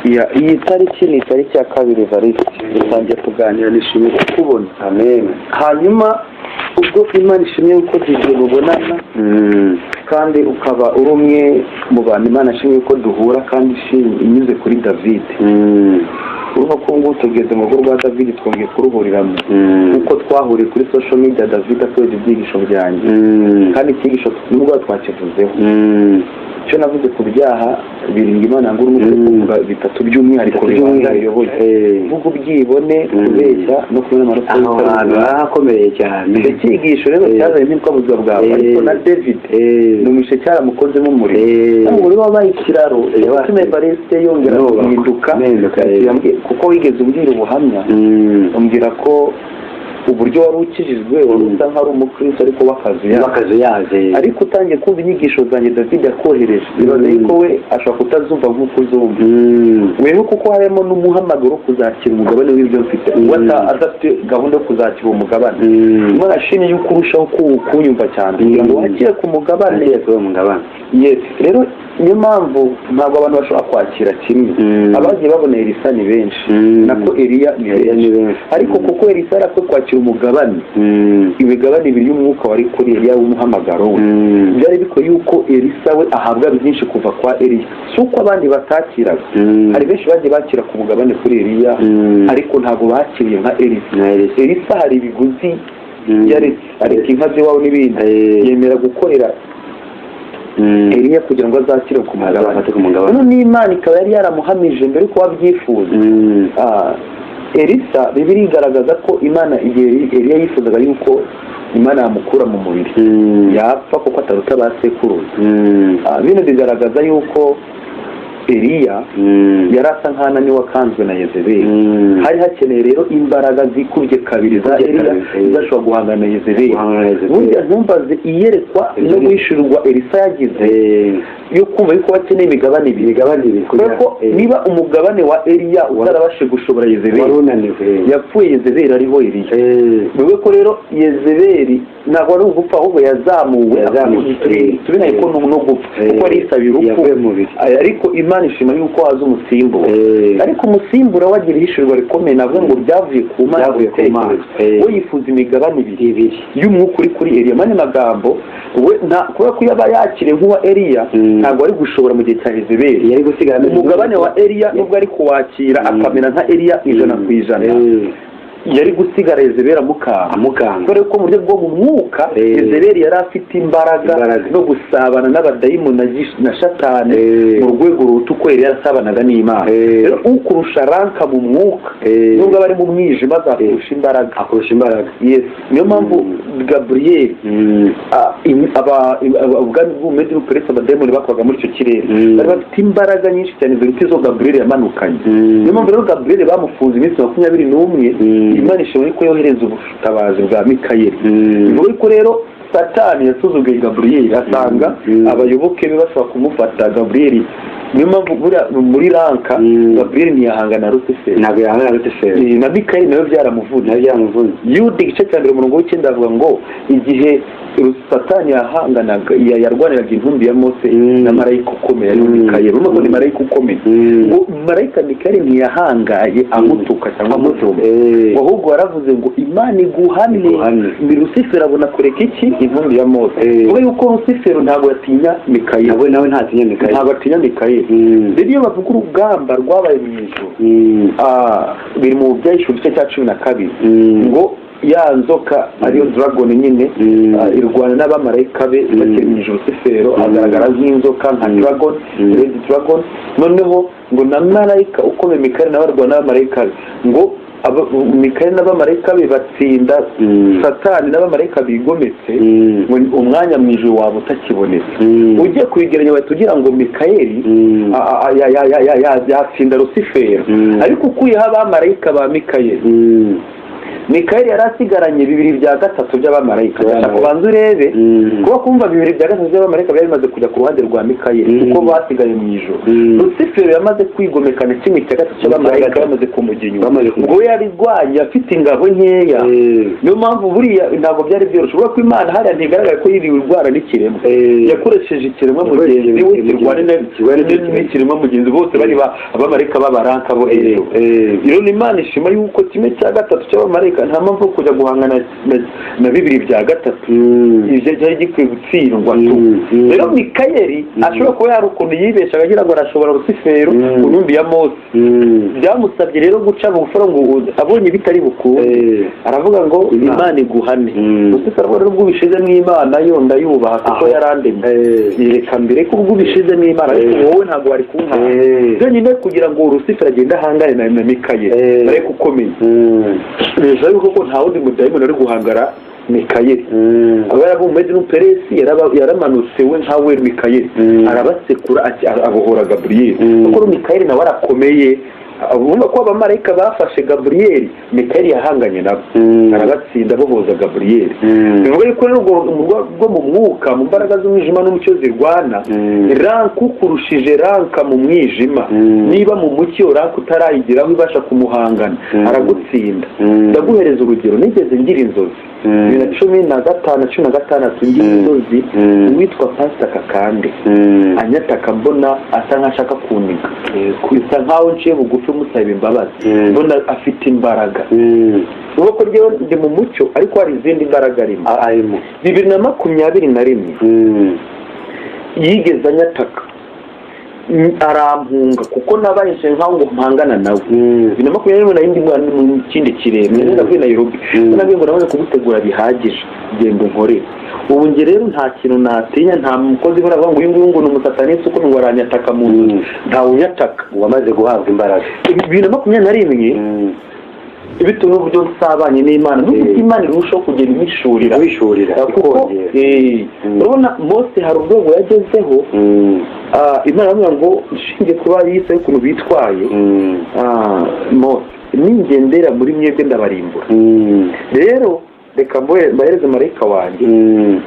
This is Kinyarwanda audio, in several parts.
Iyi tariki ni itariki ya 2, Evariste, dutangiye kuganira. Nishimiye kukubona. Amen. Hanyuma ubwo Imana ishimye yuko Didier mubonana, kandi ukaba uri umwe mu bantu Imana ishimye yuko duhura, kandi ishimye inyuze kuri David. Urumva ko ngubu tugeze mu rugo rwa David, twongeye kuruhuriramo, kuko twahuriye kuri social media, David akoresha ibyigisho byanjye, kandi icyigisho nubwo twakivuzeho, icyo navuze ku byaha birindwi Imana ngo urimo kuvuga bitatu by'umwihariko biyoboye, kuvuga ubwibone, kubeshya no kubona amaraso. Aho hantu harakomeye cyane. Icyo cyigisho rero cyazanye impinduka mu buzima bwawe, ariko na David numvise cyaramukozemo umuriro. Umuriro wabaye ikiraro yatumye Evariste yongera guhinduka, kuko wigeze umbwira ubuhamya, umbwira ko uburyo wari ukijijwe, wari usa nk'aho ari umukristo ariko w'akazuyaze. Ariko utangiye kumva inyigisho zanjye David yakohereje, bibaza yuko we ashobora kutazumva nk'uko uzumva weho, kuko harimo n'umuhamagaro wo kuzakira umugabane w'ibyo mfite. We adafite gahunda yo kuzakira uwo mugabane. Imana ashimye yuko urushaho kunyumva cyane kugira ngo wakire ku mugabane. Wakire kuri uwo mugabane. Yes, rero niyo mpamvu ntabwo abantu bashobora kwakira kimwe. Abagiye babona Elisa ni benshi, nako Eliya ni benshi, ariko kuko Elisa yarakwiye kwakira umugabane, imigabane ibiri y'umwuka wari kuri Eliya w'umuhamagaro we, byari bikwiye yuko Elisa we ahabwa byinshi kuva kwa Eliya. Si uko abandi batakiraga, hari benshi bagiye bakira ku mugabane kuri Eliya, ariko ntabwo bakiriye nka Elisa. Elisa hari ibiguzi yaretse, areka inka z'iwabo n'ibindi, yemera gukorera Eliya kugira ngo azakire ku mugabane. Noneho n'Imana ikaba yari yaramuhamije mbere yuko wabyifuza. Elisa, Bibiliya igaragaza ko Imana, igihe Eliya yifuzaga yuko Imana yamukura mu mubiri, yapfa kuko ataruta ba sekuruza, bino bigaragaza yuko Eliya yari asa nk'aho ananiwe, akanzwe na Yezebeli. Hari hakeneye rero imbaraga zikubye kabiri za Eliya zidashobora guhangana na Yezebeli. Burya ntumbaze iyerekwa no guhishurirwa Elisa yagize yo kumva yuko bakeneye imigabane ibiri, imigabane ibiri, kubera ko niba umugabane wa Eliya utarabashije gushobora Yezebeli, wari unaniwe, yapfuye Yezebeli ariho Eliya. Bivuze ko rero Yezebeli ntabwo ari ugupfa, ahubwo yazamuwe. Tubinaye ko no gupfa, kuko ari isabira urupfu, ariko Imana ishima yuko haza umusimbura. Ariko umusimbura we agira ihishurirwa rikomeye, navuga ngo ryavuye ku Mana. We yifuza imigabane ibiri y'umwuka uri kuri Eliya. Mani magambo, we kubera ko yaba yakiriye nk'uwa Eliya, ntabwo ari gushobora mu gihe cya Yezebeli. Yari gusigara Umugabane wa Eliya, nubwo ari kuwakira akamera nka Eliya 100%, yari gusigara Yezebeli amukanga. Amukanga. Kubera ko mu buryo bwo mu mwuka Yezebeli yari afite imbaraga no gusabana n'abadayimoni na Shatani mu rwego ruruta uko yari yarasabanaga n'Imana. Rero ukurusha rank mu mwuka, nubwo aba ari mu mwijima, azakurusha imbaraga. Akurusha imbaraga. Yes, niyo mpamvu Gaburiyeli, ubwami bw'Ubumedi n'Ubuperesi, abadayimoni bakoraga muri icyo kirere bari bafite imbaraga nyinshi cyane ziruta izo Gaburiyeli yamanukanye. Niyo mpamvu rero Gaburiyeli bamufunze iminsi 21, Imana ishobora ko yohereza ubutabazi bwa Mikayeli. Bivuga ko rero Satani yasuzuguye Gaburiyeli, asanga abayoboke be bashobora kumufata Gaburiyeli. Niyo mpamvu buriya muri rank Gaburiyeli ntiyahangana na Rusiferi. Ntabwo yahangana na Rusiferi. Na Mikayeli nawe byaramuvunye. Nawe byaramuvunye. Yuda igice cya 1 umurongo w'9 avuga ngo igihe Satani yahanganaga, yarwaniraga intumbi ya Mose na marayika ukomeye ari Mikayeli, urumva ko ni marayika ukomeye, ngo marayika Mikayeli ntiyahangaye amutuka cyangwa amutuma, ahubwo yaravuze ngo "Imana iguhane." Ni Rusiferi abona kureka iki? Intumbi ya Mose. Kuba yuko Rusiferi ntabwo yatinya Mikayeli. Nawe nawe ntatinya Mikayeli. Ntabwo atinya Mikayeli. Rero iyo bavuga urugamba rwabaye mu ijuru, biri mu Byahishuwe igice cya 12, ngo ya nzoka ariyo dragon nyine irwana n'abamarayika be bakiri mu ijuru. Rusifero agaragara nk'inzoka, nka dragon, red dragon. Noneho ngo na marayika ukomeye Mikayeli nawe arwana n'abamarayika be, ngo Mikayeli n'abamarayika be batsinda Satani n'abamarayika bigometse, ngo umwanya mu ijuru waba utakibonetse. Ugiye kubigeranya bahita ugira ngo Mikayeli yatsinda Rusifero, ariko ukuyeho abamarayika ba Mikayeli. Mikayeli yari asigaranye 2/3 by'abamarayika. Ndashaka kubanza urebe kuba kumva 2/3 by'abamarayika byari bimaze kujya ku ruhande rwa Mikayeli, kuko basigaye mu ijuru. Rusifero yamaze kwigomekana 1/3 cy'abamarayika bamaze kumujya inyuma, ubwo we yarirwanye afite ingabo nkeya. Niyo mpamvu buriya ntabwo byari byoroshye, kubera ko Imana hariya ntigaragara ko yiriwe irwana n'ikiremwa, yakoresheje ikiremwa mugenzi we kirwane n'ikiremwa mugenzi, bose bari abamarayika b'abaranka bo hejuru. Rero ni Imana ishima yuko 1/3 cy'abamarayika nta mpamvu yo kujya guhangana na 2/3, ibyo cyari gikwiye gutsindwa tu. Rero Mikayeli ashobora kuba yari ukuntu yibeshaga agira ngo arashobora Rusifero ku ntumbi ya Mose. Byamusabye rero guca bugufi ngo abonye bitari bukunde, aravuga ngo Imana iguhane. Rusifero aravuga rero ubwo ubishizemo Imana yo ndayubaha kuko yarandemye, reka mbere ko ubwo ubishizemo Imana, ariko wowe ntabwo wari kunkana byonyine kugira ngo Rusifero agende ahangane na Mikayeli ariko ukomeye. Bivuze yuko ko nta wundi mudayimoni uri guhangara Mikayeli. Aba Medi n'Uperesi yaramanutse we nkawe Mikayeli arabasekura, abohora Gaburiyeli, kuko Mikayeli nawe arakomeye. Urumva ko abamarayika bafashe Gaburiyeli, Mikayeli yahanganye nabo arabatsinda bohoza Gaburiyeli. Bivuga yuko rero urwo mu mwuka, mu mbaraga z'umwijima n'umucyo zirwana, ranka ukurushije ranka mu mwijima, niba mu mucyo ranka utarayigeraho ibasha kumuhangana, aragutsinda. Ndaguhereza urugero, nigeze ngira inzozi 2015, 16, ngira inzozi uwitwa Pasita Kakande anyataka, mbona asa nk'ashaka kuniga, bisa nkaho nciye bugufi musaba imbabazi, mbona afite imbaraga. Ubwo ko ryewe ndi mu mucyo, ariko hari izindi mbaraga arimo. 2021 yigeze anyataka arampunga, kuko nabaye nkaho ngo mpangana nawe. 2021 nari ndi mu kindi kirere, navuye Nairobi, navuye ngo namaze kugutegura bihagije, genda unkorere. Ubu njye rero nta kintu natinya, nta mukozi uravuga ngo uyu nguyu ngo ni umusatanisi uko ngo aranyataka mu nzu, ntawe unyataka. Wamaze guhabwa imbaraga. 2021, bitewe n'uburyo nsabanye n'Imana, n'uburyo Imana irushaho kugenda imishurira Imishurira, kuko ikongera. Urabona Mose hari urwego yagezeho, Imana iramubwira ngo nshingiye kuba yise ukuntu bitwaye, Mose ningendera muri mwebwe ndabarimbura. Rero reka mbahereze marayika wanjye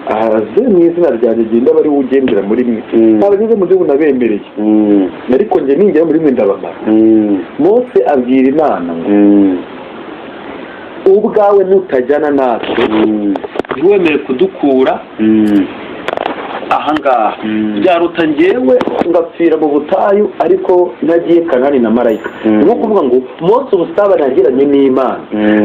aze mu izina ryanjye, genda bari ugendera muri mwe, ntabageze mu gihugu nabemereye, ariko njye ningera muri mwe ndabamara. Mose abwira Imana ngo ubwawe nutajyana natwe, ntiwemere kudukura ahangaha, byaruta njyewe ngapfira mu butayu ariko ntagiye Kanani na marayika. Ni nko kuvuga ngo Mose ubusabane yagiranye n'Imana,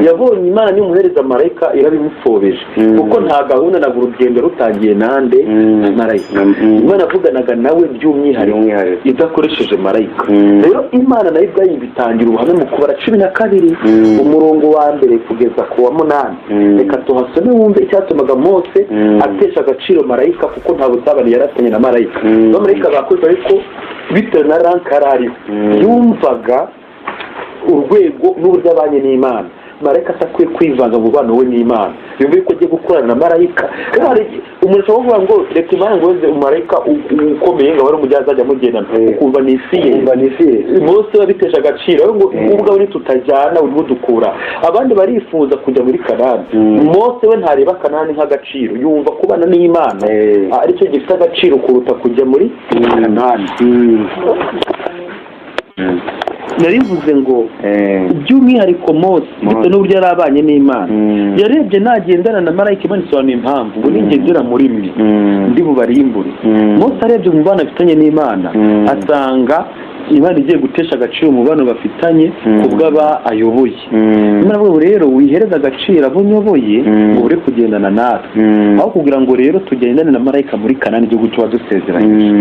yabonye Imana nimuhereza marayika irabimupfobeje, kuko nta gahunda ntabwo urugendo rutangiye nande na marayika. Imana yavuganaga nawe by'umwihariko idakoresheje marayika. Rero Imana nayo ubwayo ibitangira ubuhamya mu Kubara 12, umurongo wa 1 kugeza ku wa 8. Reka tuhasome wumve icyatumaga Mose atesha agaciro marayika, kuko nta busabane yari afitanye na marayika. Abamarayika bakoze, ariko bitewe na ranka yari ariho, yumvaga urwego n'uburyo abanye n'Imana, marayika atakwiye kwivanga mu mubano we n'Imana. Yumva yuko agiye gukorana na marayika. Rero hari umuntu ashobora kuvuga ngo reka Imana ngo weze umumarayika ukomeye ngo abe ari umujyi azajya amugendana, ukumva ni isi ye. Ukumva ni isi ye. Mose wabitesha agaciro rero ngo ubwawe nitutajyana urimo dukura abandi barifuza kujya muri Kanani. Mose we ntareba Kanani nk'agaciro, yumva kubana n'Imana aricyo gifite agaciro kuruta kujya muri Kanani. Narivuze ngo by'umwihariko Mose, bitewe n'uburyo yari abanye n'Imana, yarebye nagendana na marayika, Imana isobanura impamvu ngo ningendera muri mwe ndi bubarimbure. Mose arebye umubano afitanye n'Imana, asanga Imana igiye gutesha agaciro umubano bafitanye ku bw'aba ayoboye. Imana avuga ngo rero wihereze agaciro abo nyoboye, ngo ure kugendana natwe, aho kugira ngo rero tugendane na marayika muri Kanani, igihugu tuba dusezeranyije.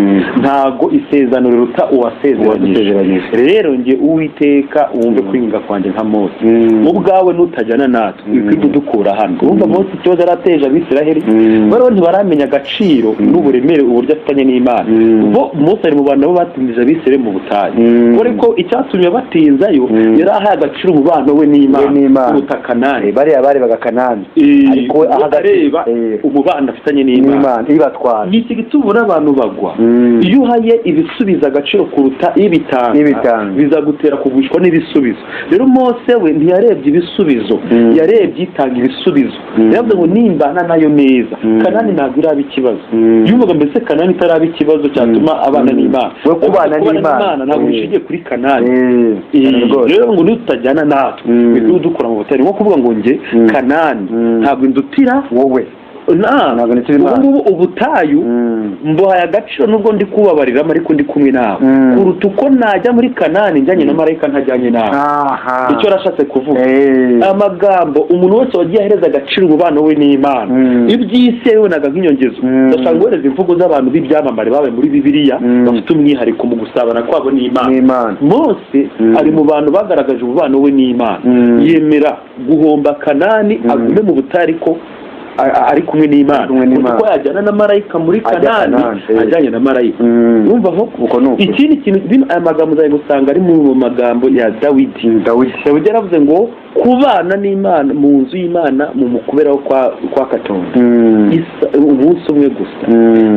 Ntago isezerano riruta uwasezeranyije. Rero njye Uwiteka wumve kwinginga kwanjye nka Mose, ubwawe nutajyana natwe wikwiye dukura hano. Urumva Mose ikibazo yarateje Abisiraheli, bariho ntibaramenya agaciro n'uburemere uburyo afitanye n'Imana. Bo Mose ari mu bantu nabo batindije Abisiraheli mu butayu. butayu. Kubera ko icyatumye batinzayo, yari ahaye agaciro umubano we n'Imana We n'Imana. kuruta Kanani. Bariya barebaga Kanani, ariko we we areba umubano afitanye n'Imana. N'Imana ibatwara. Ni iki gituma ubona abantu bagwa? Iyo uhaye ibisubizo agaciro kuruta ibitanga, Ibitanga. bizagutera kugushwa n'ibisubizo. Rero Mose we ntiyarebye ibisubizo, yarebye itanga ibisubizo. Yaravuze ngo nimbana nayo neza, Kanani ntabwo iraba ikibazo. Yumvaga mbese Kanani itaraba ikibazo cyatuma abana n'Imana. We kubana n'Imana. Ntabwo bishingiye kuri Kanani. Cyane rwose. Rero ngo nutajyana natwe, bituma dukora mu butare, nko kuvuga ngo njye Kanani ntabwo indutira wowe. Na Ntabwo ndutira ubu Imana. ngubu ubutayu mbuhaye agaciro, nubwo ndi kubabariramo ariko ndi kumwe nawe, kuruta uko najya muri Kanani njyanye na marayika ntajyanye nawe. Icyo yarashatse kuvuga, amagambo umuntu wese wagiye ahereza agaciro umubano we n'Imana, iby'isi yabibonaga nk'inyongezo. Ndashaka guhereza imvugo z'abantu b'ibyamamare babaye muri Bibiliya, bafite umwihariko mu gusabana kwabo n'Imana. N'Imana. Mose ari mu bantu bagaragaje umubano we n'Imana, yemera guhomba Kanani, agume mu butayu ariko ari kumwe n'Imana, Ari kumwe n'Imana. kuko yajyana na marayika muri Ajya Kanani, Kanani, ajyanye na marayika. Urumva aho? Uko ni ukuri. Ikindi kintu, bino aya magambo uzajya gusanga ari mu magambo ya Dawidi. Dawidi. Dawidi yaravuze ngo kubana n'Imana mu nzu y'Imana, mu mukuberaho kwa Katonda, umunsi umwe gusa,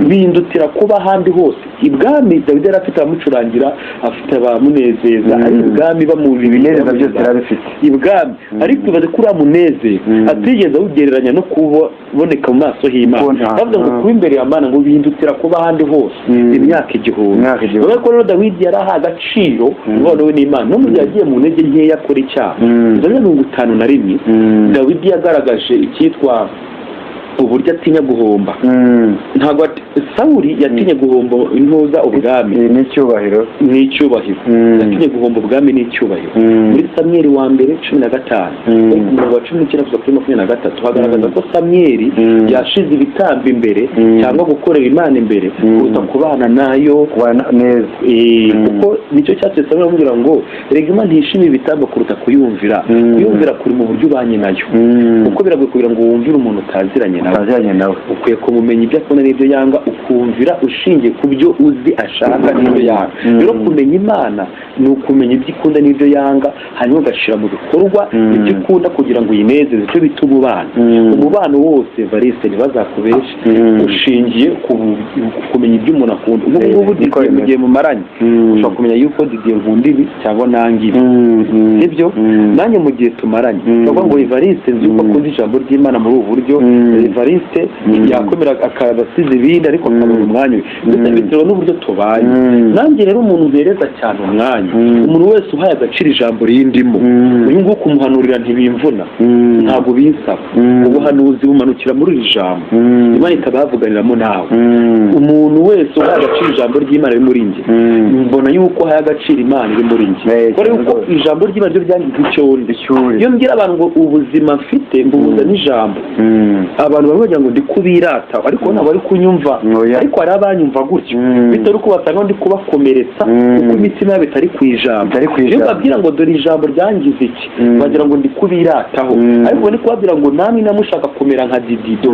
bindutira kuba ahandi hose ibwami. Dawidi yari afite abamucurangira, afite abamunezeza, ari ibwami bamurira. Ibinezeza byose yarabifite. Ibwami, ariko ibaze ko uriya munezero atigeze awugereranya no kuboneka mu maso h'Imana. Bavuze ngo kuba imbere ya Mana ngo bindutira kuba ahandi hose imyaka 1000. Imyaka 1000. Urabona ko rero Dawidi yari aha agaciro umubano we n'Imana, no mu gihe yagiye mu ntege nkeya akora icyaha. Zaburi 51, Dawidi yagaragaje icyitwa uburyo atinya guhomba. Ntabwo Sawuli yatinye guhomba intuza, ubwami. N'icyubahiro. N'icyubahiro. Yatinye guhomba ubwami n'icyubahiro. Muri Samweli wa mbere 15, ku murongo wa 19 kugeza kuri 23, hagaragaza ko Samweli yashize ibitambo imbere, cyangwa gukorera Imana imbere, kuruta kubana nayo. Kubana neza. Kuko nicyo cyatumye Samweli amubwira ngo rega Imana ntishimira ibitambo kuruta kuyumvira. Kuyumvira kuri mu buryo ubanye nayo, kuko biragoye kugira ngo wumvire umuntu utaziranye nawe. Utaziranye nawe. Ukwiye kumumenya ibyo akunda n'ibyo yanga, ukumvira ushingiye ku byo uzi ashaka n'ibyo yanga. Rero kumenya Imana ni ukumenya ibyo ikunda n'ibyo yanga, hanyuma ugashyira mu bikorwa ibyo ikunda kugira ngo uyinezeze, icyo bita umubano. Umubano wose, Variste, ntibazakubeshe, ushingiye ku kumenya ibyo umuntu akunda. Ubu ngubu Niko Didier, mu bimeze. gihe mumaranye, ushobora kumenya yuko Didier nkunda ibi cyangwa nanga ibi. Nibyo, nanjye mu gihe tumaranye, bavuga ngo Evariste nzi yuko akunda ijambo ry'Imana muri ubu buryo. Evariste yakomera akaba asize ibindi, ariko akabona umwanya we, ndetse bitewe n'uburyo tubanye. Nanjye rero umuntu mpereza cyane umwanya, umuntu wese uhaye agaciro ijambo rindimo, uyu nguyu kumuhanurira ntibimvuna, ntabwo binsaba. Ubuhanuzi bumanukira muri iri jambo, Imana ikaba yavuganiramo nawe. Umuntu wese uhaye agaciro ijambo ry'Imana riri muri njye, mbona yuko uhaye agaciro Imana iri muri njye, kubera yuko cyane rwose. ijambo ry'Imana ryo ryangiza icyo ndi. Icyo uri. Iyo mbwira abantu ngo ubuzima mfite mbuhuza n'ijambo, abantu bamwe bagira ngo ndi kubirata, ariko ntabwo bari kunyumva. Oya. Ariko hari abanyumva gutyo, bitewe n'uko basanga ndi kubakomeretsa, kuko imitima yabo itari ku ijambo. Itari ku Iyo ijambo. mbabwira ngo dore ijambo ryangize iki, bagira ngo ndi kubirataho, ariko ndi kubabwira ngo namwe namushaka kumera nka Didido,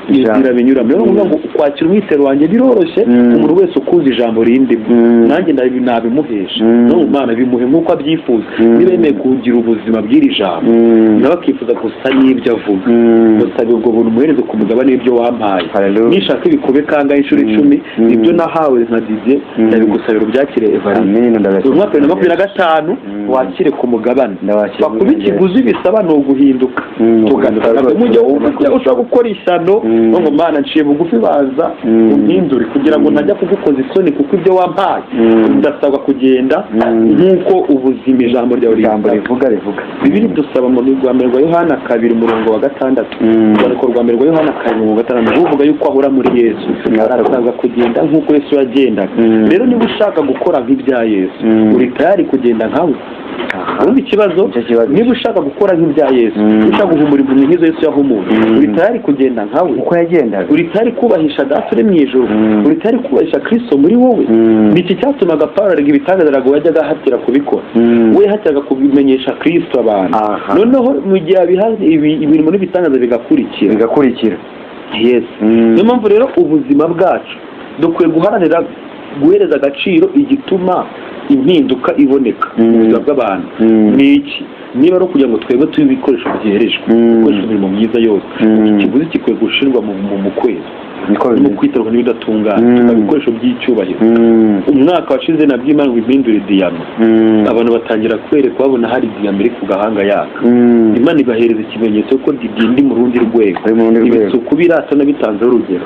inzira binyuramo. Rero ngombwa ngo kwakira umwitero wanjye biroroshye. Umuntu wese ukuzi ijambo rindimo, nanjye nabimuhesha. No mu Mana bimuhe nk'uko abyifuza. Niba yemeye kugira ubuzima bw'iri jambo, nawe akifuza gusa n'ibyo avuga, gusa ubwo buntu umuhereze ku mugabane w'ibyo wampaye. Hallelujah. Nishaka ibikube kangahe inshuro 10, ibyo nahawe nka Didier, ndabigusabira ubyakire, Evariste. Amen, ndabakira. Uyu mwaka 2025 wakire ku mugabane. Ndabakira. Bakuba ikiguzi bisaba ni uguhinduka, tugasaba rwose. Mu gihe wumva ushobora gukora ishyano, ngo Mana nciye bugufi, baza umpindure kugira ngo ntajya kugukoza isoni, kuko ibyo wampaye ndasabwa kugenda nk'uko ubuzima ijambo ryawe Ijambo rinsaba. rivuga. Bibiri dusaba mu rwa mbere rwa Yohana 2 umurongo wa 6. Urwandiko rwa mbere rwa Yohana 2 umurongo wa 6 ruvuga yuko ahora muri Yesu arasabwa kugenda nk'uko Yesu yagendaga. Rero niba ushaka gukora nk'ibya Yesu, uri tayari kugenda nkawe? Urumva ikibazo? Icyo kibazo. Niba ushaka gukora nk'ibya Yesu, ushaka guhumura impumyi nk'izo Yesu yahumuye, uri tayari kugenda nkawe? Uko yagendaga. Uri tayari kubahisha Data uri mu ijuru? Uri tayari kubahisha Kristo muri wowe? Ni iki cyatumaga Pawulo arega ibitangaza? Ntabwo yajyaga ahatira kubikora, we yahatiraga kubimenyesha Kristo abantu. Noneho mu gihe abiha imirimo n'ibitangaza bigakurikira. Bigakurikira. Yes. Niyo mpamvu rero ubuzima bwacu dukwiye guharanira guhereza agaciro igituma Impinduka iboneka mu buzima bw'abantu ni iki? Niba ari ukugira ngo twebwe tube ibikoresho byerejwe gukoresha imirimo myiza yose, ikiguzi gikwiye gushyirwa mu kwezi Niko no bimeze. kwitabwaho n'ibidatungana, tukaba ibikoresho by'icyubahiro. Umwaka washize nabwo Imana ngo impindure diyama. Abantu batangira kwerekwa, babona hari diyama iri ku gahanga yaka. Imana ibahereza ikimenyetso ko Didier ndi mu rundi rwego. Uri mu rundi rwego. Ibisuku birasa nabitanzeho urugero.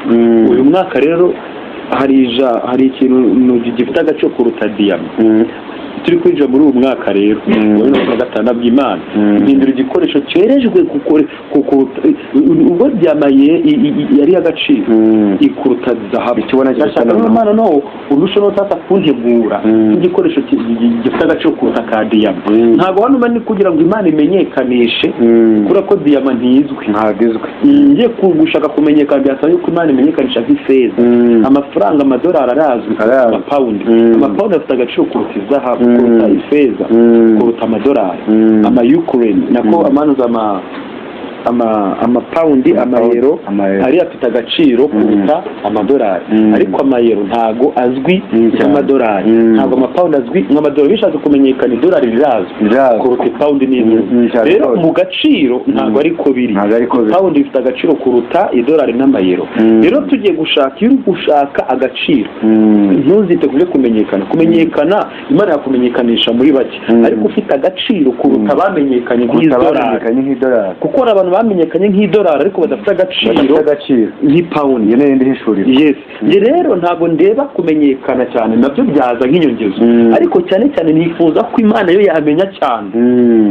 Uyu mwaka rero hari ikintu gifite agaciro kuruta diyama. Turi kwinjira muri uyu mwaka rero wa 2025 bw'Imana impindura igikoresho cyerejwe ubwo diyama yari agaciro ikuruta zahabu. Ikibona kiruta Ndashaka noneho. Imana no urushaho sasa kuntegura nk'igikoresho gifite agaciro kuruta ka diyama. Ntabwo hano ni kugira ngo Imana imenyekanishe, kubera ko diyama ntizwi. Ntabwo izwi. Ngiye gushaka kumenyekana, byasaba yuko Imana imenyekanisha nk'ifeza. Amafaranga, amadolari arazwi. Arazwi. Amapawundi. Amapawundi afite agaciro kuruta izahabu, kuruta ifeza, kuruta amadolari. Amayukureni nako amanuza amapawundi, amayero. Amayero. Ariya afite agaciro kuruta amadolari. Ariko amayero ntago azwi nk'amadolari. Ntabwo amapawundi azwi nk'amadolari. Bishatse kumenyekana, idolari rirazwi Rirazwi. kuruta ipawundi n'intuzi. Cyane Rero rwose. mu gaciro ntabwo ariko biri. Ntabwo ariko biri. Ipawundi rifite agaciro kuruta idolari n'amayero. Rero tugiye gushaka, iyo uri gushaka agaciro, ntuzite ku byo kumenyekana. Kumenyekana, Imana yakumenyekanisha muri bake, ariko ufite agaciro kuruta abamenyekanye Kuruta nk'idolari. abamenyekanye nk'idolari. Kuko hari abantu bamenyekanye nk'idolari ariko badafite agaciro Badafite agaciro. nk'ipawundi. Iyo ni iyindi hishuriro. Yes, njye rero ntabwo ndeba kumenyekana cyane, nabyo byaza nk'inyongezo, ariko cyane cyane nifuza ko Imana yo yamenya cyane.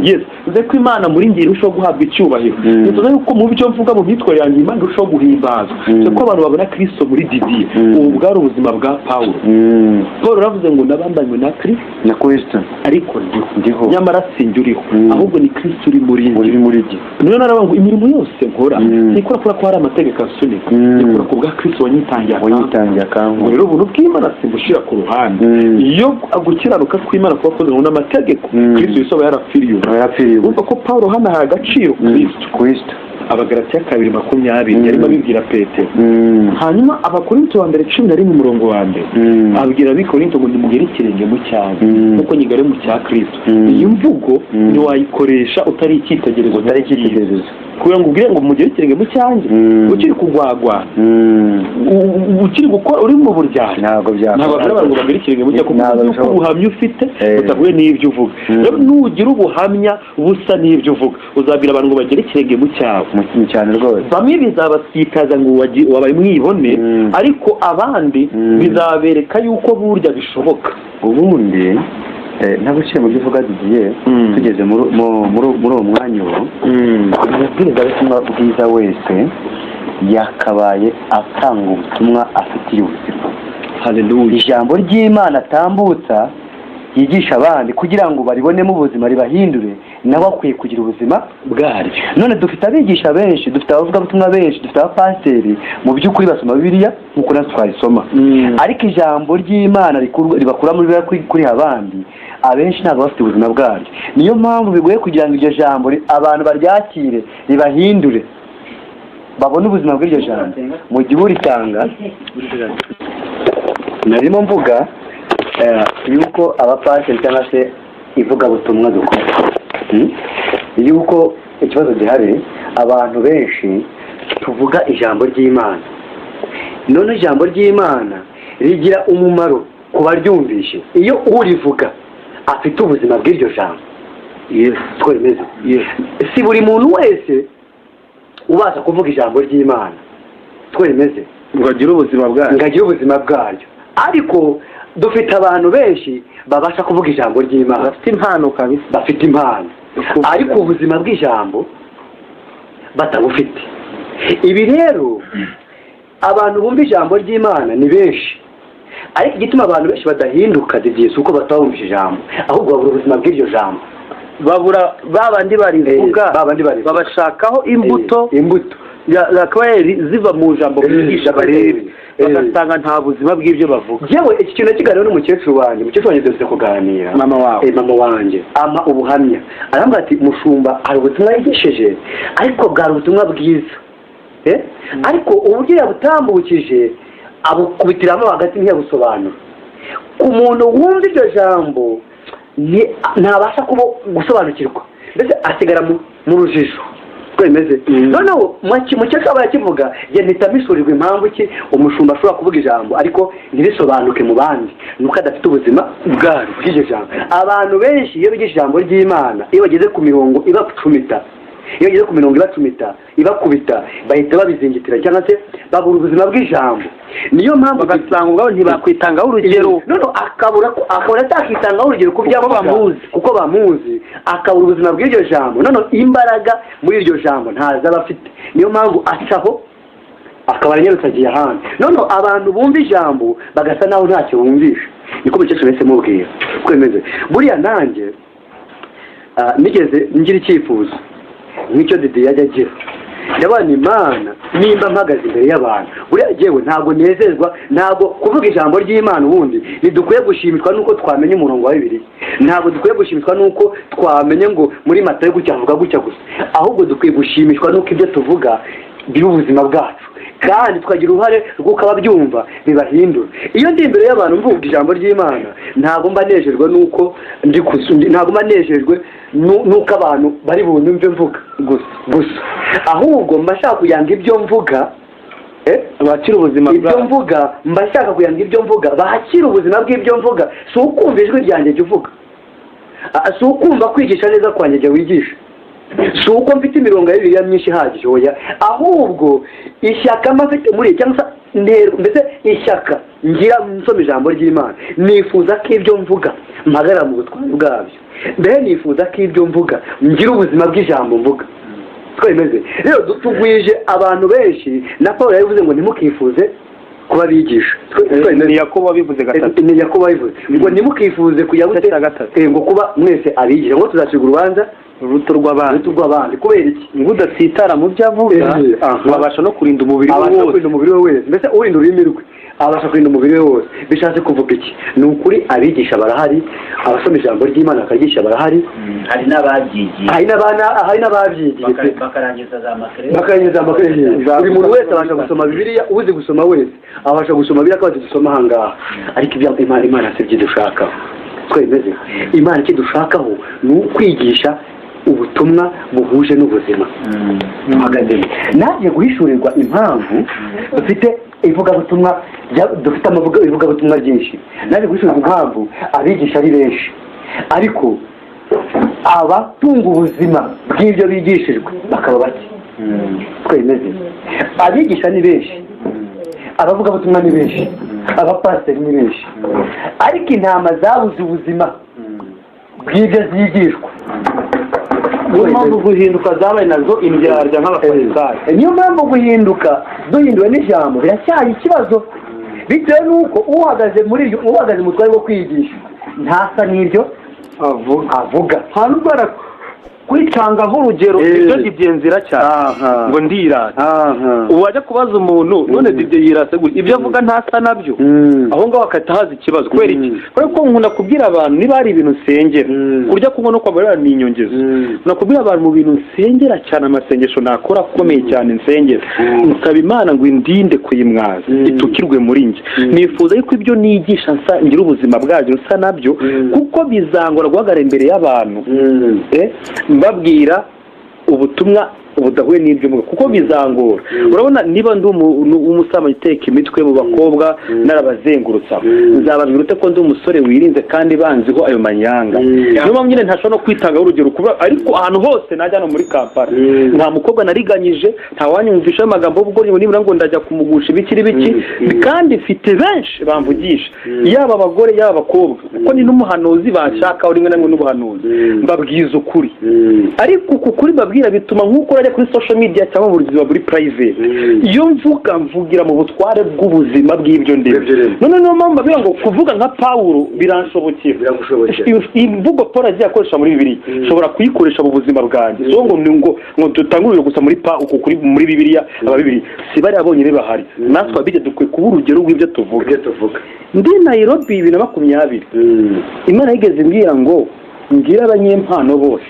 Yes, nze ko Imana muri njye irushaho guhabwa icyubahiro. Nifuza yuko mu byo mvuga, mu myitwarire yanjye, Imana irushaho guhimbazwa. Nze ko abantu babona Kristo muri Didier. Ubu bwari ubuzima bwa Pawulo. Paul yaravuze ngo nabambanywe na Kristo. Na Kristo. Ariko ndiho. Ndiho. Nyamara sinjye uriho, ahubwo ni Kristo uri muri njye. Uri muri jye. Niyo naravuga ngo imirimo yose nkora sikora kubera ko hari amategeko asunika, nikora ku bwa Kristo wanyitangiye akantu. Wanyitangiye akangu. Ngo rero ubuntu bw'Imana simbushyira ku ruhande. Iyo gukiranuka kw'Imana kuba kuze n'amategeko, Kristo Yesu aba yarapfiriye ubu. Aba yarapfiriye ubu. Urumva ko Paul hano aha agaciro Kristo. Kristo. Abagalatiya 2:20 yarimo abibwira Petero. Hanyuma Abakorinto wa mbere 11 umurongo wa mbere, abwira Abikorinto ngo nimugere ikirenge mu cyanjye nkuko nyigare mu cya Kristo. Iyi mvugo ntiwayikoresha utari icyitegererezo. Utari icyitegererezo. Kugira ngo ubwire ngo mugere ikirenge mu cyanjye ukiri kugwagwa, ukiri gukora, uri mu buryarya, Ntabwo byakora. ntabwo babwira abantu ngo bagere ikirenge mu cya, kuko Ntabwo uzi ko bishoboka. ubuhamya ufite butahuye n'ibyo uvuga. Rero nugira ubuhamya busa n'ibyo uvuga, uzabwira abantu ngo bagere ikirenge mu cyawe. Cyane rwose. Bamwe bizabasitaza ngo wabaye mwibone, ariko abandi bizabereka yuko burya bishoboka. Ubundi ntabwo uciye mu byo uvuga, Didier, tugeze muri uwo mwanya ubu, umubwirizabutumwa bwiza wese yakabaye atanga ubutumwa afitiye ubuzima. Haleluya. Ijambo ry'Imana atambutsa, yigisha abandi kugira ngo baribonemo ubuzima, ribahindure, nawe akwiye kugira ubuzima bwaryo. None dufite abigisha benshi, dufite abavugabutumwa benshi, dufite abapasiteri, mu by'ukuri basoma Bibiliya nk'uko natwe twayisoma, ariko ijambo ry'Imana ribakura muri Bibiliya kuriha abandi, abenshi ntabwo bafite ubuzima bwaryo. Niyo mpamvu bigoye kugira ngo iryo jambo abantu baryakire, ribahindure, babone ubuzima bw'iryo jambo mu gihe uritanga. Narimo mvuga yuko abapasiteri cyangwa se ivugabutumwa dukora, Yuko ikibazo gihari, abantu benshi tuvuga ijambo ry'Imana, none ijambo ry'Imana rigira umumaro ku baryumvishe iyo urivuga afite ubuzima bw'iryo jambo. Siko bimeze? Si buri muntu wese ubasha kuvuga ijambo ry'Imana, siko bimeze? Ngo agire ubuzima bwaryo. Ngo agire ubuzima bwaryo. Ariko dufite abantu benshi babasha kuvuga ijambo ry'Imana. Bafite impano kabisa. Bafite impano, ariko ubuzima bw'ijambo batabufite. Ibi rero, abantu bumva ijambo ry'Imana ni benshi, ariko igituma abantu benshi badahinduka, Didier, si uko batabumvisha ijambo, ahubwo babura ubuzima bw'iryo jambo. Babura ba bandi barivuga. Ba bandi barivuga. Babashakaho imbuto. Imbuto. Zakabaye ziva mu jambo bigisha, barebe, bagasanga nta buzima bw'ibyo bavuga. Yewe, iki kintu nakiganiraho n'umukecuru wanjye. Umukecuru wanjye duherutse kuganira. Mama wawe? Mama wanjye ampa ubuhamya, arambwira ati: "Mushumba, hari ubutumwa yigishije, ariko bwari ubutumwa bwiza. Ariko uburyo yabutambukije, abukubitiramo hagati, ntiyabusobanura." Ku muntu wumva iryo jambo ntabasha kuba gusobanukirwa, mbese asigara mu rujijo, uko bimeze. Noneho mukecuru aba yakivuga, njye mpita mpishurirwa impamvu ki umushumba ashobora kuvuga ijambo ariko ntirisobanuke mu bandi, ni uko adafite ubuzima bwaryo bw'iryo jambo. Abantu benshi iyo bigisha ijambo ry'Imana, iyo bageze ku mirongo ibacumita, iyo bageze ku mirongo ibacumita, ibakubita, bahita babizingitira cyangwa se babura ubuzima bw'ijambo. Niyo mpamvu bagasanga ubwabo ntibakwitangaho urugero. Noneho akabura atakitangaho urugero ku byo Kuko avuga, bamuzi. Kuko bamuzi, akabura ubuzima bw'iryo jambo. Noneho imbaraga muri iryo jambo ntazo aba afite, niyo mpamvu acaho akaba aranyarutse agiye ahandi. Noneho abantu bumva ijambo bagasa naho ntacyo bumvisha. Niko umukecuru wese mubwira uko bimeze. Buriya nanjye nigeze ngira icyifuzo nk'icyo Didi yajya agira. Ndabona Imana nimba mpagaze imbere y'abantu, buriya jyewe ntabwo nezezwa, ntabwo kuvuga ijambo ry'Imana. Ubundi ntidukwiye gushimishwa n'uko twamenya umurongo wa Bibiliya, ntabwo dukwiye gushimishwa n'uko twamenye ngo muri Matayo gutya avuga gutya gusa, ahubwo dukwiye gushimishwa n'uko ibyo tuvuga biri ubuzima bwacu, kandi tukagira uruhare rw'uko ababyumva bibahindura. Iyo ndi imbere y'abantu mvuga ijambo ry'Imana, ntabwo mba nejejwe n'uko ndi ntabwo mba nejejwe n'uko abantu bari bunyumve mvuga gusa gusa, ahubwo mba nshaka kugira ngo ibyo mvuga bakira ubuzima ibyo bwabo. mvuga, mba nshaka kugira ngo ibyo mvuga bakire ubuzima bw'ibyo mvuga. Si ukumva ijwi ryanjye jya uvuga, si ukumva kwigisha neza kwanjye jya wigisha, si uko mfite imirongo ya Bibiliya myinshi ihagije, oya, ahubwo ishyaka mba mfite muri cyangwa se intego, mbese ishyaka ngira nsoma ijambo ry'Imana, nifuza ko ibyo mvuga mpagarara mu butware bwabyo, mbere nifuza ko ibyo mvuga ngira ubuzima bw'ijambo mvuga. Siko bimeze. Rero tugwije abantu benshi, na Paul yabivuze ngo ntimukifuze kuba abigisha. Siko bimeze. Ni Yakobo wabivuze gatatu. Ni Yakobo wabivuze ngo ntimukifuze kujya gute? Igice cya gatatu. Ngo kuba mwese abigisha, ngo tuzacirwa urubanza uruto rw'abandi. Uruto rw'abandi. Kubera iki? Ngo udatsitara mu byo avuga, Aha. ngo abasha no kurinda umubiri we abasha wose. Kurinda umubiri we wese, mbese urinda ururimi rwe abasha kurinda umubiri we wose. Bishatse kuvuga iki? Ni ukuri abigisha barahari, abasoma ijambo ry'Imana bakaryigisha barahari. Hari n'ababyigiye. Hari n'abana, hari n'ababyigiye pe. Bakarangiza za Makerere. Bakarangiza Makerere. Buri muntu wese abasha gusoma Bibiliya, uzi gusoma wese abasha gusoma Bibiliya, akaba azi gusoma ahangaha. Ariko ibyo Imana si byo idushakaho. Siko bimeze. Imana icyo idushakaho ni ukwigisha ubutumwa buhuje n'ubuzima duhagazemo. Naje guhishurirwa impamvu dufite ivugabutumwa dufite amavuga ivugabutumwa ryinshi. Naje guhishurirwa impamvu abigisha ari benshi, ariko abatunga ubuzima bw'ibyo bigishijwe bakaba bake. Siko bimeze. Abigisha ni benshi, abavugabutumwa ni benshi, abapasiteri ni benshi, ariko intama zabuze ubuzima bw'ibyo zigishwa. Niyo mpamvu guhinduka zabaye nazo indyarya nk'Abafarisayo. Niyo mpamvu guhinduka duhinduwe n'ijambo biracyari ikibazo, bitewe n'uko uhagaze muri iryo, uhagaze mu butware bwo kwigisha ntasa n'ibyo avuga. Avuga. Nta nubwo kwitangaho urugero. Ibyo Didier nzira cyane ngo ndirata, uwajya kubaza umuntu none Didier yirase gutya, ibyo avuga ntasa nabyo, aho ngaho hagahita haza ikibazo. Kubera iki? Kubera ko nkunda kubwira abantu, niba hari ibintu nsengera, kurya, kunywa no kwambara ni inyongezo. Nakubwira abantu mu bintu nsengera cyane, amasengesho nakora akomeye cyane nsengera, nsaba Imana ngo indinde kuyimwaza, itukirwe muri njye. Nifuza yuko ibyo nigisha nsa ngira ubuzima bwabyo, nsa nabyo, kuko bizangora guhagarara imbere y'abantu mbabwira ubutumwa budahuye n'ibyo mvuga, kuko bizangora. Urabona niba ndi umusambanyi uteka imitwe mu bakobwa, narabazengurutsa, nzababwira ute ko ndi umusore wirinze kandi banziho ayo manyanga? Niyo mpamvu nyine ntashobora no kwitangaho urugero kuba, ariko ahantu hose najya hano muri Kampala, nta mukobwa nariganyije, nta wanyumvisha amagambo y'ubugoryi ngo nibura ngo ndajya kumugusha ibiki n'ibiki. Kandi mfite benshi bamvugisha, yaba abagore yaba abakobwa, kuko ni n'umuhanuzi banshakaho rimwe na rimwe n'ubuhanuzi. Mbabwiza ukuri, ariko uku kuri mbabwira bituma nk'uko urajya kuri social media cyangwa mu buzima buri private, iyo mvuga mvugira mu butware bw'ubuzima bw'ibyo ndimo. Bw'ibyo ndimo. None niyo mpamvu mbabwira ngo kuvuga nka Pawulo biranshobokera. Biragushobokera. Imvugo Paul agiye akoresha muri Bibiliya nshobora kuyikoresha mu buzima bwanjye. So ngo ni ngo dutangurire gusa muri pa uku kuri muri Bibiliya, aba Bibiliya si bariya bonyine bahari, natwe abijya dukwiye kuba urugero rw'ibyo tuvuga. Ibyo tuvuga. Ndi Nairobi 2020, Imana yigeze imbwira ngo mbwire abanyempano bose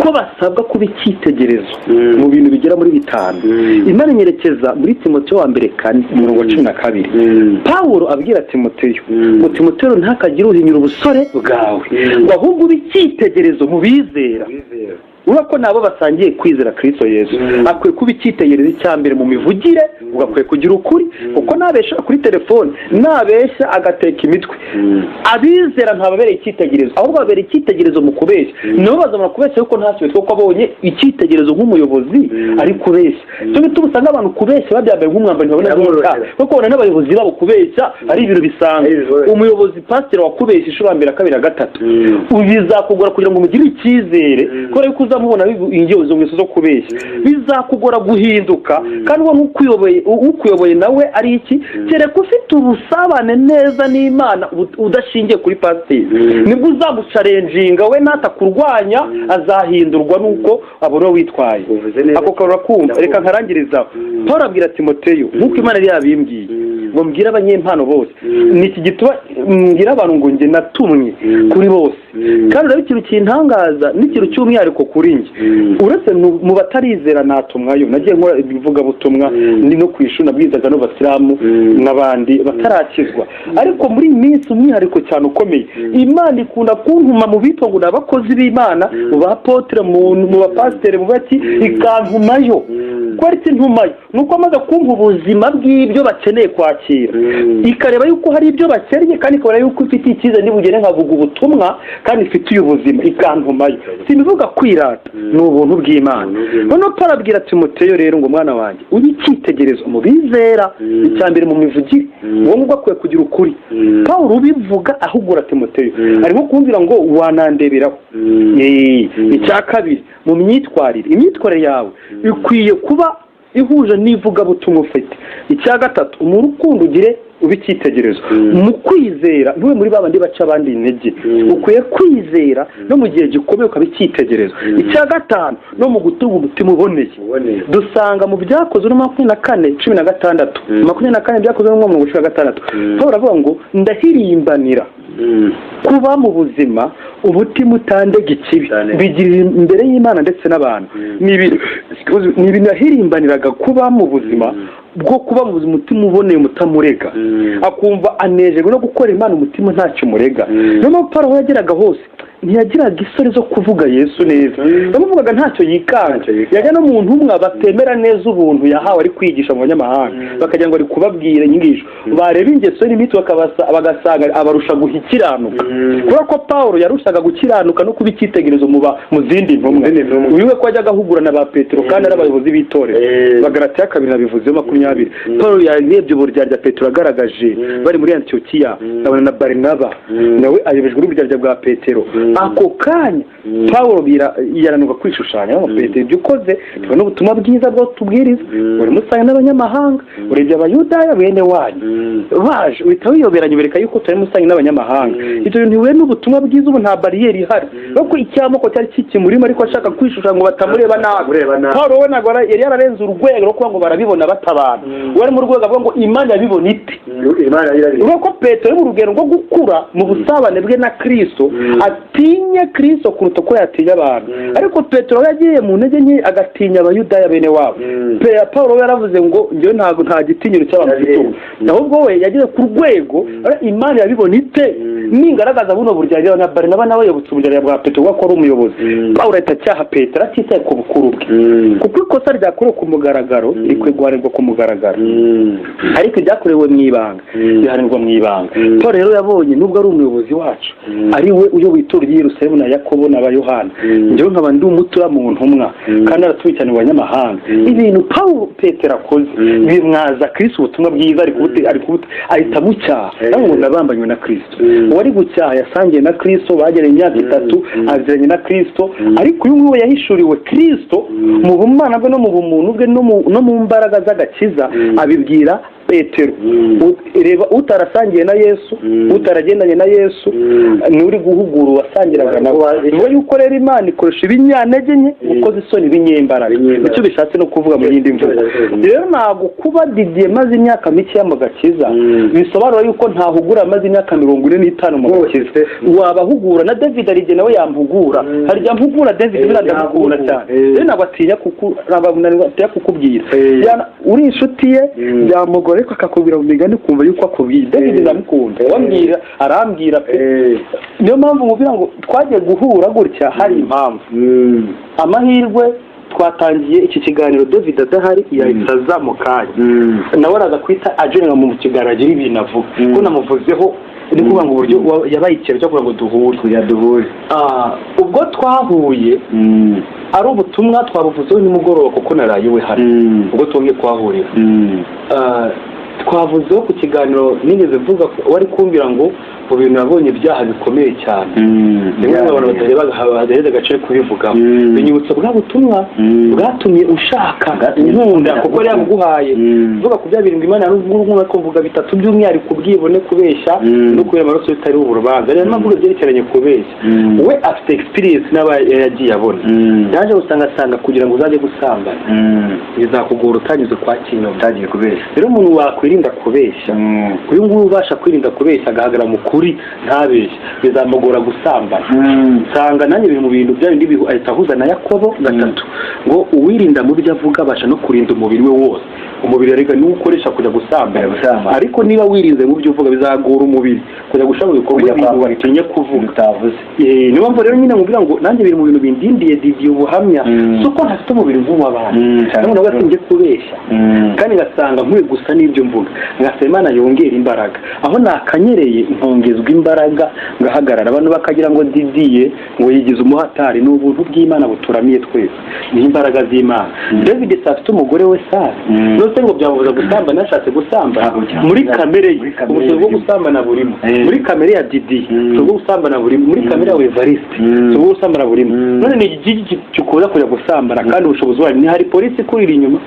Ko basabwa kuba icyitegererezo mu bintu bigera muri bitanu. Imana inyerekeza muri Timoteyo wa mbere 4, umurongo wa 12. Pawulo abwira Timoteyo ngo: "Timoteyo, ntakagire uhinyura ubusore bwawe, ngo ahubwo ube icyitegererezo mu bizera." Urabona ko nabo basangiye kwizera Kristo Yesu. Akwiye kuba icyitegererezo cya mbere mu mivugire, ugakwiye kugira ukuri, kuko nabesha kuri telefone, nabeshya agateka imitwe, abizera ntababereye icyitegererezo, ahubwo babereye icyitegererezo mu kubeshya. Nabo bazabona kubeshya kuko ntacyo bitwa ko abonye icyitegererezo nk'umuyobozi ari kubeshya. Cyo gituma usanga abantu kubeshya babyambaye nk'umwambaro, ntibabona Biraborohera. nk'icyaha, kuko babona n'abayobozi babo kubeshya ari ibintu bisanzwe. Ari ibintu. Umuyobozi, pasiteri wakubeshya inshuro ya mbere, kabiri, gatatu, bizakugora kugira ngo umugirire icyizere, kubera yuko uzamubona izo ngeso zo kubeshya. Bizakugora guhinduka kandi ubona ukuyoboye nawe ari iki. Kereka ufite ubusabane neza n'Imana udashingiye kuri pasiteri, nibwo uzamuchallenginga, we natakurwanya azahindurwa n'uko abona witwaye. Uvuze neza. Ako karora kumva. Ndakumva. Reka nkarangiriza. Paul abwira Timoteyo, nk'uko Imana yari yabimbwiye ngo mbwire abanyempano bose, ni iki gituma mbwira abantu ngo njye natumwe kuri bose. Kandi urebe ikintu kintangaza n'ikintu cy'umwihariko kuri njye, uretse mu batarizera natumwayo, nagiye nkora ibivugabutumwa, ndi no ku ishuri nabwizaga n'abasilamu n'abandi batarakizwa. Ariko muri iyi minsi umwihariko cyane ukomeye, Imana ikunda kuntuma mu bitwa ngo ni abakozi b'Imana, mu bapotere, mu bapasiteri, mu baki, ikantumayo. Kubera iki ntumayo? Ni uko amaze kumva ubuzima bw'ibyo bakeneye kwakira, ikareba yuko hari ibyo bakennye, kandi ikabona yuko ifite icyizere nibugere nkavuga ubutumwa kandi ifitiye ubuzima, ikantumayo. Sinivuga kwirata, ni ubuntu bw'Imana. Noneho Paul abwira Timoteyo rero ngo: "Mwana wanjye, ube icyitegererezo mu bizera." Icya mbere mu mivugire, uwo ngubwo akwiye kugira ukuri. Paul ubivuga ahugura Timoteyo, arimo kumvira ngo wanandeberaho. Icya kabiri, mu myitwarire, imyitwarire yawe ikwiye kuba ihuje n'ivugabutumwa ufite. Icya gatatu, mu rukundo ugire ube icyitegererezo. Mu kwizera, ntube muri ba bandi baca abandi intege, ukwiye kwizera no mu gihe gikomeye ukaba icyitegererezo. Icya gatanu, no mu gutunga umutima uboneye. Uboneye. Dusanga mu Byakozwe no 24:16, 24 Byakozwe no 16, Paul aravuga ngo: "Ndahirimbanira kuba mu buzima umutima utandega ikibi, Utandega. bigirira imbere y'Imana ndetse n'abantu." Ni ibintu yahirimbaniraga, kuba mu buzima bwo kuba mu buzima umutima uboneye, umutamurega, akumva anejejwe no gukora Imana, umutima ntacyo umurega. Niyo mpamvu Paul aho yageraga hose ntiyagiraga isoni zo kuvuga Yesu neza, yamuvugaga ntacyo yikanga. Ntacyo yikanga. Yajya no mu ntumwa batemera neza ubuntu yahawe ari kwigisha mu banyamahanga, bakagira ngo ari kubabwira inyigisho, bareba ingeso n'imitwe bagasanga abarusha gukiranuka, kubera ko Paul yarushaga gukiranuka no kuba icyitegererezo mu zindi ntumwa. Zindi ntumwa. Wiwe ko yajyaga ahugura na ba Petero kandi ari abayobozi b'itorero. Bagalatiya 2 nabivuzeho 20. Paul yarebye uburyarya Petero agaragaje bari muri Antiyokiya, abona na Barinaba nawe ayobejwe n'uburyarya bwa Petero. Ako kanya Paul yaranirwa kwishushanya ngo: "Petero, ibyo ukoze tubona ubutumwa bwiza bwo tubwiriza, uri musanga n'abanyamahanga, urebye Abayudaya bene wanyu baje uhita wiyoberanya, ubereka yuko turi musanga n'abanyamahanga. Ibyo bintu ntihuye n'ubutumwa bwiza." Ubu nta bariyeri ihari, kuko icyamoko cyari kikimurimo, ariko ashaka kwishushanya ngo batamureba nabi. Batamureba nabi. Paul we ntabwo yari yararenze urwego rwo kuba ngo barabibona batabana, wari mu rwego avuga ngo Imana yabibona ite? Imana yarabizi. Urabona ko Petero ari mu rugendo rwo gukura mu busabane bwe na Kristo, atinye Kristo kuruta uko yatinya abantu. Ariko Petero we yagiye mu ntege nke, agatinya Abayudaya bene wabo. Paul we yaravuze ngo: "Njyewe ntabwo nta gitinyiro cy'abantu mfite ubu." Ahubwo we yageze ku rwego Imana yabibona ite ningaragaza buno buryarya? Na Barinaba nawe yabutse uburyarya bwa Petero kuko ari umuyobozi. Paul ahita acyaha Petero atitaye ku bukuru bwe, kuko ikosa ryakorewe ku mugaragaro rikwiye guhanirwa ku mugaragaro, ariko ibyakorewe mu ibanga bihanirwa mu ibanga. Paul rero yabonye nubwo ari umuyobozi wacu, ari we uyoboye itorero ry'i Yerusalemu na Yakobo na ba Yohana, njyewe nkaba ndi umutura mu ntumwa kandi aratuye cyane mu banyamahanga, ibintu Paul Petero akoze bimwaza Kristo ubutumwa bwiza, ari kubute ahita amucyaha nawe ngo nabambanywe na Kristo. Uwari gucyaha yasangiye na Kristo, bageranye imyaka 3, aziranye na Kristo. Ariko uyu nguyu yahishuriwe Kristo mu bumana bwe no mu bumuntu bwe no mu mbaraga z'agakiza, abibwira Petero, reba utarasangiye na Yesu, utaragendanye na Yesu, ni uri guhugura uwasangiraga nawe. Bivuga yuko rero Imana ikoresha ibinyantege nke gukoza isoni ibinyembaraga. Nicyo bishatse no kuvuga mu yindi mvugo. Rero ntabwo kuba Didier maze imyaka mikeya mu gakiza bisobanura yuko ntahugura maze imyaka 45 mu gakiza. Wabahugura na David, hari igihe nawe yampugura, hari igihe ampugura David. Buriya ndamukunda cyane. Rero ntabwo atinya kukubwira uri inshuti ye, byamugora, ariko akakubwira mu migani ukumva yuko akubwiye. David ndamukunda, wambwira arambwira pe. Niyo mpamvu mubwira ngo twagiye guhura gutya hari impamvu. Amahirwe twatangiye iki kiganiro David adahari, yahise aza mu kanya. Nawe araza kwita ajenga mu kiganiro, agira ibintu avuga ko namuvuzeho. Ni ukuvuga ngo uburyo yabaye ikintu cyo kugira ngo duhure. Kugira duhure. Ubwo twahuye ari ubutumwa twabuvuzeho nimugoroba, kuko naraye iwe hano ubwo twongeye kuhahurira. Twavuzeho ku kiganiro nigeze mvuga, wari kumbwira ngo mu bintu nabonye ibyaha bikomeye cyane, rimwe mu abantu batareba agaciro kubivugaho. Binyibutsa bwa butumwa bwatumye ushaka inkunda, kuko yari yabuguhaye. Mvuga ku bya birindwi Imana yaruvuga ko mvuga bitatu by'umwihariko: ubwibone, kubeshya no kubera amaraso bitari urubanza. Rero mpamvu byerekeranye kubeshya, we afite experience n'aba yagiye abona. Yaje gusanga asanga kugira ngo uzajye gusambana bizakugora utanyuze kwa kinyoma. Utagiye kubeshya. Rero umuntu wakwirinda kubeshya, uyu nguyu ubasha kwirinda kubeshya, agahagarara mu kuri ntabeshye, bizamugora gusambana. Nsanga nanjye biri mu bintu bya bindi ahita ahuza na Yakobo 3 ngo uwirinda mu byo avuga abasha no kurinda umubiri we wose. Umubiri rega niwo ukoresha kujya gusambana. Gusambana. Ariko niba wirinze mu byo uvuga, bizagora umubiri kujya gushaka ibikorwa Kujya ibintu kwa- watinye kuvuga. Utavuze. Niyo mpamvu rero nyine mubwira ngo nanjye biri mu bintu bindindiye Didier ubuhamya. Si uko ntafite umubiri nk'uw'abantu, cyane. nabwo sinjye kubeshya, kandi ngasanga nkwiye gusa n'ibyo mvuga, ngasaba Imana yongera imbaraga aho nakanyereye, nkongezwa imbaraga ngahagarara. Abantu bakagira ngo Didier ngo yigize umuhatari. Ni ubuntu bw'Imana buturamiye twese, ni imbaraga z'Imana. David si afite umugore we Sara? Nose ngo byamubuza gusambana yashatse gusambana? Ntabwo byambuza. Muri kamere ye Muri kamere ubushobozi bwo ye. gusambana burimo. Muri kamere ya Didier ubushobozi bwo gusambana burimo. Muri kamere ya Evariste ubushobozi bwo gusambana burimo. None ni igiki gikunda kujya gusambana kandi ubushobozi buhari? Ni hari polisi ikurira inyuma?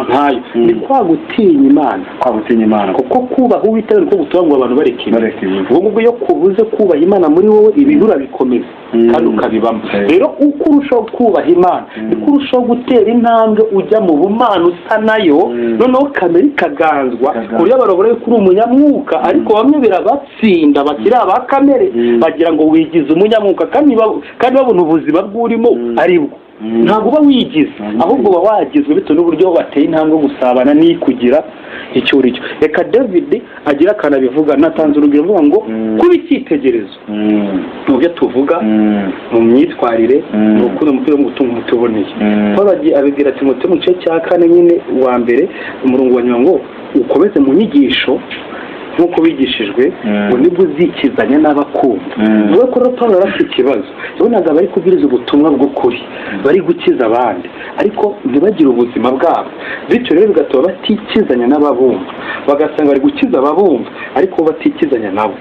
Ntayo. Ni kwa gutinya Imana. Kwa gutinya Imana. Kuko kubaha Uwiteka niko gutuma ngo abantu bareka ibi. Bareka ibi. Ubwo ngubwo iyo kubuze kubaha Imana muri wowe, ibintu urabikomeza kandi ukabibamo. Rero uko urushaho kubaha Imana, niko urushaho gutera intambwe ujya mu bumana usa nayo. Noneho kamere ikaganzwa, Ikaganzwa. ku buryo abantu yuko uri umunyamwuka, ariko bamwe birabatsinda bakiri aba kamere, bagira ngo wigize umunyamwuka, kandi babona ubuzima bw'urimo ari bwo. Ntabwo uba wigize, ahubwo uba wagizwe bitewe n'uburyo wateye intambwe yo gusabana n'ikugira icyo uri cyo. Reka David agira akantu abivuga. Natanze urugero mvuga ngo kuba icyitegererezo mu byo tuvuga, mu myitwarire, mu rukundo, mu wo gutunga umuti uboneye. Paul abibwira Timoteyo mu gice cya 4 nyine wa mbere, umurongo wa nyuma, ngo ukomeze mu nyigisho nk'uko bigishijwe, ngo nibwo uzikizanya n'abakumva. Vuga ko rero Paul yari afite ikibazo. Yabonaga bari kubwiriza ubutumwa bw'ukuri, bari gukiza abandi, ariko ntibagire ubuzima bwabo. Bityo rero bigatuma batikizanya n'ababumva, bagasanga bari gukiza ababumva ariko bo batikizanya nabo.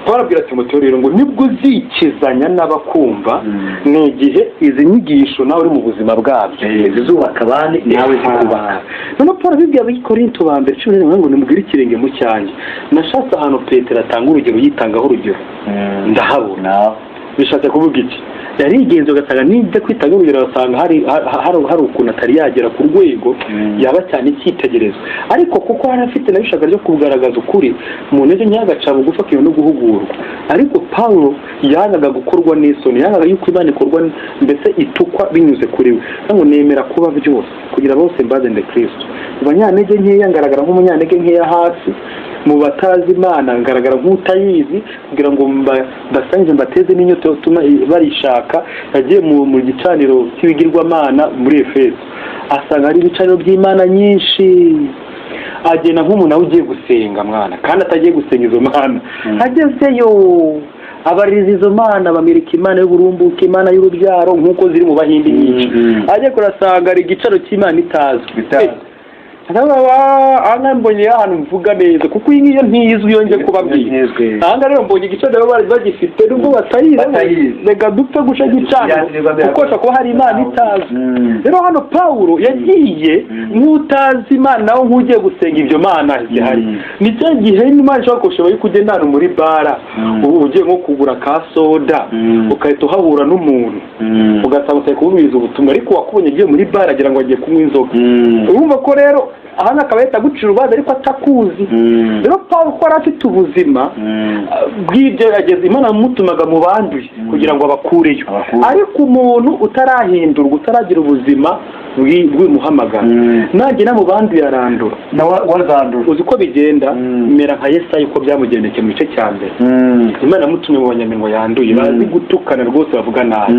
Paul abwira Timoteyo rero ngo nibwo uzikizanya n'abakumva, ni igihe izi nyigisho nawe uri mu buzima bwabyo. Zizubaka abandi, nawe zikubaka. Noneho Paul abibwiye Abikorinto ba mbere 11 ngo nimubwire ikirenge mu cyanjye. Nashatse ahantu Petero atanga urugero, yitangaho urugero, ndahabura. Nawe. Bishatse kuvuga iki? Yarigenze, ugasanga nijya kwitanga urugero, ugasanga hari ukuntu atari yagera ku rwego yaba cyane icyitegererezo. Ariko kuko yari afite nawe ishaka ryo kugaragaza ukuri mu ntege nke, agaca bugufi akiwe no guhugurwa. Ariko Pawulo yangaga gukorwa n'isoni, yangaga yuko Imana ikorwa mbese itukwa binyuze kuri we. Ngo nemera kuba byose kugira bose mbazane Kristo. Mu banyantege nkeya ngaragara nk'umunyantege nkeya hasi, mu batazi Imana ngaragara nk'utayizi, kugira ngo mbasangize, mbateze n'inyota yotuma barishaka. Yagiye mu gicaniro cy'ibigirwamana muri Efeso, asanga hari ibicaniro by'imana nyinshi. Agenda nk'umuntu nawe ugiye gusenga mwana, kandi atagiye gusenga izo mana. Agezeyo abaririza izo mana, bamwereka imana y'uburumbuke, imana y'urubyaro, nk'uko ziri mu Bahindi nyinshi. Ajya kurasanga hari igicaro cy'imana itazwi. Itazwi. Aha mbonye ahantu mvuga neza, kuko iyi ngiyo ntizwi, iyo ngiye kubabwira. Ntizwi. Aha ngaha rero mbonye igicaniro bari bagifite nubwo batayizi. Batayizi. Reka dupfe guca gicaniro, kuko hashobora kuba hari Imana itazwi. Rero hano Pawulo yagiye nk'utazi Imana, nawe nk'ugiye gusenga ibyo mana zihari. Ni cyo gihe Imana ishobora kurushaho yuko ugenda ahantu muri bara, ubu ugiye nko kugura ka soda, ugahita uhahura n'umuntu, ugasanga utari kumubwiriza ubutumwa, ariko wakubonye agiye muri bara agira ngo agiye kunywa inzoga. Urumva ko rero aha akaba yahita agucira urubanza ariko atakuzi. Rero Pawulo, ko yari afite ubuzima bw'ibyo yageze, Imana yamutumaga mu banduye kugira ngo abakureyo. Abakure. Ariko umuntu utarahindurwa, utaragira ubuzima bw'umuhamagaro, nagera mu banduye arandura. Nawe wazandura. Uzi uko bigenda? Mera nka Yesaya, uko byamugendekeye mu gice cya mbere. Imana yamutumye mu banyaminwa yanduye, bazi gutukana rwose, bavuga nabi.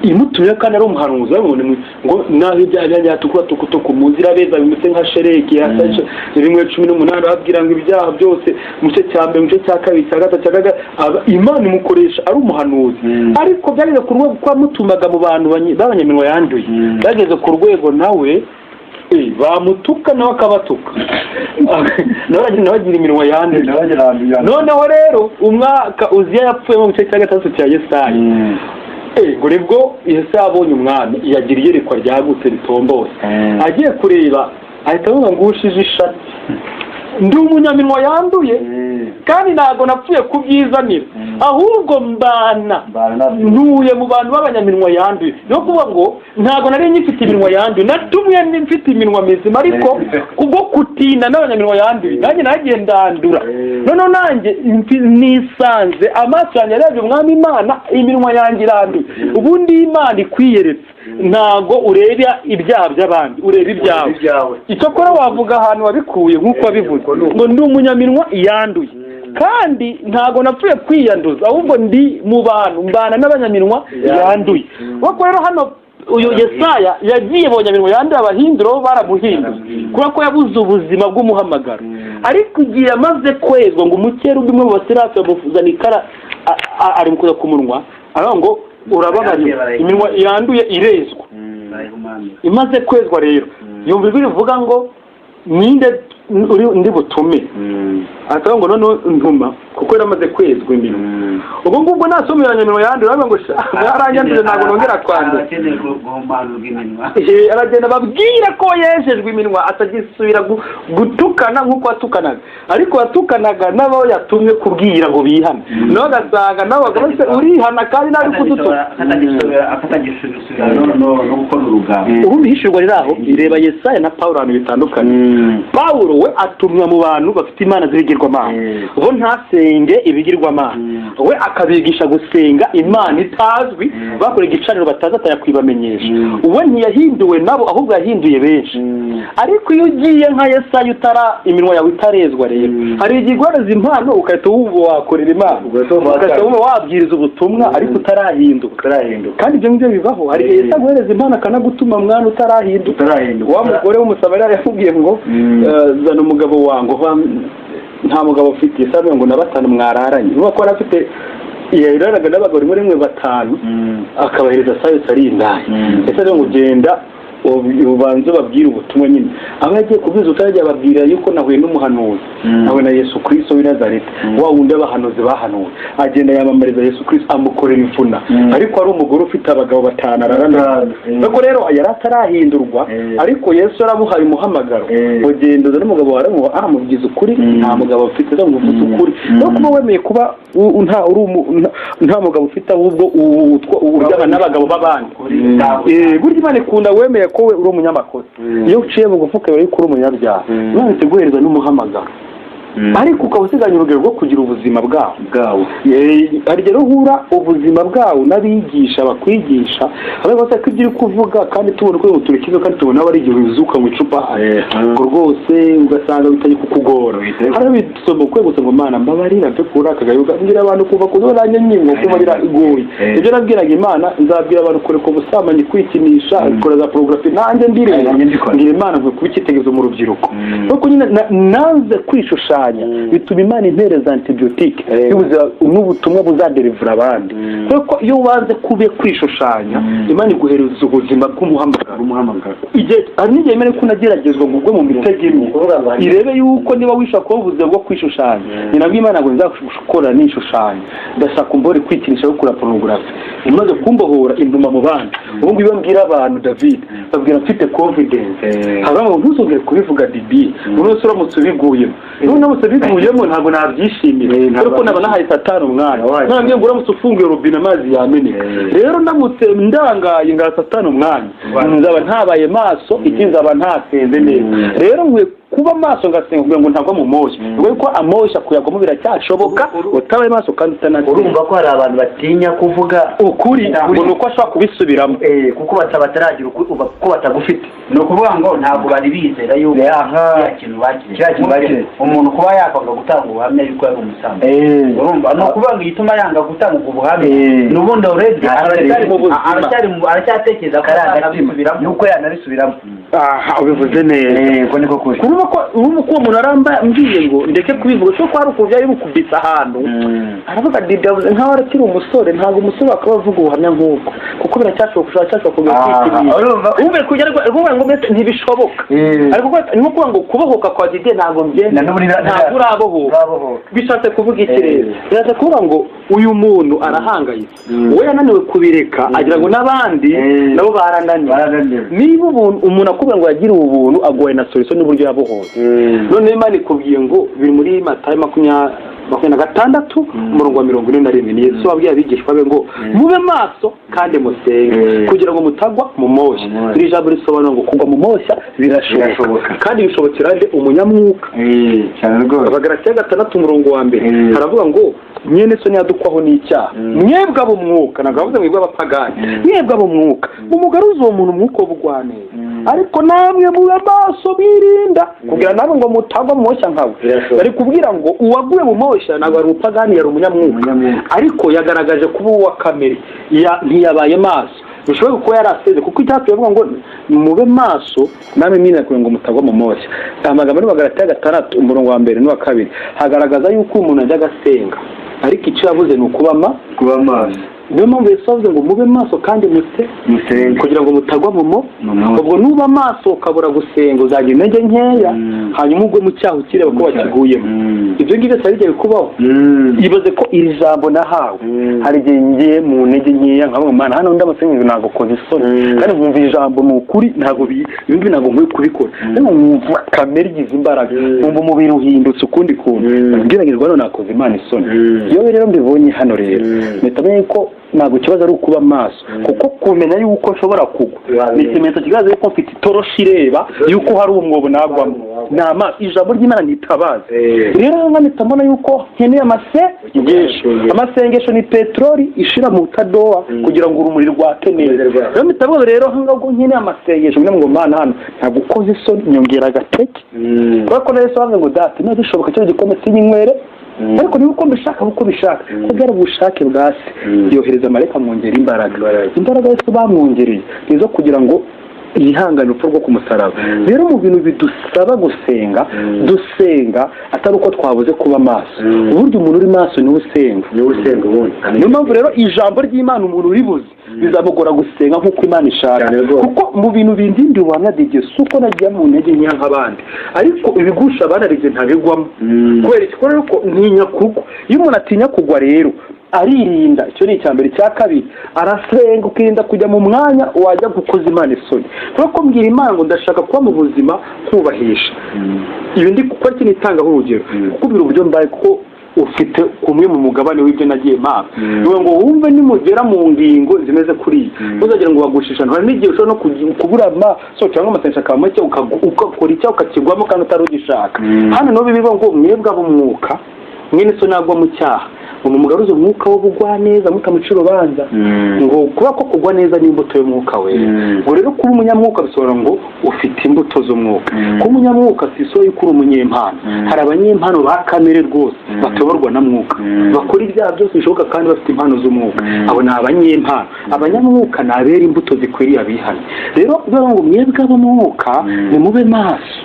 Imutumye kandi ari umuhanuzi, babibone ngo naho ibyaha byanjye yatukura tukutuku mu nzira beza bimeze nka shereki 1:18, babwira ngo ibyaha byose mu gice cya mbere, mu gice cya kabiri, cya gatatu, cya gatatu. Imana imukoresha ari umuhanuzi. Ariko byageze ku rwego ko yamutumaga mu bantu b'abanyaminwa yanduye, byageze ku rwego nawe bamutuka nawe akabatuka, nawe agira iminwa yanduye. Noneho rero umwaka Uziya yapfuyemo, mu gice cya gatandatu cya Yesaya, ngo nibwo Yesaya abonye umwami, yagira iyerekwa ryagutse ritombose. Agiye kureba ahita avuga ngo ushije ishati, ndi umunyaminwa yanduye, kandi ntabwo napfuye kubyizanira, ahubwo mbana ntuye mu bantu b'abanyaminwa yanduye. Ni ukuvuga ngo ntabwo nari ngifite iminwa yanduye, natumwe mfite iminwa mizima, ariko kubwo kutinda n'abanyaminwa yanduye nanjye nagiye ndandura. Noneho nanjye nisanze amaso yanjye arebye umwami Imana, iminwa yanjye iranduye. Ubundi iyo Imana ikwiyeretse, ntabwo ureba ibyaha by'abandi, ureba ibyawe. Icyakora wavuga ahantu wabikuye nk'uko wabivuze ngo ndi umunyaminwa yanduye, kandi ntabwo napfuye kwiyanduza, ahubwo ndi mu bantu mbana n'abanyaminwa yanduye. Kuko rero hano uyu Yesaya yagiye mu banyaminwa yanduye, abahindura bo baramuhinduye kubera ko yabuze ubuzima bw'umuhamagaro. Ariko igihe yamaze kwezwa, ngo umukerubi umwe mu baserafi bamuzana ikara arimukoza ku munwa, aravuga ngo urababariwe, iminwa yanduye irezwa. Imaze kwezwa rero yumva ijwi rivuga ngo ninde uri ndi butume? Akavuga ngo noneho ntuma, kuko yari amaze kwezwa iminwa. Ubwo ngubwo nasoma iminwa yanduye, aravuga ngo sha, mwaranyanduje, ntabwo nongera kwandura. Akeneye guhumanurwa iminwa. Aragenda ababwira ko yejejwe iminwa, atagisubira gutukana nk'uko yatukanaga, ariko yatukanaga n'abo yatumye kubwira ngo bihane, nawe agasanga nawe bakavuga se urihana kandi nabi kudutuka. Akatagisubira no gukora urugamba. Ubundi ihishurwa riri aho ireba Yesaya na Pawulo ahantu bitandukanye. Pawulo we atumwa mu bantu bafite imana z'ibigirwamana, bo ntasenge ibigirwamana, we akabigisha gusenga Imana itazwi, bakora igicaniro batazi, atayakwibamenyesha. We ntiyahinduwe nabo, ahubwo yahinduye benshi. Ariko iyo ugiye nka Yesaya, utara iminwa yawe itarezwa rero, hari igihe iguhereza impano ugahita wumva wakorera Imana, ugahita wumva wabwiriza ubutumwa, ariko utarahinduka. Utarahinduka. Kandi ibyo ngibyo bibaho, hari igihe Yesu aguhereza impano akanagutuma mwana utarahinduka. Utarahinduka. Wa mugore w'Umusamariya yamubwiye ngo zana umugabo wangu, nta mugabo ufite. Yesu aravuga ngo na batanu mwararanye. Niba ko yari afite, yararaga n'abagabo rimwe rimwe batanu, akabahereza sayusi ari indaya. Yesu aravuga ngo genda ubanze ubabwire ubutumwa nyine. Aba yagiye kubwiza ubutumwa, yagiye ababwira yuko nahuye n'umuhanuzi, nahuye na Yesu Kristo w'i Nazareti, wa wundi abahanuzi bahanuwe. Agenda yamamariza Yesu Kristo, amukorera imvuna, ariko ari umugore ufite abagabo batanu ararana. Ariko rero yari atarahindurwa, ariko Yesu yaramuhaye umuhamagaro ngo genda uzane umugabo wawe. Aramubwiza ukuri, nta mugabo ufite. Ngo uvuze ukuri no kuba wemeye kuba nta uri nta mugabo ufite, ahubwo uryamana n'abagabo b'abandi. Burya Imana ikunda wemeye ko we uri umunyamakosa. Iyo uciye bugufi ukabera yuko uri umunyabyaha, Imana iteguhereza n'umuhamagaro, ariko ukaba usiganye urugero rwo kugira ubuzima bwawo. Bwawe. Hari igihe uhura ubuzima bwawo n'abigisha bakwigisha bose ko ibyo uri kuvuga, kandi tubona uko turikiza, kandi tubona aba ari igihe uzuka mu icupa, ngo rwose ugasanga bitari kukugora. Hari abisoma ukwiye gusa ngo Mana mbabarira mve kuri aka gayoga, mbwira abantu kuva ku zo nanjye nyingo kuba biragoye. Ibyo nabwiraga Imana, nzabwira abantu kureka ubusambanyi, kwikinisha, gukora za pornography, nanjye mbireba. Nanjye mbikora. Mbwira Imana ngo kuba icyitegererezo mu rubyiruko, kuko nyine nanze kwishushanya. kwishushanya bituma Imana impereza antibiyotike n'ubutumwa buzaderivura abandi, kuko iyo wanze kube kwishushanya, Imana iguhereza ubuzima bw'umuhamagaro. Umuhamagaro. Igihe hari n'igihe mbere ko unageragezwa ngo ugwe mu mitego imwe, Ukuvuga ngo hari- irebe yuko niba wishaka kuba ubuzima bwo kwishushanya. Ni nabwo Imana ngo nzakora nishushanya, ndashaka umbore kwikinisha no kureba pornography. Imaze kumbohora, intuma mu bandi. Ubu ngubu iyo mbwira abantu David, babwira mfite confidence. Haravuga ngo ntuzongere kubivuga Didi, umuntu wese uramutse ubiguyemo, none uramutse ubiguyemo ntabwo nabyishimira, Ntabwo kuko naba nahaye Satani umwanya. Wahaye. Nambwiye ngo uramutse ufunguye robine amazi yameneka. Rero ndamutse ndangaye ngaha Satani umwanya, nzaba ntabaye maso, ikindi nzaba ntasenze neza. Rero nkwiye kuba maso ngasenga kugira ngo ntagwa mu moshya, ubwo ko amoshya kuyagwamo biracyashoboka utabaye maso kandi utanasenga. Urumva ko hari abantu batinya kuvuga Ukuri ngo ni uko ashobora kubisubiramo. Kuko bataragira ko batagufite. Ni ukuvuga ngo ntabwo bari bizera yuko kiriya kintu bakiretse. Kiriya kintu bakiretse. Umuntu kuba yakwanga gutanga ubuhamya yuko yari umusambanyi, urumva ni ukuvuga ngo igituma yanga gutanga ubwo buhamya ni ubundi already Aracyari mu buzima. Aracyatekereza ko Kari agatima azanabisubiramo. Nuko yanabisubiramo. Aha ubivuze neza. Ko niko kuri. Urumva ko uwo muntu aramba mbwiye ngo ndeke kubivuga, kuko hari ukuntu byari bimukubise ahantu, aravuga Didi yavuze nkaho arakiri umusore, ntabwo umusore akaba avuga ubuhamya nk'ubwo, kuko biracyashoboka, biracyashoboka kongera kwikinisha. Urumva Wumve kujya ariko ngo mbese ntibishoboka. Ariko ni nko kuvuga ngo kubohoka kwa Didi ntabwo mbyemera. Na n'ubu Ntabwo urabohoka. Urabohoka. Bishatse kuvuga iki rero? Bishatse kuvuga ngo uyu muntu arahangayitse, we yananiwe kubireka, agira ngo n'abandi nabo barananiwe. Barananiwe. Niba umuntu akubwira ngo yagiriwe ubuntu, agoye na solution n'uburyo yabohoye. None Imana ikubwiye ngo biri muri Matayo 26, umurongo wa 41, ni Yesu wabwiye abigishwa be ngo mube maso kandi musenge kugira ngo mutagwa mu moshya. Mu moshya. Iri jambo risobanura ngo kugwa mu moshya birashoboka. Birashoboka. Kandi bishobokera nde? Umunyamwuka. Cyane rwose. Abagalatiya 6, umurongo wa 1, haravuga ngo mwene so ntiyadukwaho n'icyaha, mwebwe ab'umwuka, ntabwo bavuze mwebwe abapagani, mwebwe ab'umwuka mumugaruze uwo muntu umwuka w'ubugwaneza, ariko namwe mube maso birinda kugira namwe ngo mutagwa mu moshya nkawe. Birashoboka. Bari kubwira ngo uwaguye mu moshya ntabwo ari umupagani, yari umunyamwuka. Umunyamwuka. Ariko yagaragaje kuba uwa kamere, ntiyabaye maso, bishoboka kuba yari aseze, kuko icyatsi bavuga ngo mube maso namwe mwirinde kugira ngo mutagwa mu moshya. Amagambo ari mu Bagalatiya 6, umurongo wa 1 n'uwa 2, hagaragaza yuko umuntu ajya agasenga, ariko icyo yabuze ni ukuba Kuba maso. Niyo mpamvu Yesu avuze ngo mube maso kandi muse Musenge. kugira ngo mutagwa mu mo Mu moshya. Ubwo nuba maso ukabura gusenga, uzagira intege nkeya, hanyuma ugwe mu cyaha ukireba ko wakiguyemo. Ibyo ngibyo byose bijya bikubaho. Ibaze ko iri jambo nahawe, hari igihe ngiye mu ntege nkeya nkavuga: "Mana, hano ndamutse nkumva ntabwo koza isoni, kandi nkumva ijambo ni ukuri, ntabwo ibi ngibi ntabwo nkwiye kubikora, ariko nkumva kamere igize imbaraga, nkumva umubiri uhindutse ukundi kuntu, ngeragezwa none nakoze Imana isoni." Iyo rero mbibonye hano rero, mpita menya ko ntabwo ikibazo ari ukuba maso, kuko kumenya yuko nshobora kugwa ni ikimenyetso kigaragaza yuko mfite itoroshi ireba yuko hari umwobo nagwamo. Ni amaso, ijambo ry'Imana ntitabaza. Rero mpita mbona yuko nkeneye amasengesho. Amasengesho ni peteroli ishira mu tadowa kugira ngo urumuri rwake neza. Rero mpita mbona rero aho ngaho nkeneye amasengesho, ngira ngo: "Mana, hano ntabwo ukoze isoni, nyongera agateke," kubera ko na Yesu bavuze ngo: "Data, niba bishoboka cyo gikombe sinyinywere, ariko niba uko mbishaka, uko bishaka," ko byari ubushake bwa se, yohereza marayika amwongera imbaraga. Imbaraga Yesu bamwongereye ni izo kugira ngo yihangane urupfu rwo ku musaraba. Rero mu bintu bidusaba gusenga, dusenga atari uko twabuze kuba maso. Uburyo umuntu uri maso niwe usenga. Niwe usenga ubundi. Niyo mpamvu rero ijambo ry'Imana umuntu uribuze bizamugora gusenga nk'uko Imana ishaka. Cyane rwose. Kuko mu bintu bindindi ubuhamya Didier, si uko nagiye mu ntege nkeya nk'abandi, ariko ibigusha abandi hari igihe ntabigwamo. Kubera iki? Kubera ko ntinya kugwa. Iyo umuntu atinya kugwa rero aririnda, icyo ni icya mbere. Icya kabiri, arasenga, ukirinda kujya mu mwanya wajya gukoza Imana isoni, kubera ko mbwira Imana ngo ndashaka kuba mu buzima nkubahisha. Ibi ndi gukora iki? Nitangaho urugero, kukubwira uburyo mbaye, kuko ufite kumwe mu mugabane w'ibyo nagiye mpabwa. Ni ngo wumve nimugera mu ngingo zimeze kuriya, ntuzagira ngo bagushishane. Hari n'igihe ushobora no kubura amaso cyangwa amasengesho akaba make, ugakora icyaha ukakigwamo kandi utari ugishaka. Hano niho bivuga ngo mwebwe ab'umwuka, mwene so nagwa mu cyaha, ngo mumugaruze umwuka w'ubugwaneza, mutamuca urubanza. Ngo kuba ko kugwa neza ni imbuto y'umwuka wera. Ngo rero kuba umunyamwuka bisobanura ngo ufite imbuto z'umwuka. Kuba umunyamwuka si isoko y'uko uri umunyempano. Hari abanyempano ba kamere rwose batayoborwa na mwuka, bakora ibyaha byose bishoboka kandi bafite impano z'umwuka. Abo ni abanyempano. Abanyamwuka ni abera imbuto zikwiriye abihana. Rero bivuga ngo mwebwe ab'umwuka nimube maso.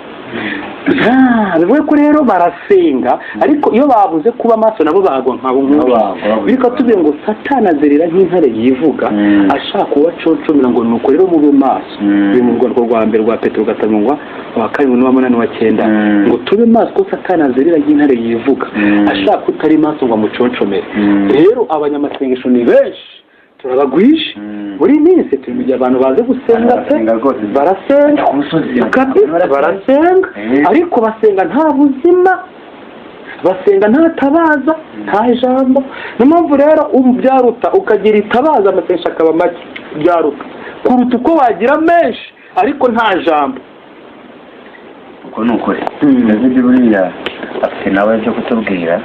Bivuge ko rero barasenga, ariko iyo babuze kuba maso nabo bagwa nkabo nk'ubu. Bityo tuvuye ngo Satani azerera nk'intare yivuga, ashaka uwaconcomera, ngo nuko rero mube maso. Biri mu rwandiko rwa mbere rwa Petero 5, wa 7 n'uwa 8 wa 9, ngo tube maso ko Satani azerera nk'intare yivuga, ashaka utari maso ngo amuconcomere. Rero abanyamasengesho ni benshi, turabagwije muri iyi minsi. Turi mu gihe abantu bazi gusenga pe, barasenga kabisa, barasenga, ariko basenga nta buzima, basenga nta tabaza, nta ijambo. Niyo mpamvu rero byaruta ukagira itabaza, amasengesho akaba make, byaruta kuruta uko wagira menshi ariko nta jambo. Uko ni ukuri. David buriya afite nawe byo kutubwira,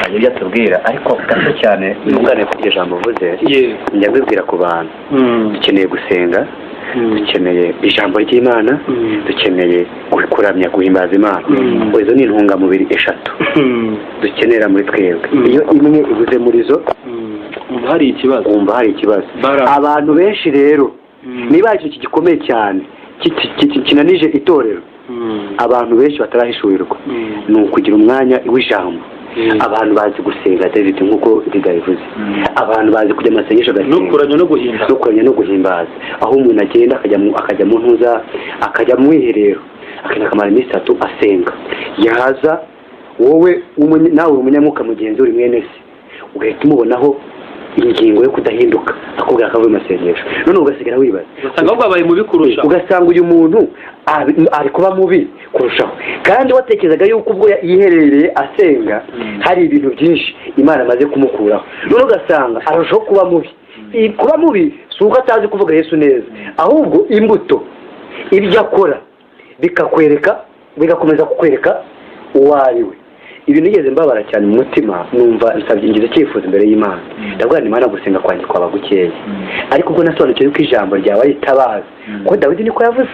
agira ibyo atubwira, ariko gato cyane ntunganire ku iryo jambo uvuze. Njya mbibwira ku bantu: dukeneye gusenga, dukeneye ijambo ry'Imana, dukeneye kuramya, guhimbaza Imana. Izo ni intungamubiri eshatu dukenera muri twebwe. Iyo imwe ibuze muri zo, wumva hari ikibazo. Wumva hari ikibazo. Abantu benshi rero, niba hari ikintu gikomeye cyane kinanije itorero, abantu benshi batarahishurirwa, ni ukugira umwanya w'ijambo. Abantu bazi gusenga, David, nk'uko Diga bivuze, abantu bazi kujya amasengesho, no kuramya no guhimbaza. No kuramya no guhimbaza, aho umuntu agenda akajya mu ntuza, akajya mu mwiherero, akagenda akamara iminsi 3 asenga. Yaza, wowe nawe uri umunyamwuka mugenzi, uri mwene se, ugahita umubonaho ingingo yo kudahinduka, akubwira ko avuye mu masengesho, none ugasigara wibaza. Ugasanga ahubwo abaye mubi kurushaho. Ugasanga uyu muntu ari kuba mubi kurushaho, kandi watekerezaga yuko ubwo yiherereye asenga hari ibintu byinshi Imana amaze kumukuraho, none ugasanga arushaho kuba mubi. Kuba mubi si uko atazi kuvuga Yesu neza, ahubwo imbuto, ibyo akora bikakwereka, bigakomeza kukwereka uwo ari we. Ibi nigeze mbabara cyane mu mutima, numva nsabye, ngize icyifuzo imbere y'Imana, ndavuga nti: "Imana, gusenga kwanjye kwaba gukeya." Ariko ubwo nasobanukiwe yuko ijambo ryawe ari itabaza, kuko Dawidi niko yavuze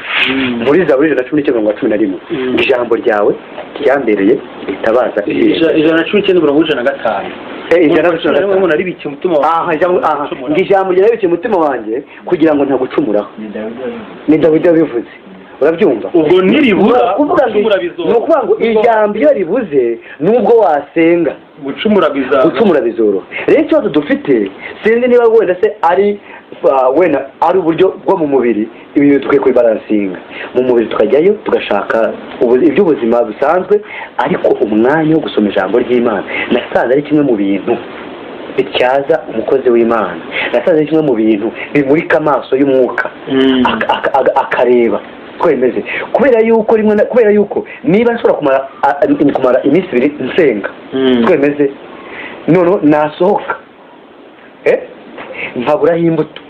muri Zaburi 119:11, ngo ijambo ryawe ryambereye itabaza. 119 umurongo 105. 115. Umuntu aribikiye umutima wawe. Aha, aha, ngo ijambo ryarabikiye umutima wanjye kugira ngo ntagucumuraho. Ni Dawidi wabivuze, urabyumva? Ubwo niribura, Ni ukuvuga ngo gucumura bizoroha. Ni ukuvuga ngo ijambo iyo ribuze, nubwo wasenga, Gucumura bizaza. Gucumura bizoroha. Rero ikibazo dufite, sinzi niba wenda se ari wenda ari uburyo bwo mu mubiri, ibintu dukwiye kubibalansinga mu mubiri, tukajyayo tugashaka iby'ubuzima busanzwe, ariko umwanya wo gusoma ijambo ry'Imana nasanze ari kimwe mu bintu bityaza umukozi w'Imana, nasanze ari kimwe mu bintu bimurika amaso y'umwuka, akareba ko bimeze, kubera yuko rimwe kubera yuko niba nshobora kumara iminsi 2 nsenga, ko bimeze, noneho nasohoka nkaburaho imbuto,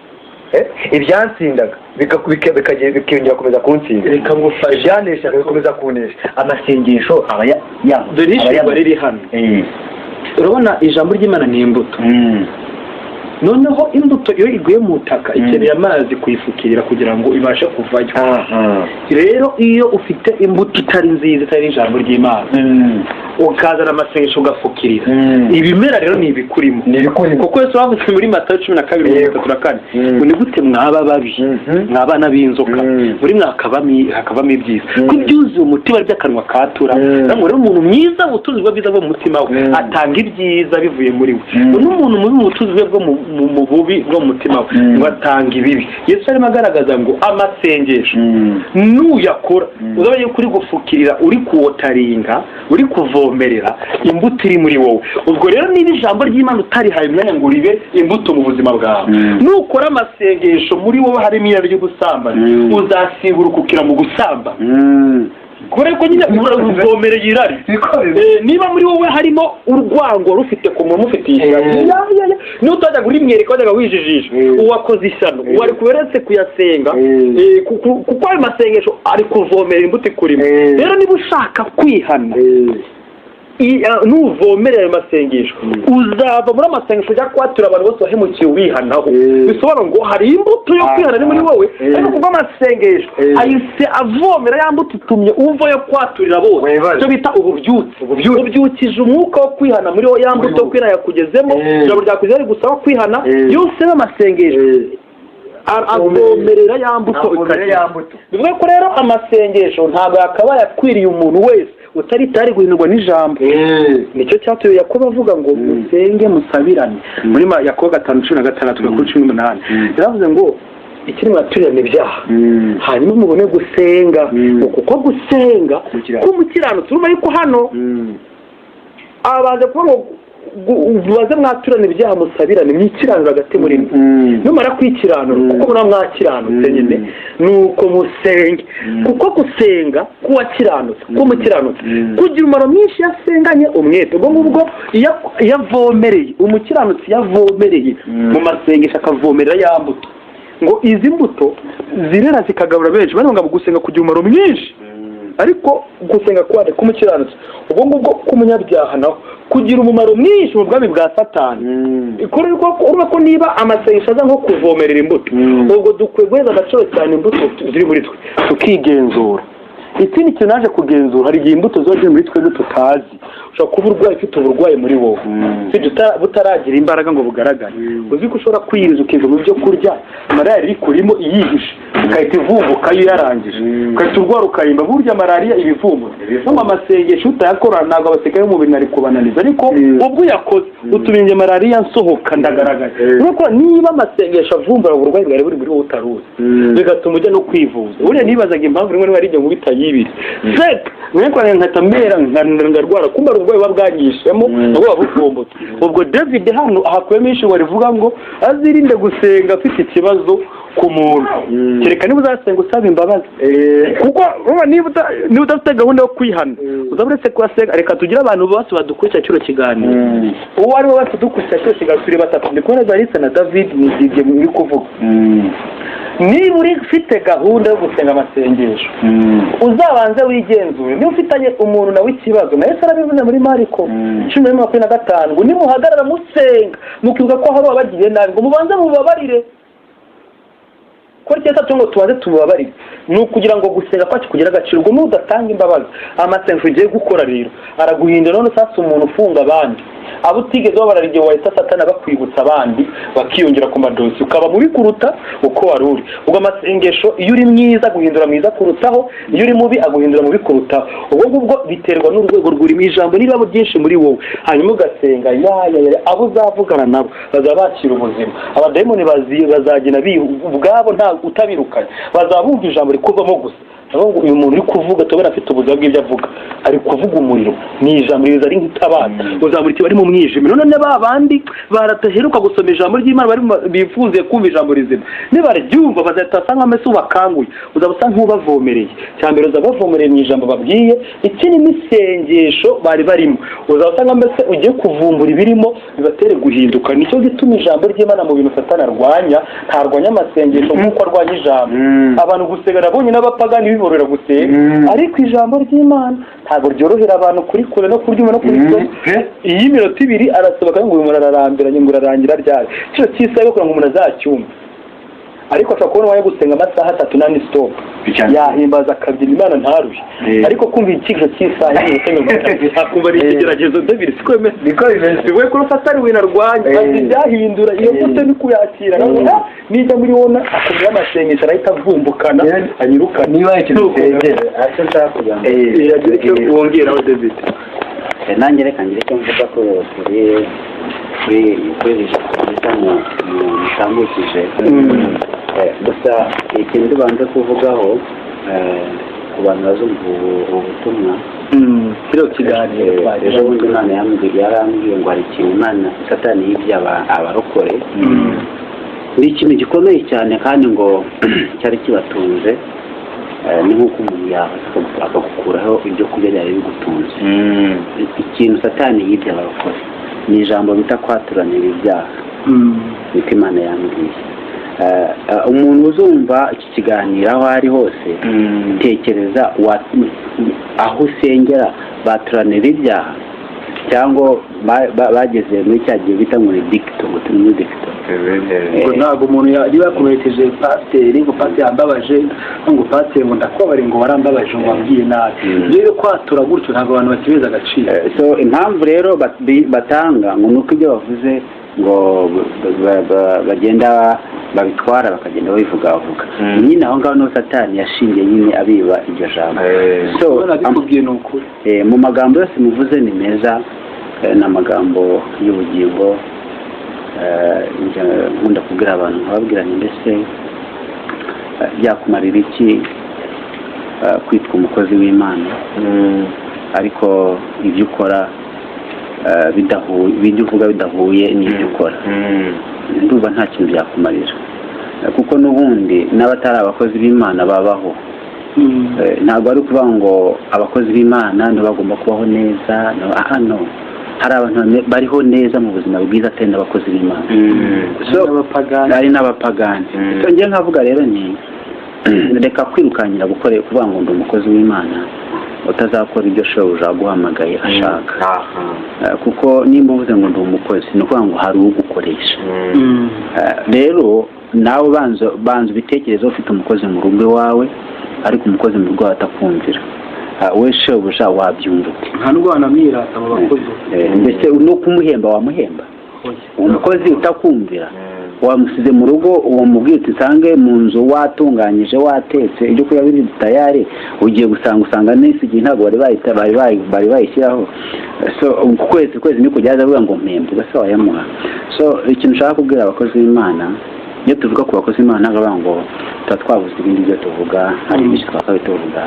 ibyansindaga bikongera gukomeza kuntsinda. Reka ngufashe. Ibyaneshaga bikomeza kunesha. Amasengesho aba Dore aba ishingwa riri hano. Urabona, ijambo ry'Imana ni imbuto. Noneho imbuto iyo iguye mu butaka ikeneye amazi kuyifukirira kugira ngo ibashe kuvayo. Rero iyo ufite imbuto itari nziza, itari ijambo ry'Imana, ukazana amasengesho ugafukirira, ibimera rero ni ibikurimo. Ni ibikurimo. Kuko Yesu bavuze muri Matayo 12 34, ngo ni gute mwaba babi, mwabana b'inzoka, muri mwe hakavamo ibyiza, ko ibyuzuye umutima ari by'akanwa katura. Ngo rero umuntu mwiza, ubutunzi bwe bwiza bwo mu mutima we, atanga ibyiza bivuye muri we. Ngo n'umuntu mubi, mu butunzi bwe bwo mu bubi bwo mu mutima we, ngo atanga ibibi. Yesu arimo agaragaza ngo amasengesho nuyakora, uzaba yuko uri gufukirira, uri kuwateringa, uri kuvomerera imbuto iri muri wowe. Ubwo rero niba ijambo ry'Imana utarihaye umwanya ngo ribe imbuto mu buzima bwawe, nukora amasengesho muri wowe harimo irari ry'ubusambanyi, uzasimburukukira mu gusambana, kubera ko nyine uvomereye irari. Niko bimeze. Niba muri wowe harimo urwango rufite ku muntu ufitiye ishyari, ya, ya, ya. Niba utajyaga urimwereka, wajyaga wijijisha, uwakoze ishyano wari kuberetse kuyasenga, kuko ayo masengesho ari kuvomera imbuto ikurimo. Rero niba ushaka kwihana, nuvomerera ayo masengesho, uzava muri amasengesho ujya kwatura abantu bose wahemukiye wihanaho. Bisobanura ngo hari imbuto yo kwihana iri muri wowe, ariko kubwo amasengesho ahise avomera ya mbuto, itumye uva yo kwaturira bose. Wibaze. Icyo bita ububyutse, ubyukije umwuka wo kwihana muri wowe, ya mbuto yo kwihana yakugezemo. Ijambo ryakugezeho rigusaba kwihana. Iyo usaba amasengesho Avomerera ya mbuto. Bivuga ko rero amasengesho ntabwo yakabaye akwiriye umuntu wese utari tari guhindurwa n'ijambo. Nicyo cyatuye Yakobo avuga ngo musenge musabirane muri Yakobo 5:16 kuri 18. Yaravuze ngo ikiri mwaturirane ibyaha, hanyuma mubone gusenga, kuko gusenga k'umukiranutsi, urumva yuko hano abanza kuvuga ngo baze mwaturane ibyaha, musabirane, mwikiranura hagati muri mwe. Numara kwikiranura, kuko muraba mwakiranutse nyine, nuko musenge, kuko gusenga k'uwakiranutse, k'umukiranutsi, kugira umumaro mwinshi iyo asenganye umwete. Ubwo ngubwo iyo avomereye, umukiranutsi iyo avomereye mu masengesho, akavomerera ya mbuto, ngo izi mbuto zirera zikagabura benshi. Bari ngo gusenga kugira umumaro mwinshi, ariko gusenga kwande k'umukiranutsi. Ubwo ngubwo k'umunyabyaha naho kugira umumaro mwinshi mu bwami bwa Satani. Urumva ko niba amasengesho aza nko kuvomerera imbuto, ubwo dukwiye guheza agaciro cyane imbuto ziri muri twe, tukigenzura. Ikindi kintu naje kugenzura, hari igihe imbuto ziba ziri muri twebwe tutazi. Ushobora kuba urwaye, ufite uburwayi muri wowe butaragira imbaraga ngo bugaragare. Uzi ko ushobora kwiyiriza, ukiva mu byo kurya, malariya iri kurimo iyihishe igahita ivumbuka iyo yarangije, ugahita urwara ukayimba. Burya malariya iba ivumbutse. No mu amasengesho utayakora, ntabwo abasirikare b'umubiri nari kubananiza, ariko ubwo uyakoze utumye malariya nsohoka, ndagaragaye. Nuko niba amasengesho avumbura uburwayi bwari buri muri wowe utaruzi, bigatuma ujya no kwivuza. Buriya nibazaga impamvu rimwe rimwe ari igihe nkubita yibiri sek nkahita nkahita mera nkarwara, kumba ari uburwayi buba bwanyishemo, nabwo buba buvumbutse. Ubwo David hano ahakuyemo ishingwa rivuga ngo azirinde gusenga afite ikibazo ku muntu, kereka niba uzasenga usaba imbabazi, kuko urumva niba udafite gahunda yo kwihana, uzaba uretse kuhasenga. Reka tugire abantu bose badukurikira kino kiganiro, uwo ari we wese udukurikira kino kiganiro, turi batatu, ndi kubona Zalisa na David, ni igihe muri kuvuga. Niba uri ufite gahunda yo gusenga amasengesho, uzabanze wigenzure niba ufitanye umuntu nawe ikibazo. Na Yesu arabivuze muri Mariko 10:25 ngo nimuhagarara musenga, mukibuka ko hari uwabagiriye nabi, ngo mubanze mubabarire. Ko cyangwa ngo tubanze tubabarire, ni ukugira ngo gusenga kwacu kugire agaciro. Ubwo nudatanga imbabazi, amasengesho ugiye gukora rero araguhindura. None sasa umuntu ufunga abandi, abo utigeze ubabarira, igihe wahita Satana bakwibutsa abandi bakiyongera ku madosi, ukaba mubi kuruta uko wari uri. Ubwo amasengesho, iyo uri mwiza aguhindura mwiza kurutaho, iyo uri mubi aguhindura mubi kurutaho. Ubwo ngubwo biterwa n'urwego rw'urimo ijambo niba byinshi muri wowe, hanyuma ugasenga ya ya ya, abo uzavugana nabo bazaba bakira ubuzima. Abadayimoni bazagenda ubwabo, nta utabirukanye, bazaba bumva ijambo rikuvamo gusa. Naho ngo uyu muntu uri kuvuga tubona afite ubuzima bw'ibyo avuga, ari kuvuga umuriro, ni ijambo riza ari nk'itabaza, uzamurikira bari mu mwijima. None ba bandi barataheruka gusoma ijambo ry'Imana, bari bifuze kumva ijambo rizima, nibaryumva bazahita basa nk'amese ubakanguye. Uzaba usa nk'ubavomereye. Cya mbere uzaba bavomereye mu ijambo babwiye, ikindi n'isengesho bari barimo, uzaba usa nk'amese ugiye kuvumbura ibirimo bibatere guhinduka. Nicyo gituma ijambo ry'Imana mu bintu Satani arwanya, ntarwanya amasengesho nk'uko arwanya ijambo. Abantu gusenga nabonye n'abapagani biborohera gusenga, ariko ijambo ry'Imana ntabwo ryorohera abantu kurikura no kuryumva no kurisoma. Iyo iminota ibiri arasohoka ngo uyu muntu ararambiranye, ngo urarangira ryari kino cy'isaha yo kugira ngo umuntu azacyumve? Ariko ashobora kubona umwanya wo gusenga amasaha 3 non stop, yahimbaza akabyina Imana ntaruhe, ariko kumva icyigisho cy'isaha y'iminota 30 akumva ari ikigeragezo. David, siko bimeze? Niko bimeze. Bivuye ko Satani wina arwanya, azi ibyahindura iyo mbuto ni kuyakira, nijya muri wona akumva amasengesho arahita avumbukana anyirukana. Niba ikintu usengera icyo nshaka kugira ngo Yagira icyo wongeraho, David. Nanjye reka ngire icyo mvuga ko kuri iri jambo ryiza mutambukije. Gusa ikintu tubanze kuvugaho, ku bantu bazumva ubu butumwa, Kino kiganiro, ejo bundi Imana yarambwiye ngo hari ikintu Imana Satani yibye abarokore, ni ikintu gikomeye cyane kandi ngo cyari kibatunze. Ni nk'uko umuntu yafata akagukuraho ibyo kurya byari bigutunze. Ikintu Satani yibye abarokore ni ijambo bita kwaturanira ibyaha, niko Imana yambwiye. Umuntu uzumva iki kiganiro aho ari hose, tekereza aho usengera baturanira ibyaha, cyangwa bageze muri cya gihe bita ngo ni dikito, ngo turi muri dikito. Ngo ntabwo umuntu niba yakomerekeje pasiteri, ngo pasiteri yambabaje, ngo pasiteri, ngo ndakubabare, ngo warambabaje, ngo wambwiye nabi. Rero kwatura gutyo ntabwo abantu bakibeza agaciro. So impamvu rero batanga ngo ni uko ibyo bavuze ngo bagenda Babitwara bakagenda babivuga bavuga nyine aho ngaho niho Satani yashingiye nyine abiba iryo jambo. So nabikubwiye ni ukuri. Mu magambo yose muvuze ni meza, ni amagambo y'ubugingo. Njya nkunda kubwira abantu, nkababwira nti mbese byakumarira iki kwitwa umukozi w'Imana ariko ibyo ukora bidahuye, ibyo uvuga bidahuye n'ibyo ukora? Ndumva nta kintu byakumarira, kuko n'ubundi n'abatari abakozi b'Imana babaho. Ntabwo ari ukuvuga ngo abakozi b'Imana nibo bagomba kubaho neza. No, aha no hari abantu bariho neza mu buzima bwiza atari n'abakozi b'Imana. So, n'abapagani. Ari n'abapagani. So njye nkavuga rero ni reka kwirukanyira gukora, kuvuga ngo ndi umukozi w'Imana utazakora ibyo shobuja aguhamagaye ashaka. Kuko nimba uvuze ngo ndi umukozi, ni ukuvuga ngo hari ugukoresha. Rero nawe banza ubitekerezo, ufite umukozi mu rugo iwawe, ariko umukozi mu rugo wawe atakumvira. We shobuja wabyumva ute? Nta nubwo wanamwirata mu bakozi. Mbese no kumuhemba wamuhemba? Umukozi utakumvira wamusize mu rugo, uwo mubwiye uti usange mu nzu watunganyije, watetse ibyo kurya biri tayari, ugiye gusanga usanga n'isi ntabwo bari bayishyiraho. So ku kwezi niko kujya avuga ngo mpembe, ubwo wayamuha. So ikintu ushaka kubwira abakozi b'Imana, iyo tuvuga ku bakozi b'Imana ntabwo bavuga ngo tuba twabuze ibindi byo tuvuga, hari byinshi twakabaye tuvuga,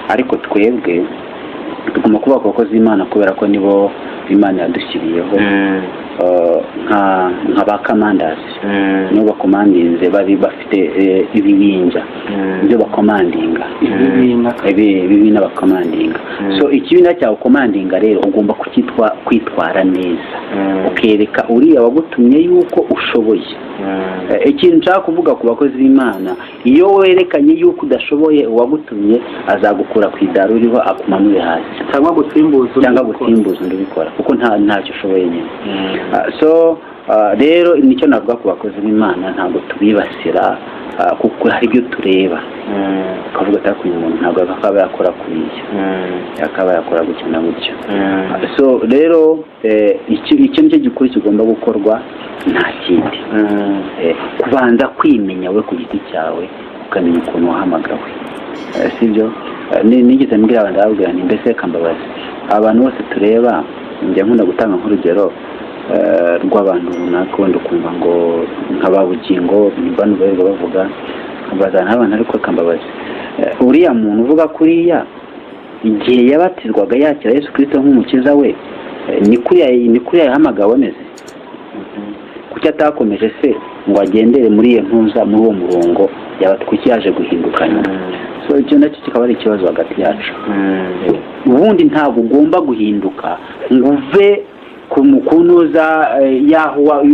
ariko twebwe tugomba kuba ku bakozi b'Imana kubera ko nibo Imana yadushyiriyeho nka ba commanders. Nibo bakomandinze, bari bafite ibibinja ibyo bakomandinga. Ibibina. Ibibina bakomandinga. So ikibina cyawe ukomandinga rero ugomba kucyitwa kwitwara neza, ukereka uriya wagutumye yuko ushoboye. Ikintu nshaka kuvuga ku bakozi b'Imana, iyo werekanye yuko udashoboye, uwagutumye azagukura ku idara uriho akumanure hasi. Cyangwa gusimbuza undi cyangwa ubikora. Gusimbuza undi ubikora, kuko ntacyo ushoboye nyine. So rero nicyo navuga ku bakozi b'Imana, ntabwo tubibasira, kuko hari ibyo tureba ukavuga ati uyu muntu ntabwo akaba yakora kuriya, akaba yakora gutya na gutya. So rero icyo nicyo gikuru kigomba gukorwa, nta kindi. Kubanza kwimenya we ku giti cyawe, ukamenya ukuntu wahamagawe. Sibyo? Nigeze mbwira abantu, ndababwira nti mbese reka mbabaze, abantu bose tureba, njya nkunda gutanga nk'urugero rw'abantu runaka, wenda ukumva ngo nka ba Bugingo bano barirwa bavuga bazana abantu, ariko reka mbabaze, uriya muntu uvuga kuriya, igihe yabatizwaga yakira Yesu Kristo nk'umukiza we, ni kuriya yahamagawe ameze? Kuki atakomeje se ngo agendere muri iyo ntuza, muri uwo murongo yaba, kuki yaje guhinduka nyuma? So icyo nacyo kikaba ari ikibazo hagati yacu. Ubundi ntabwo ugomba guhinduka ngo uve ku mukunuza yaho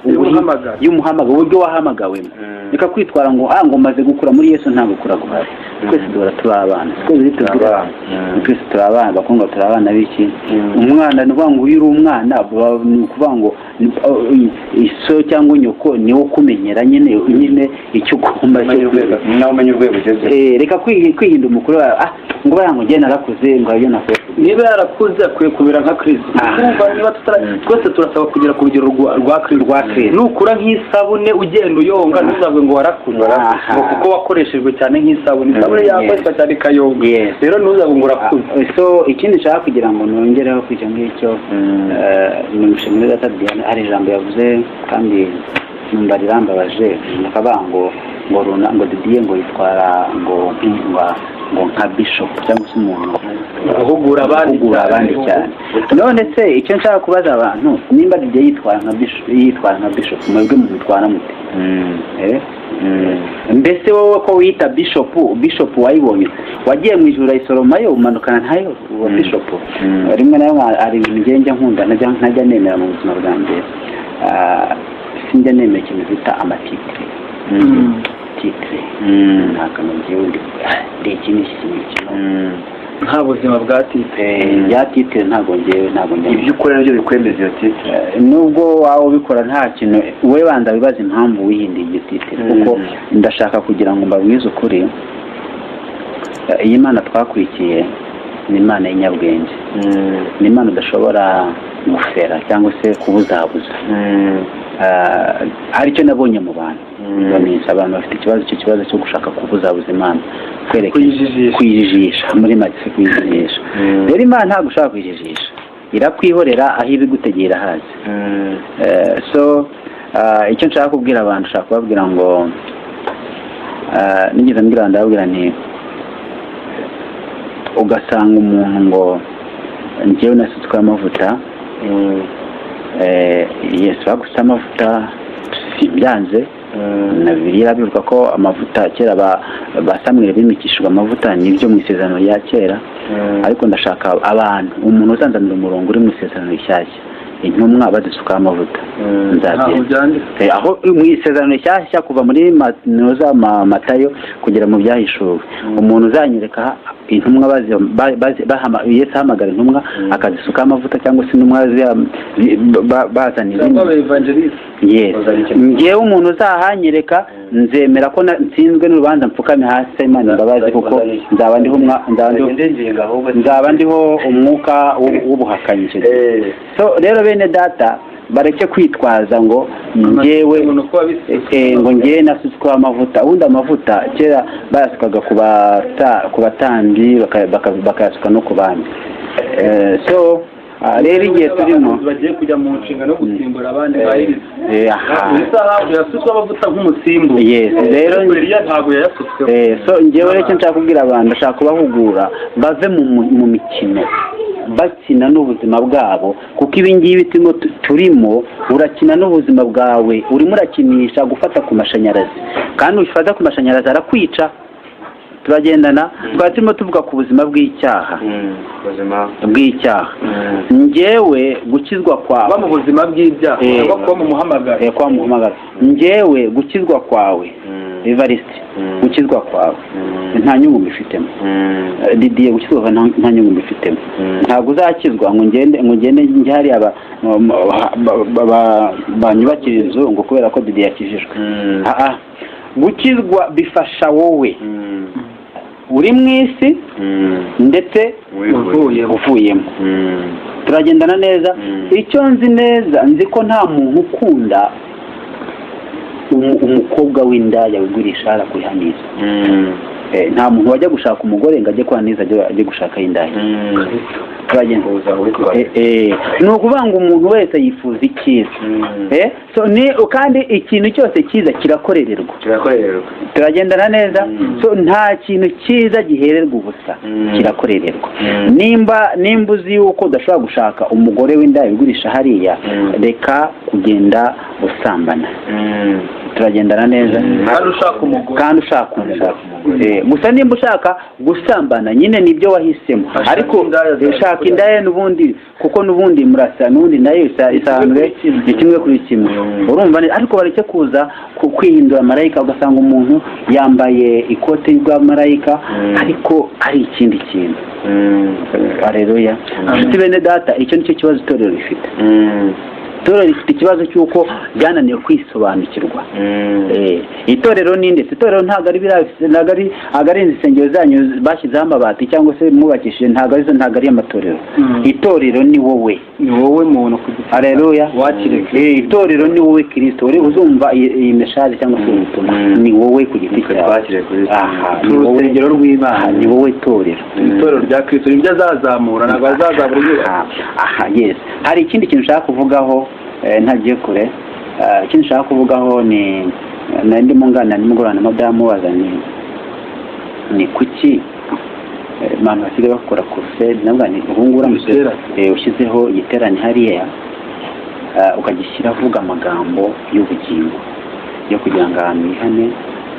Y'umuhamagaro. Y'umuhamagaro, uburyo wahamagawemo. Reka kwitwara ngo ngo maze gukura muri Yesu. Nta gukura guhari, twese duhora turi abana. Twese tubwira twese turi abana, bakundwa, turi abana b'iki? Umwana, ni ukuvuga ngo iyo uri umwana ni ukuvuga ngo iso cyangwa nyoko niwo ukumenyera nyine icyo ugomba Umenya urwego, nawe umenya urwego ugeze. Reka kwihinda umukuru wawe, ngo bariya ngo njye narakuze, ngo ibyo nakoze. Niba yarakuze akwiye kumera nka Kristo. Urumva niba tutara, twese turasaba kugera ku rugero rwa Kristo. Rwa Kristo. Nukura nk'isabune ugenda uyonga, ntuzavuge ngo warakuze, ngo kuko wakoreshejwe cyane nk'isabune. Isabune yakoreshwa cyane ikayonga. Rero ntuzavuge ngo urakuze. So ikindi nshaka kugira ngo nongereho kuri icyo ngicyo, ni umushimire data Diane, hari ijambo yavuze kandi numva rirambabaje, akavuga ngo runa ngo Didier ngo yitwara ngo nka bishop cyangwa se umuntu Guhugura abandi guhugura cyane. Abandi cyane. None se icyo nshaka kubaza abantu, nimba Didier yitwara nka bishop, mwebwe mumutwara mute? Mbese wowe ko wita bishop, bishop wayibonye wagiye mu ijuru urayisoromayo umanukana ntayo uwo bishop? Rimwe na rimwe hari ibintu njya nkunda ntajya nemera mu buzima bwanjye. Sinjya nemera ikintu bita amatitre. Titre nta kantu, njyewe ndi iki n'iki n'iki. Nta buzima bwa titre. Bya titre ntabwo njyewe ntabwo njya Ibyo ukora nabyo bikwemeza iyo titre. Nubwo waba ubikora nta kintu, wowe banza wibaze impamvu wihinduye iryo titre, kuko ndashaka kugira ngo mbabwize ukuri, iyi Mana twakurikiye ni Imana y'inyabwenge, ni Imana udashobora gufera cyangwa se kubuzabuza. Aricyo nabonye mu bantu. Abantu bafite ikibazo, icyo kibazo cyo gushaka kubuzabuza Imana, kuyijijisha, muri make kuyijijisha. Rero Imana ntabwo ushaka kuyijijisha, irakwihorera aho ibigutegera hazi. So icyo nshaka kubwira abantu, nshaka kubabwira ngo nigeze mbwira, ndababwira nti ugasanga umuntu ngo njyewe nasutswe amavuta, Yesu bagusutse amavuta byanze na Bibiliya irabivuga ko amavuta kera ba Samweli bimikishijwe amavuta, nibyo mu isezerano rya kera. Ariko ndashaka abantu, umuntu uzanzanira umurongo uri mu isezerano rishyashya, intumwa bazisukaho amavuta, nzabyemera. Aho mu isezerano rishyashya kuva muri Matayo kugera mu Byahishuwe, umuntu uzanyereka intumwa Yesu ahamagara intumwa akazisukaho amavuta, cyangwa se intumwa bazana izindi, ngewe umuntu uzahanyereka nzemera ko nsinzwe n'urubanza, mpfukame hasi Imana imbabazi, kuko nzaba ndiho umwuka w'ubuhakanyi. So rero bene data, bareke kwitwaza ngo ngewe ngo ngewe nasutsweho amavuta. Ubundi amavuta kera bayasukaga ku batambyi, bakayasuka no ku bandi. So rero igihe turimo bagiye kujya mu nshingano yo gusimbura abandi ba Elisa. Elisa yasutswe amavuta nk'umusimbu. Yes, rero Eliya ntabwo yayasutsweho. So ngewe rero icyo nshaka kubwira abantu, ndashaka kubahugura bave mu mikino bakina n'ubuzima bwabo, kuko ibi ngibi turimo urakina n'ubuzima bwawe, urimo urakinisha gufata ku mashanyarazi, kandi ufata ku mashanyarazi arakwica. Turagendana, twari turimo tuvuga ku buzima bw'icyaha, bw'icyaha. Njyewe gukizwa kwawe, kuba mu buzima bw'ibyaha, kuba mu muhamagaro, kuba mu muhamagaro. Njyewe gukizwa kwawe, Evariste, gukizwa kwawe nta nyungu mbifitemo. Didier, gukizwa nta nyungu mbifitemo. Ntabwo uzakizwa ngo ngende njye hariya banyubakira inzu ngo kubera ko Didier yakijijwe. Gukizwa bifasha wowe uri mu isi ndetse uvuyemo. Turagendana neza. Icyo nzi neza, nzi ko nta muntu ukunda umukobwa w'indaya wigurisha hara kuri Haniza. Nta muntu wajya gushaka umugore ngo ajye kwa Haniza, ajye gushaka indaya. Turagenda. Ni ukuvuga ngo umuntu wese yifuza icyiza. So ni kandi ikintu cyose cyiza kirakorererwa. Turagendana neza. So nta kintu cyiza gihererwa ubusa, kirakorererwa. Nimba uzi yuko udashobora gushaka umugore w'indaya wigurisha hariya, reka kugenda usambana. Turagendana neza. Kandi ushaka umugore. Kandi ushaka umugore. Gusa nimba ushaka gusambana nyine nibyo wahisemo, ariko ushaka indaya n'ubundi, kuko n'ubundi murasa, n'ubundi nayo isanzwe ni kimwe kuri kimwe, urumva. Ariko bareke kuza kwihindura marayika, ugasanga umuntu yambaye ikote rya marayika ariko ari ikindi kintu. Haleluya. Inshuti bene data, icyo nicyo kibazo itorero rifite. Itorero rifite ikibazo cy'uko ryananiwe kwisobanukirwa. Itorero ni nde? Itorero ntabwo ari ntabwo ari insengero zanyu bashyizeho amabati cyangwa se mwubakishije, ntabwo ari zo, ntabwo ari amatorero. Itorero ni wowe, ni wowe muntu ku giti. Haleluya. Wakire. Itorero ni wowe Kristo. Uri uzumva iyi message cyangwa se ubutumwa, ni wowe ku giti cyawe. Urusengero rw'Imana ni wowe torero. Itorero rya Kristo nibyo azazamura, ntabwo azazamura inyubako. Aha, yes. Hari ikindi kintu nshaka kuvugaho ntagiye kure. Ikindi nshaka kuvugaho ni nari ndimo nganira nimugoroba na madamu, baza ni kuki abantu basigaye bakora crusade. Navuga nti ubu ngubu uramutse ushyizeho igiterane hariya, ukagishyira avuga amagambo y'ubugingo yo kugira ngo abantu bihane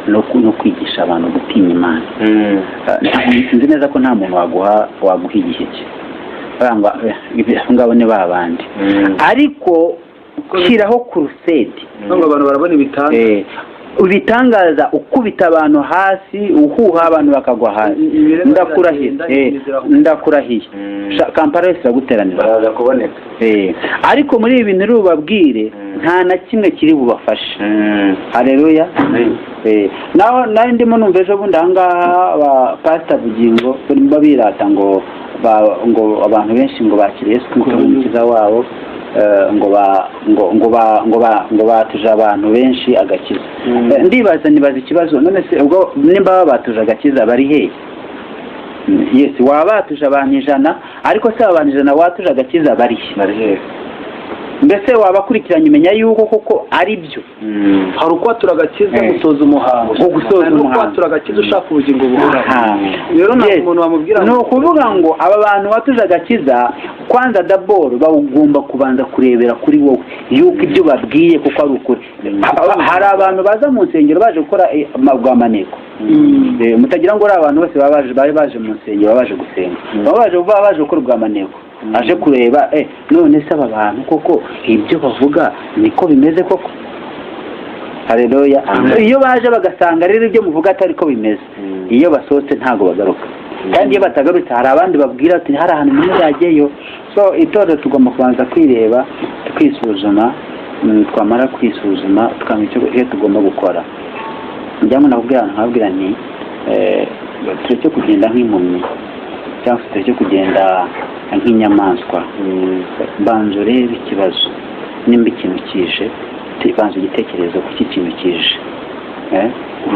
no kwigisha abantu gutinya Imana, nzi neza ko nta muntu waguha igihe cye, ngabo ni babandi. Ariko shyiraho crusade ngo abantu barabona ibitangaza, ibitangaza, ukubita abantu hasi, uhuha abantu bakagwa hasi. Ndakurahiye, ndakurahiye, Kampala yose iraguteranira, baraza kuboneka. Ariko muri ibi bintu rubabwire nta na kimwe kiri bubafashe. Haleluya. Naho nari ndimo numva ejo bundi ahangaha ba Pastor Bugingo barimo birata ngo ngo abantu benshi ngo bakiriye Yesu Kristo nk'umukiza wabo. Ngo batuje abantu benshi agakiza. Ndibaza, nibaza ikibazo: none se ubwo nimba babatuje agakiza, bari hehe? Yes, waba batuje abantu 100, ariko se aba bantu 100 watuje agakiza bari he? Bari hehe? Mbese wabakurikiranye, umenya yuko koko ari byo? Hari ukwatura agakiza gusoza umuhango. Nko gusoza Hari no umuhango. kwatura agakiza ushaka ubugingo buhoraho. Rero ntabwo umuntu wamubwira Ni ukuvuga ngo aba bantu watuje agakiza, kwanza d'abord bagomba kubanza kurebera kuri wowe yuko ibyo babwiye kuko ari ukuri. Hari abantu baza mu nsengero baje gukora rwamaneko. Mutagira ngo ari abantu bose baba baje, bari baje mu nsengero, baba baje gusenga, baba baje gukora urwamaneko, aje kureba: none se aba bantu koko ibyo bavuga niko bimeze koko? Haleluya! Iyo baje bagasanga rero ibyo muvuga atari ko bimeze, iyo basohotse ntabwo bagaruka. Kandi iyo batagarutse, hari abandi babwira ati: "Hari ahantu ntimuzajyeyo." So itorero tugomba kubanza kwireba, tukisuzuma. Twamara kwisuzuma tukamenya icyo tugomba gukora. Njyamo nakubwira, nkababwira nti tureke kugenda nk'impumyi cyangwa se tureke kugenda nk'inyamaswa. Banza urebe ikibazo. Nimba ikintu kije, banza igitekerezo kuki ikintu kije.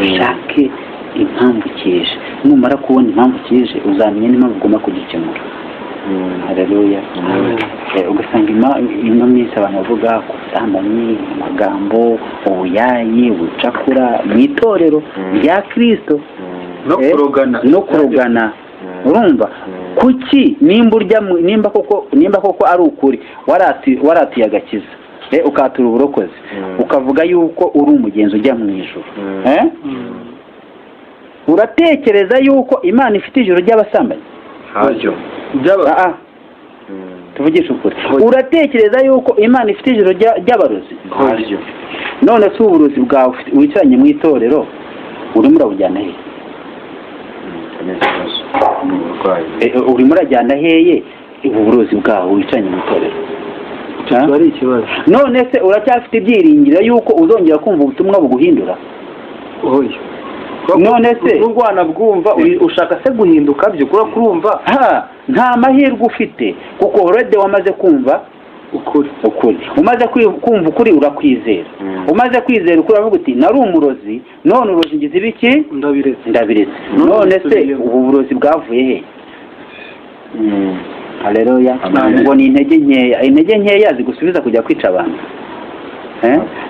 Ushake impamvu kije. Numara kubona impamvu kije, uzamenya n'impamvu ugomba kugikemura. Haleluya! Ugasanga ino minsi abantu bavuga ku busambanyi, amagambo, ubuyayi, ubucakura mu itorero rya Kirisito. No kurogana. No kurogana. Urumva kuki nimba urya nimba koko ari ukuri waratuye agakiza, ukatura uburokozi, ukavuga yuko uri umugenzi ujya mu ijuru, uratekereza yuko Imana ifite ijuru ry'abasambanyi? Ntaryo. Ah, ah. Tuvugishe ukuri, uratekereza yuko Imana ifite ijuru ry'abarozi? Ntaryo. None se uburozi bwawe wicaranye mu itorero urimo urabujyana hehe? Ni ikibazo, ni uburwayi. Urimo urajyana heye ubu burozi bwawe wicaranye mu itorero? Icyo kiba ari ikibazo. None se uracyafite ibyiringiro yuko uzongera kumva ubutumwa buguhindura? Oya. None se Nubwo wanabwumva, ushaka se guhinduka byo kubera kurumva? Ha, nta mahirwe ufite, kuko already wamaze kumva ukuri. Ukuri. Umaze kumva ukuri, urakwizera. Umaze kwizera ukuri, uravuga uti: "Nari umurozi, none urozi ngize ibiki?" Ndabiretse. "Ndabiretse." None None se nsubiyemo. ubu burozi bwavuye he? Haleluya! Amen. Ngo ni intege nkeya, intege nkeya zigusubiza kujya kwica abantu.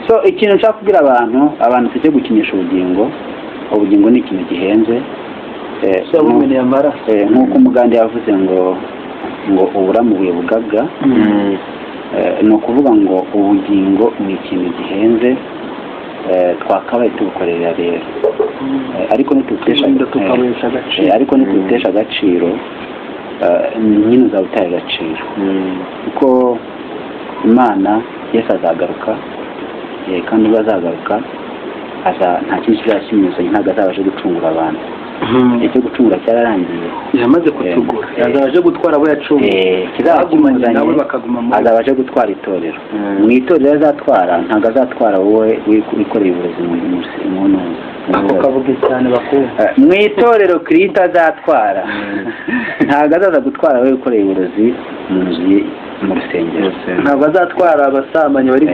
So ikintu nshaka kubwira abantu, abantu tujye gukinisha ubugingo. Ubugingo ni ikintu gihenze. Yabumeneye amaraso. Nk'uko umugande yavuze ngo uburamubuye bugaga. Ni ukuvuga ngo ubugingo ni ikintu gihenze. Twakabaye tubukorera rero. Ariko nitubutesha Turinda tukabuhesha agaciro. Ariko nitubutesha agaciro, nyine uzaba utaye agaciro, kuko Imana, Yesu azagaruka, kandi ubwo azagaruka nta kindi kizaba kimuzanye. Ntabwo azaba aje gucungura abantu. Icyo gucungura cyararangiye. Yamaze kutugura. Yazaba aje gutwara abo yacunguye. Kizaba Bagumanye kimuzanye, nawe bakaguma muri azaba aje gutwara itorero. Mu itorero azatwara, ntabwo azatwara wowe wikoreye uburezi mu ntuza. Ako kavuga cyane bakumva. Mu itorero Kristo azatwara, ntabwo azaza gutwara wowe wikoreye uburozi mu nzu ye, mu rusengero. Ntabwo azatwara abasambanyi bari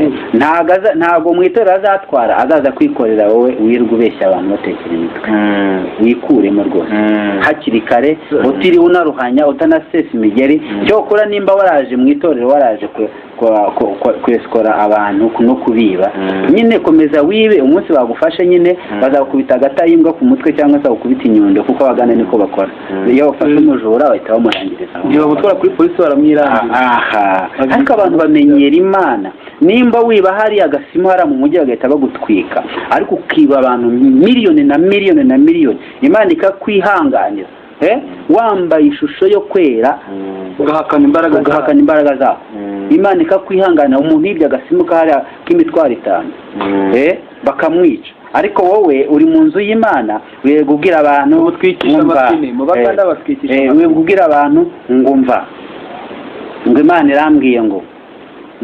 Ntabwo mu itorero azatwara, azaza kwikorera wowe wirirwa ubeshya abantu, batekera imitwe. Wikuremo rwose hakiri kare, utiriwe unaruhanya, utanasesa imigeri. Cyokora nimba waraje mu itorero waraje kwesikora abantu no kubiba, nyine komeza wibe. Umunsi bagufashe nyine bazakubita agata y'imbwa ku mutwe cyangwa se bagukubita inyundo, kuko abagande niko bakora. Iyo bafashe umujura bahita bamurangiriza aho. Igihe bamutwara kuri polisi baramwirangira. Aha, ariko abantu bamenyera Imana. Nimba wiba hariya agasimu hariya mu mujyi bagahita bagutwika, ariko ukiba abantu miliyoni na miliyoni na miliyoni, Imana ikakwihanganira, wambaye ishusho yo kwera, ugahakana imbaraga. Ugahakana imbaraga zabo, Imana ikakwihanganira. Umuntu yibye agasimu kahariya k'imitwaro 5, bakamwica, ariko wowe uri mu nzu y'Imana wirirwa kubwira abantu Mutwikisha mwumva, amapine, mu Baganda batwikisha amapine. Wirirwa kubwira abantu ngo mva, ngo Imana irambwiye ngo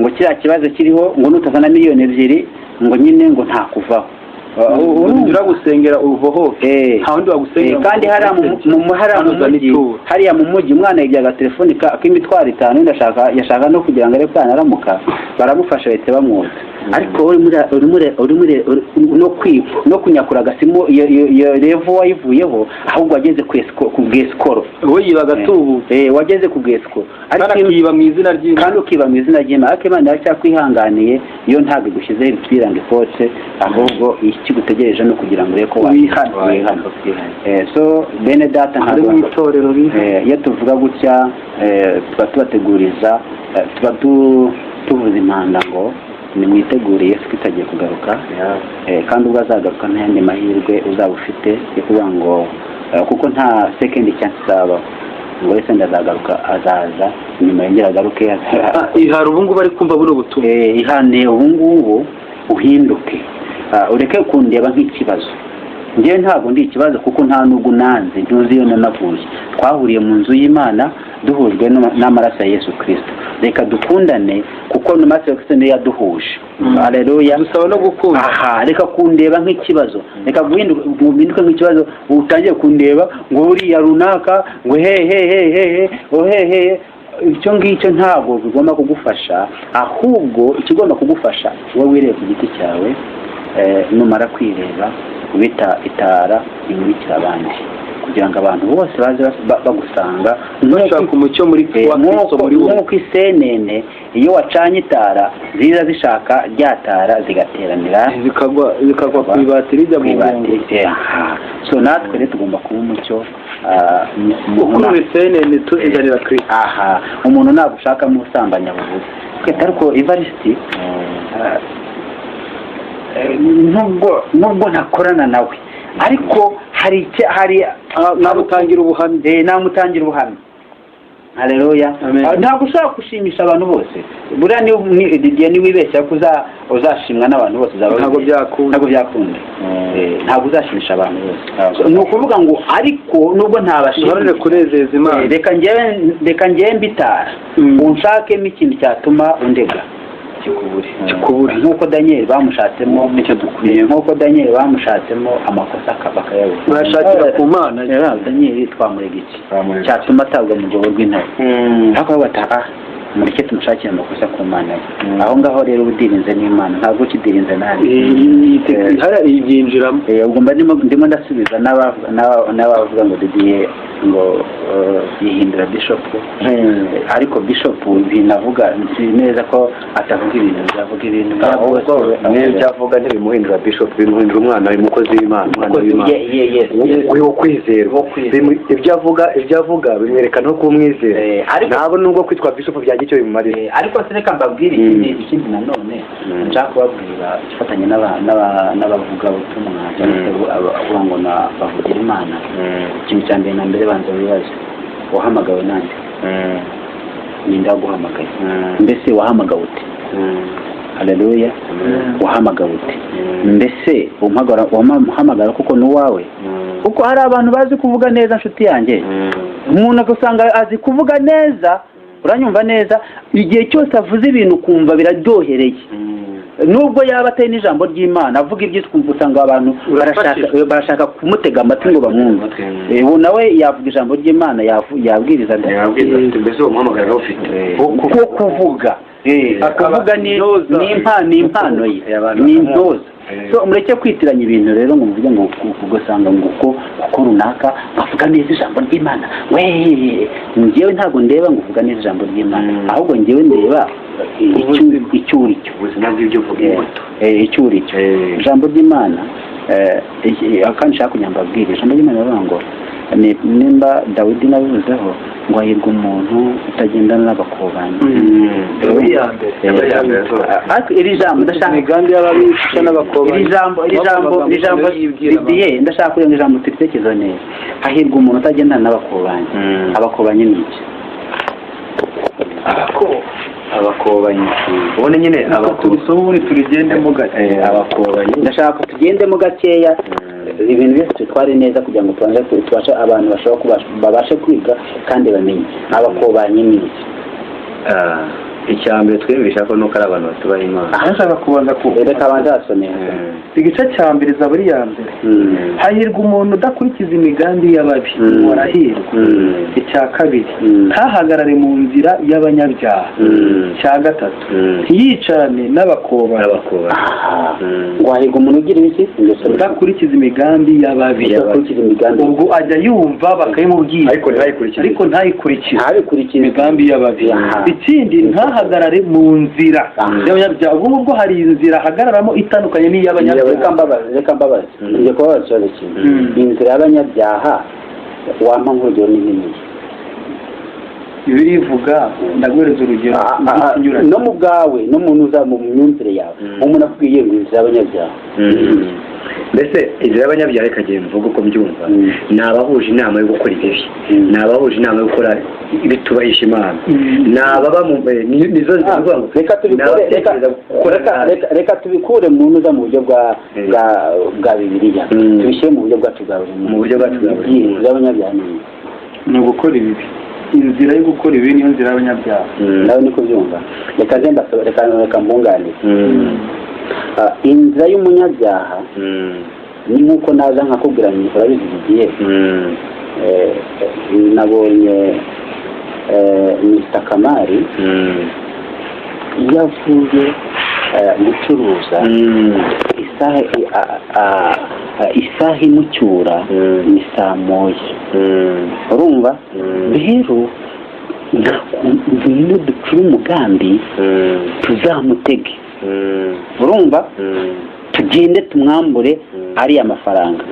kiriya kibazo kiriho, ngo nutazana miliyoni 2, ngo nyine ngo ntakuvaho. Unyura gusengera uvohoke, nta wundi wagusengera. Kandi hariya mu mujyi umwana yibyaga telefone k'imitwaro 5 yashaka no kugira ngo arebe ko yanaramuka, baramufasha bahita bamwota. Ariko uri no kunyakura agasimu iyo revo wayivuyeho, ahubwo wageze ku bwesikoro. We yiba agatubutse. Wageze ku bwesikoro. Kandi ukiba mu izina ry'Imana. Kandi ukiba mu izina ry'Imana. Ariko Imana yaracyakwihanganiye, iyo ntabwo igushyizeho ibipira ngo ikoce, ahubwo ikigutegereje no kugira ngo urebe ko wihana. So bene data ntabwo mu itorero iyo tuvuga gutya tuba tubateguriza, tuba tuvuza impanda ngo nimwitegure Yesu itagiye kugaruka. Kandi ubwo azagaruka nta yandi mahirwe uzaba ufite yo kuvuga ngo kuko nta second chance izabaho ngo wese ndazagaruka, azaza nyuma yongera agaruke. Ihara ubu ngubu ari kumva buno butumwa. Ihane ubu ngubu uhinduke, ureke kundeba nk'ikibazo. Njyewe ntabwo ndi ikibazo kuko nta nubwo nanze ntuzi iyo nanavuye. Twahuriye mu nzu y'Imana duhujwe n'amaraso ya Yesu Kristo. Reka dukundane kuko n'amaraso ya Kristo niyo yaduhuje. Haleluya. Dusaba no gukunda. Aha, reka kundeba nk'ikibazo. Reka guhinduka nk'ikibazo, utangiye kundeba ngo uriya runaka ngo he he he he he he. Icyo ngicyo ntabwo bigomba kugufasha, ahubwo ikigomba kugufasha wowe wireba ku giti cyawe. Numara kwireba ubita itara imurikira abandi kugira ngo abantu bose baze bagusanga. Bashaka umucyo muri Kristo muri wowe. Nk'uko isenene iyo wacanye itara ziza zishaka rya tara zigateranira zikagwa ku ibati rijya mu ngongo. So natwe rero tugomba kuba umucyo. Ukurura isenene tuzizanira Kristo. Aha, umuntu ntabwo ushaka mu busambanyi buvuze twita, ariko Evariste nubwo ntakorana nawe ariko hari namutangira ubuhamya. Namutangira ubuhamya. Haleluya. Ntabwo ushobora gushimisha abantu bose. Buriya ni niwibeshya ko uzashimwa n'abantu bose, ntabwo byakunda. Ntabwo byakunda. Ntabwo uzashimisha abantu bose. Ni ukuvuga ngo ariko nubwo ntabashimisha, kunezeza Imana. Reka njyewe mbitara unshakemo ikintu cyatuma undega kikubure. Nk'uko Daniel bamushatsemo nicyo dukwiye. Nk'uko Daniel bamushatsemo amakosa bakayabura. Bashakira ku Mana. Daniel twamurega iki cyatuma atabwa mu rwobo rw'intare? Ariko bataha mureke tumushakire amakosa ku Mana ye. Aho ngaho rero udirinze n'Imana, ntabwo ukidirinze nani. Ibyinjiramo. Ubwo ndimo ndasubiza n'abavuga ngo Didier ngo yihindura bishop. Ariko bishop binavuga nzi neza ko atavuga ibintu byavuga ibintu ahubwo n'ibyo avuga ntibimuhindura bishop, bimuhindura umwana umukozi w'Imana, umwana w'Imana wo kwizerwa. Ibyo avuga bimwerekana ko umwizera. Ntabwo nubwo kwitwa bishop byagira icyo bimumarira. Ariko se reka mbabwire ikindi nanone nshaka kubabwira ifatanye n'abavugabutumwa cyangwa se abavuga ngo bavugira Imana. Ikintu cya mbere na mbere banza wibaze, wahamagawe nande? Ninde waguhamagaye? Mbese wahamagawe ute? Haleluya. Wahamagawe ute? Mbese wamuhamagara kuko ni uwawe? Kuko hari abantu bazi kuvuga neza nshuti yanjye. Umuntu agasanga azi kuvuga neza, uranyumva neza, igihe cyose avuze ibintu ukumva biraryohereye. Nubwo yaba atari n'ijambo ry'Imana avuga ibyo twumva usanga abantu barashaka kumutega amatwi ngo bamwumve. Ubu nawe yavuga ijambo ry'Imana, yabwiriza mbese uwo muhamagaro ufite wo kuvuga. Kuvuga ni impano ye, ni intoza. So mureke kwitiranya ibintu rero ngo muvuge ngo ugasanga ngo kuko runaka avuga neza ijambo ry'Imana. We njyewe ntabwo ndeba ngo uvuga neza ijambo ry'Imana, ahubwo njyewe ndeba icyo uri cyo, ubuzima bw'ibyo uvuga, icyo uri cyo. Ijambo ry'Imana kandi nshaka kugira ngo mbabwire ijambo ry'Imana rivuga ngo nimba Dawidi nabivuzeho ngo hahirwa umuntu utagendana n'abakobanyi. Ariko iri jambo ndashaka imigambi y'ababisha n'abakobanyi. Iri jambo Didier ndashaka kugira ngo ijambo turitekerezo neza. Hahirwa umuntu utagendana n'abakobanyi. Abakobanyi ni iki? Abakobanyi ubone nyine abakobanyi turigendemo gake. Abakobanyi ndashaka tugendemo gakeya. Ibintu byose twitware neza kugira ngo tubanze tubashe abantu bashobora babashe kwiga kandi bamenye abakobanyi ni iki. Icya mbere twiyumvisha ko nuko ari abantu batubaha Imana. Ndashaka kubanza ku Reka abanze asome. Igice cya mbere, Zaburi ya mbere. Hahirwa umuntu udakurikiza imigambi y'ababi, warahirwa. Icya kabiri, ntahagarare mu nzira y'abanyabyaha. Icya gatatu, ntiyicarane n'abakobanyi. Ngo hahirwa umuntu ugira ibiki? Udakurikiza imigambi y'ababi. Udakurikiza imigambi. Ubwo ajya yumva bakayimubwira, ariko ntayikurikize. Ariko ntayikurikize Ntabikurikize imigambi y'ababi. Ikindi, ntahagarare mu nzira y'abanyabyaha. Ubwo ngubwo hari inzira ahagararamo itandukanye n'iy'abanyabyaha. Reka mbabaze, reka mbabaze, ngiye kubabaza ikibazo kimwe. Inzira y'abanyabyaha, wampa nk'urugero, ni nini? Birivuga, ndaguhereza urugero rw'ikinyuranyo. No mu bwawe, no mu nuza mu myumvire yawe, umuntu akubwiye ngo inzira y'abanyabyaha. Mbese inzira y'abanyabyaha, reka ngende mvuge uko mbyumva, ni abahuje inama yo gukora ibibi, ni abahuje inama yo gukora ibitubahisha Imana, ni ababa mu nizo nzira ivuga ngo Reka ni tubikure, reka abatekereza gukora reka nabi. Reka tubikure mu nuza mu buryo bwa Bibiliya, tubishyire mu buryo bwacu bwa buri munsi. Mu buryo bwacu bwa buri Iyi munsi. nzira y'abanyabyaha ni iyi. Ni ugukora ibibi. Inzira yo gukora ibibi niyo nzira y'abanyabyaha. Nawe niko byumva. Reka nze mbasaba, reka mbunganire. Inzira y'umunyabyaha ni nk'uko naza nkakubwira ngo urabizi iki gihe nabonye Mr Kamari iyo avuye gucuruza, isaha imucyura ni saa 1. Urumva rero, ngwino ducure umugambi tuzamutege, urumva, tugende tumwambure ariya mafaranga.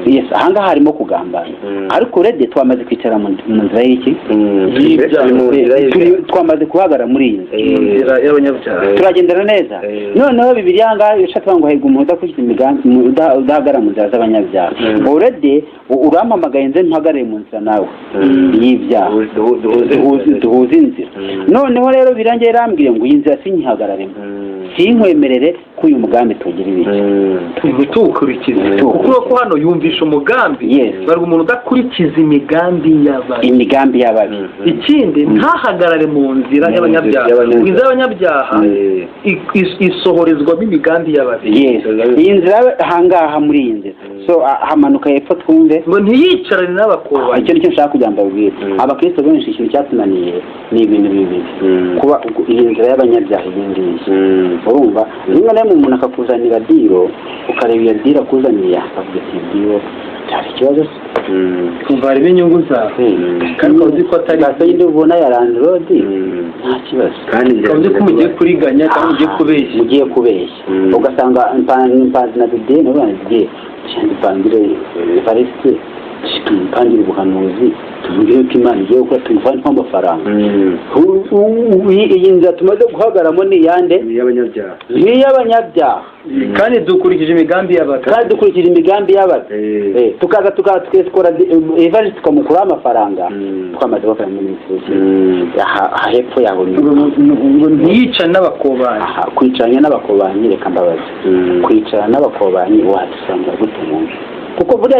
Yes, ahangaha harimo kugambana, ariko already twamaze kwicara mu nzira y'iki? Turi mu nzira y'ibyaha. Twamaze guhagarara muri iyi nzira. Inzira y'abanyabyaha. Turagendana neza. Noneho Bibiliya ahangaha ishatse ngo hahirwa umuntu udakurikiza imigambi, udahagarara mu nzira z'abanyabyaha. Already urampamagaye nze mpagarare mu nzira nawe y'ibyaha. Duhuze. Duhuze inzira. Noneho rero birangiye irambwiye ngo iyi nzira sinyihagararemo, sinkwemerere ko uyu mugambi tugira ibiki. Ntituwukurikize, kuko ko hano yumvisha umugambi. Barwa umuntu udakurikiza imigambi y'ababi. Imigambi y'ababi. Ikindi, ntahagarare mu nzira y'abanyabyaha. Y'abanyabyaha. Inzira y'abanyabyaha isohorezwamo imigambi y'ababi. Yes, iyi nzira ahangaha, muri iyi nzira, so hamanuka hepfo twumve. Ngo ntiyicarane n'abakobanyi. Icyo nicyo nshaka kugira ngo mbabwire. Abakristo benshi, ikintu cyatunaniye ni ibintu bibiri: kuba iyi nzira y'abanyabyaha iyi ngiyi. Urumva, rimwe na rimwe umuntu akakuzanira deal, ukareba iyo deal akuzaniye, akavuga ati deal cyari ikibazo se? Kumva harimo inyungu zawe, kandi ukaba uzi ko atari Gaso yindi ubona ya landlord, nta kibazo. Kandi inzira Ukaba uzi ko mugiye kuriganya cyangwa mugiye kubeshya. Mugiye kubeshya. Ugasanga mpanzi na Didier, nawe na Didier, mpangire Evariste, tumupangire ubuhanuzi, tumubwire ko Imana igiye gukora, tumuvaneho amafaranga. Iyi nzira tumaze guhagaramo ni iyande? Ni iy'abanyabyaha. Ni iy'abanyabyaha. Kandi dukurikije imigambi y'ababi. Kandi dukurikije imigambi y'ababi. Tukaza tukasikora Evariste, tukamukuraho amafaranga. Twamaze bakora muri minisitiri aha hepfo yaho ni Ngo ntiyicane n'abakobanyi. Aha, kwicaranya n'abakobanyi, reka mbabaze. Kwicarana n'abakobanyi wadusanga gute mu nzu? Kuko buriya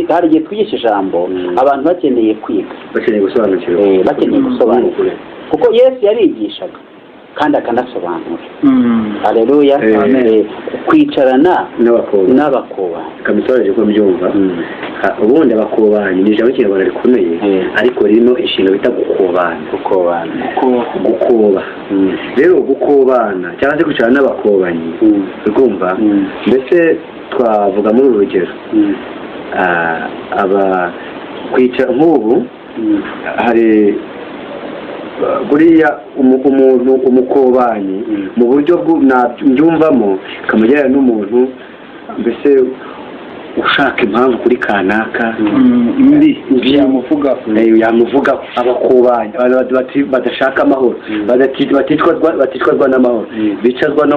hari igihe twigisha ijambo, abantu bakeneye kwiga, bakeneye gusobanukirwa. Bakeneye gusobanukirwa, kuko Yesu yarigishaga kandi akanasobanura. Haleluya. Kwicarana n'abakobanyi. N'abakobanyi. Reka mbisobanure ko mbyumva. Ubundi abakobanyi ni ijambo ry'Ikinyarwanda rikomeye, ariko ririmo inshinga bita gukobana. Gukobana. Gukoba. Rero gukobana cyangwa se kwicarana n'abakobanyi, urumva, mbese twavuga muri uru rugero, aba kwicara nk'ubu hari buriya umuntu umukobanyi mu buryo mbyumvamo kamugereranya n'umuntu mbese ushaka impamvu kuri kanaka Mbi mbi yamuvugaho. Yamuvugaho. Abakobanyi, abantu badashaka amahoro, baticwazwa n'amahoro, bicazwa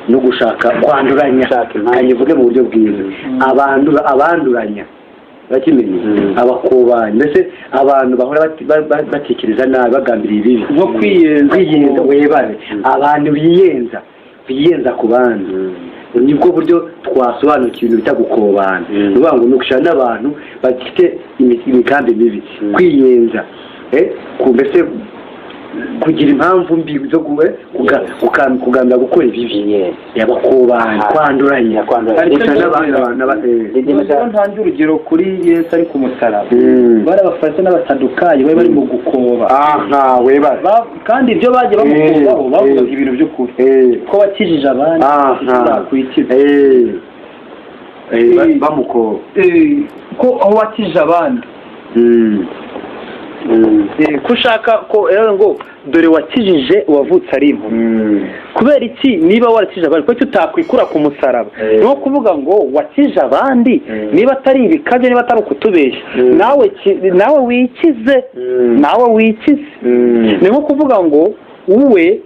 no gushaka kwanduranya. Gushaka impamvu. Kanyivuge mu buryo bwiza, abanduranya bakimenye. Abakobanyi mbese abantu bahora batekereza nabi, bagambiriye ibibi. Nko kwiyenza. Kwiyenza, webare abantu biyenza ku bandi. Nibwo buryo twasobanukiwe ibintu bita gukobana. Ni ukuvuga ngo ni ugushaka n'abantu bafite imigambi mibi, kwiyenza, ku mbese Kugira impamvu mbi zo kugambira gukora ibibi, yabakobana, kwanduranya. Ntange urugero kuri Yesu ari ku musaraba, bari abafarisayo n'abasadukayi bari bari mu gukoba. Kandi ibyo bagiye bamukobaho bavugaga ibintu by'ukuri, ko wakijije abandi uzakwikiza. Bamukoba ko aho wakijije abandi, ko ushaka ko rero ngo dore wakijije uwavutse ari impumyi, kubera iki? Niba warakije abandi, kuki utakwikura ku musaraba? Ni nko kuvuga ngo wakije abandi, niba atari ibikabyo, niba atari ukutubeshya, nawe wikize, nawe wikize. Ni nko kuvuga ngo uwe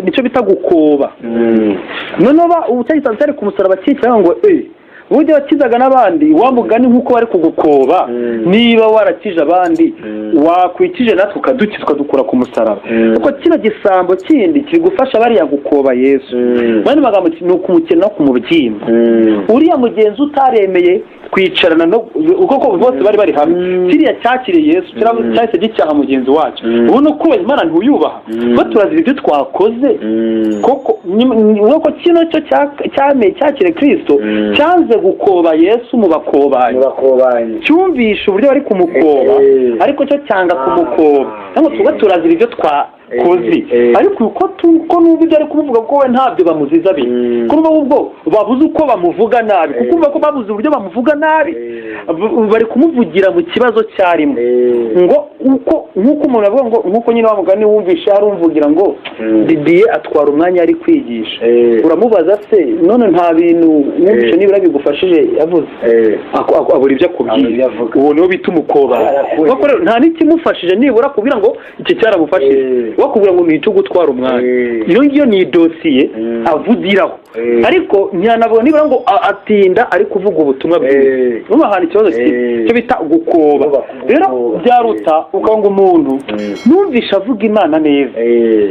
nicyo bita gukoba. Noneho ubutegetsi atari ku musaraba akikira ngo burya wakizaga n'abandi, wa mugani nk'uko bari kugukoba, niba warakije abandi wakwikije natwe ukadukiza, ukadukura ku musaraba, kuko kino gisambo kindi kiri gufasha bariya gukoba Yesu. Mu yandi magambo, ni ukumukina no kumubyimba uriya mugenzi utaremeye kwicarana no kuko bose bari bari hamwe. Kiriya cyakiriye Yesu cyahise gicyaha mugenzi wacu. Ubu ni ukubaha Imana, ntuyubaha bo, turazira ibyo twakoze koko. Nuko kino cyo cyakiriye Kirisito cyanze gukoba Yesu mu bakobanyi. Bakobanyi. Cyumvisha uburyo bari kumukoba, ariko cyo cyanga kumukoba, cyangwa tuba turazira ibyo twakoze. Ariko uko numva ibyo ari kumuvuga, ko we ntabyo bamuziza biri kuko ubwo babuze uko bamuvuga nabi, kuko umva ko babuze uburyo bamuvuga nabi, bari kumuvugira mu kibazo cyarimo, ngo uko nk'uko umuntu avuga ngo nk'uko nyine wa mugani wumvishe hari umvugira ngo Didier atwara umwanya ari kwigisha. Uramubaza se none nta bintu wumvishe nibura bigufashije yavuze? Abura ibyo akubwira. Uwo niwo bita umukobanyi. Nta n'ikimufashije nibura kubwira ngo iki cyaramufashije, wakubwira ngo ni icyo gutwara umwanya. Iyo ngiyo ni idosiye avugiraho, ariko ntiyanavuga nibura ngo atinda ari kuvuga ubutumwa bwiza. Urumva ahantu ikibazo kiri, cyo bita gukoba. Rero byaruta ukanga umuntu numvisha avuga Imana neza,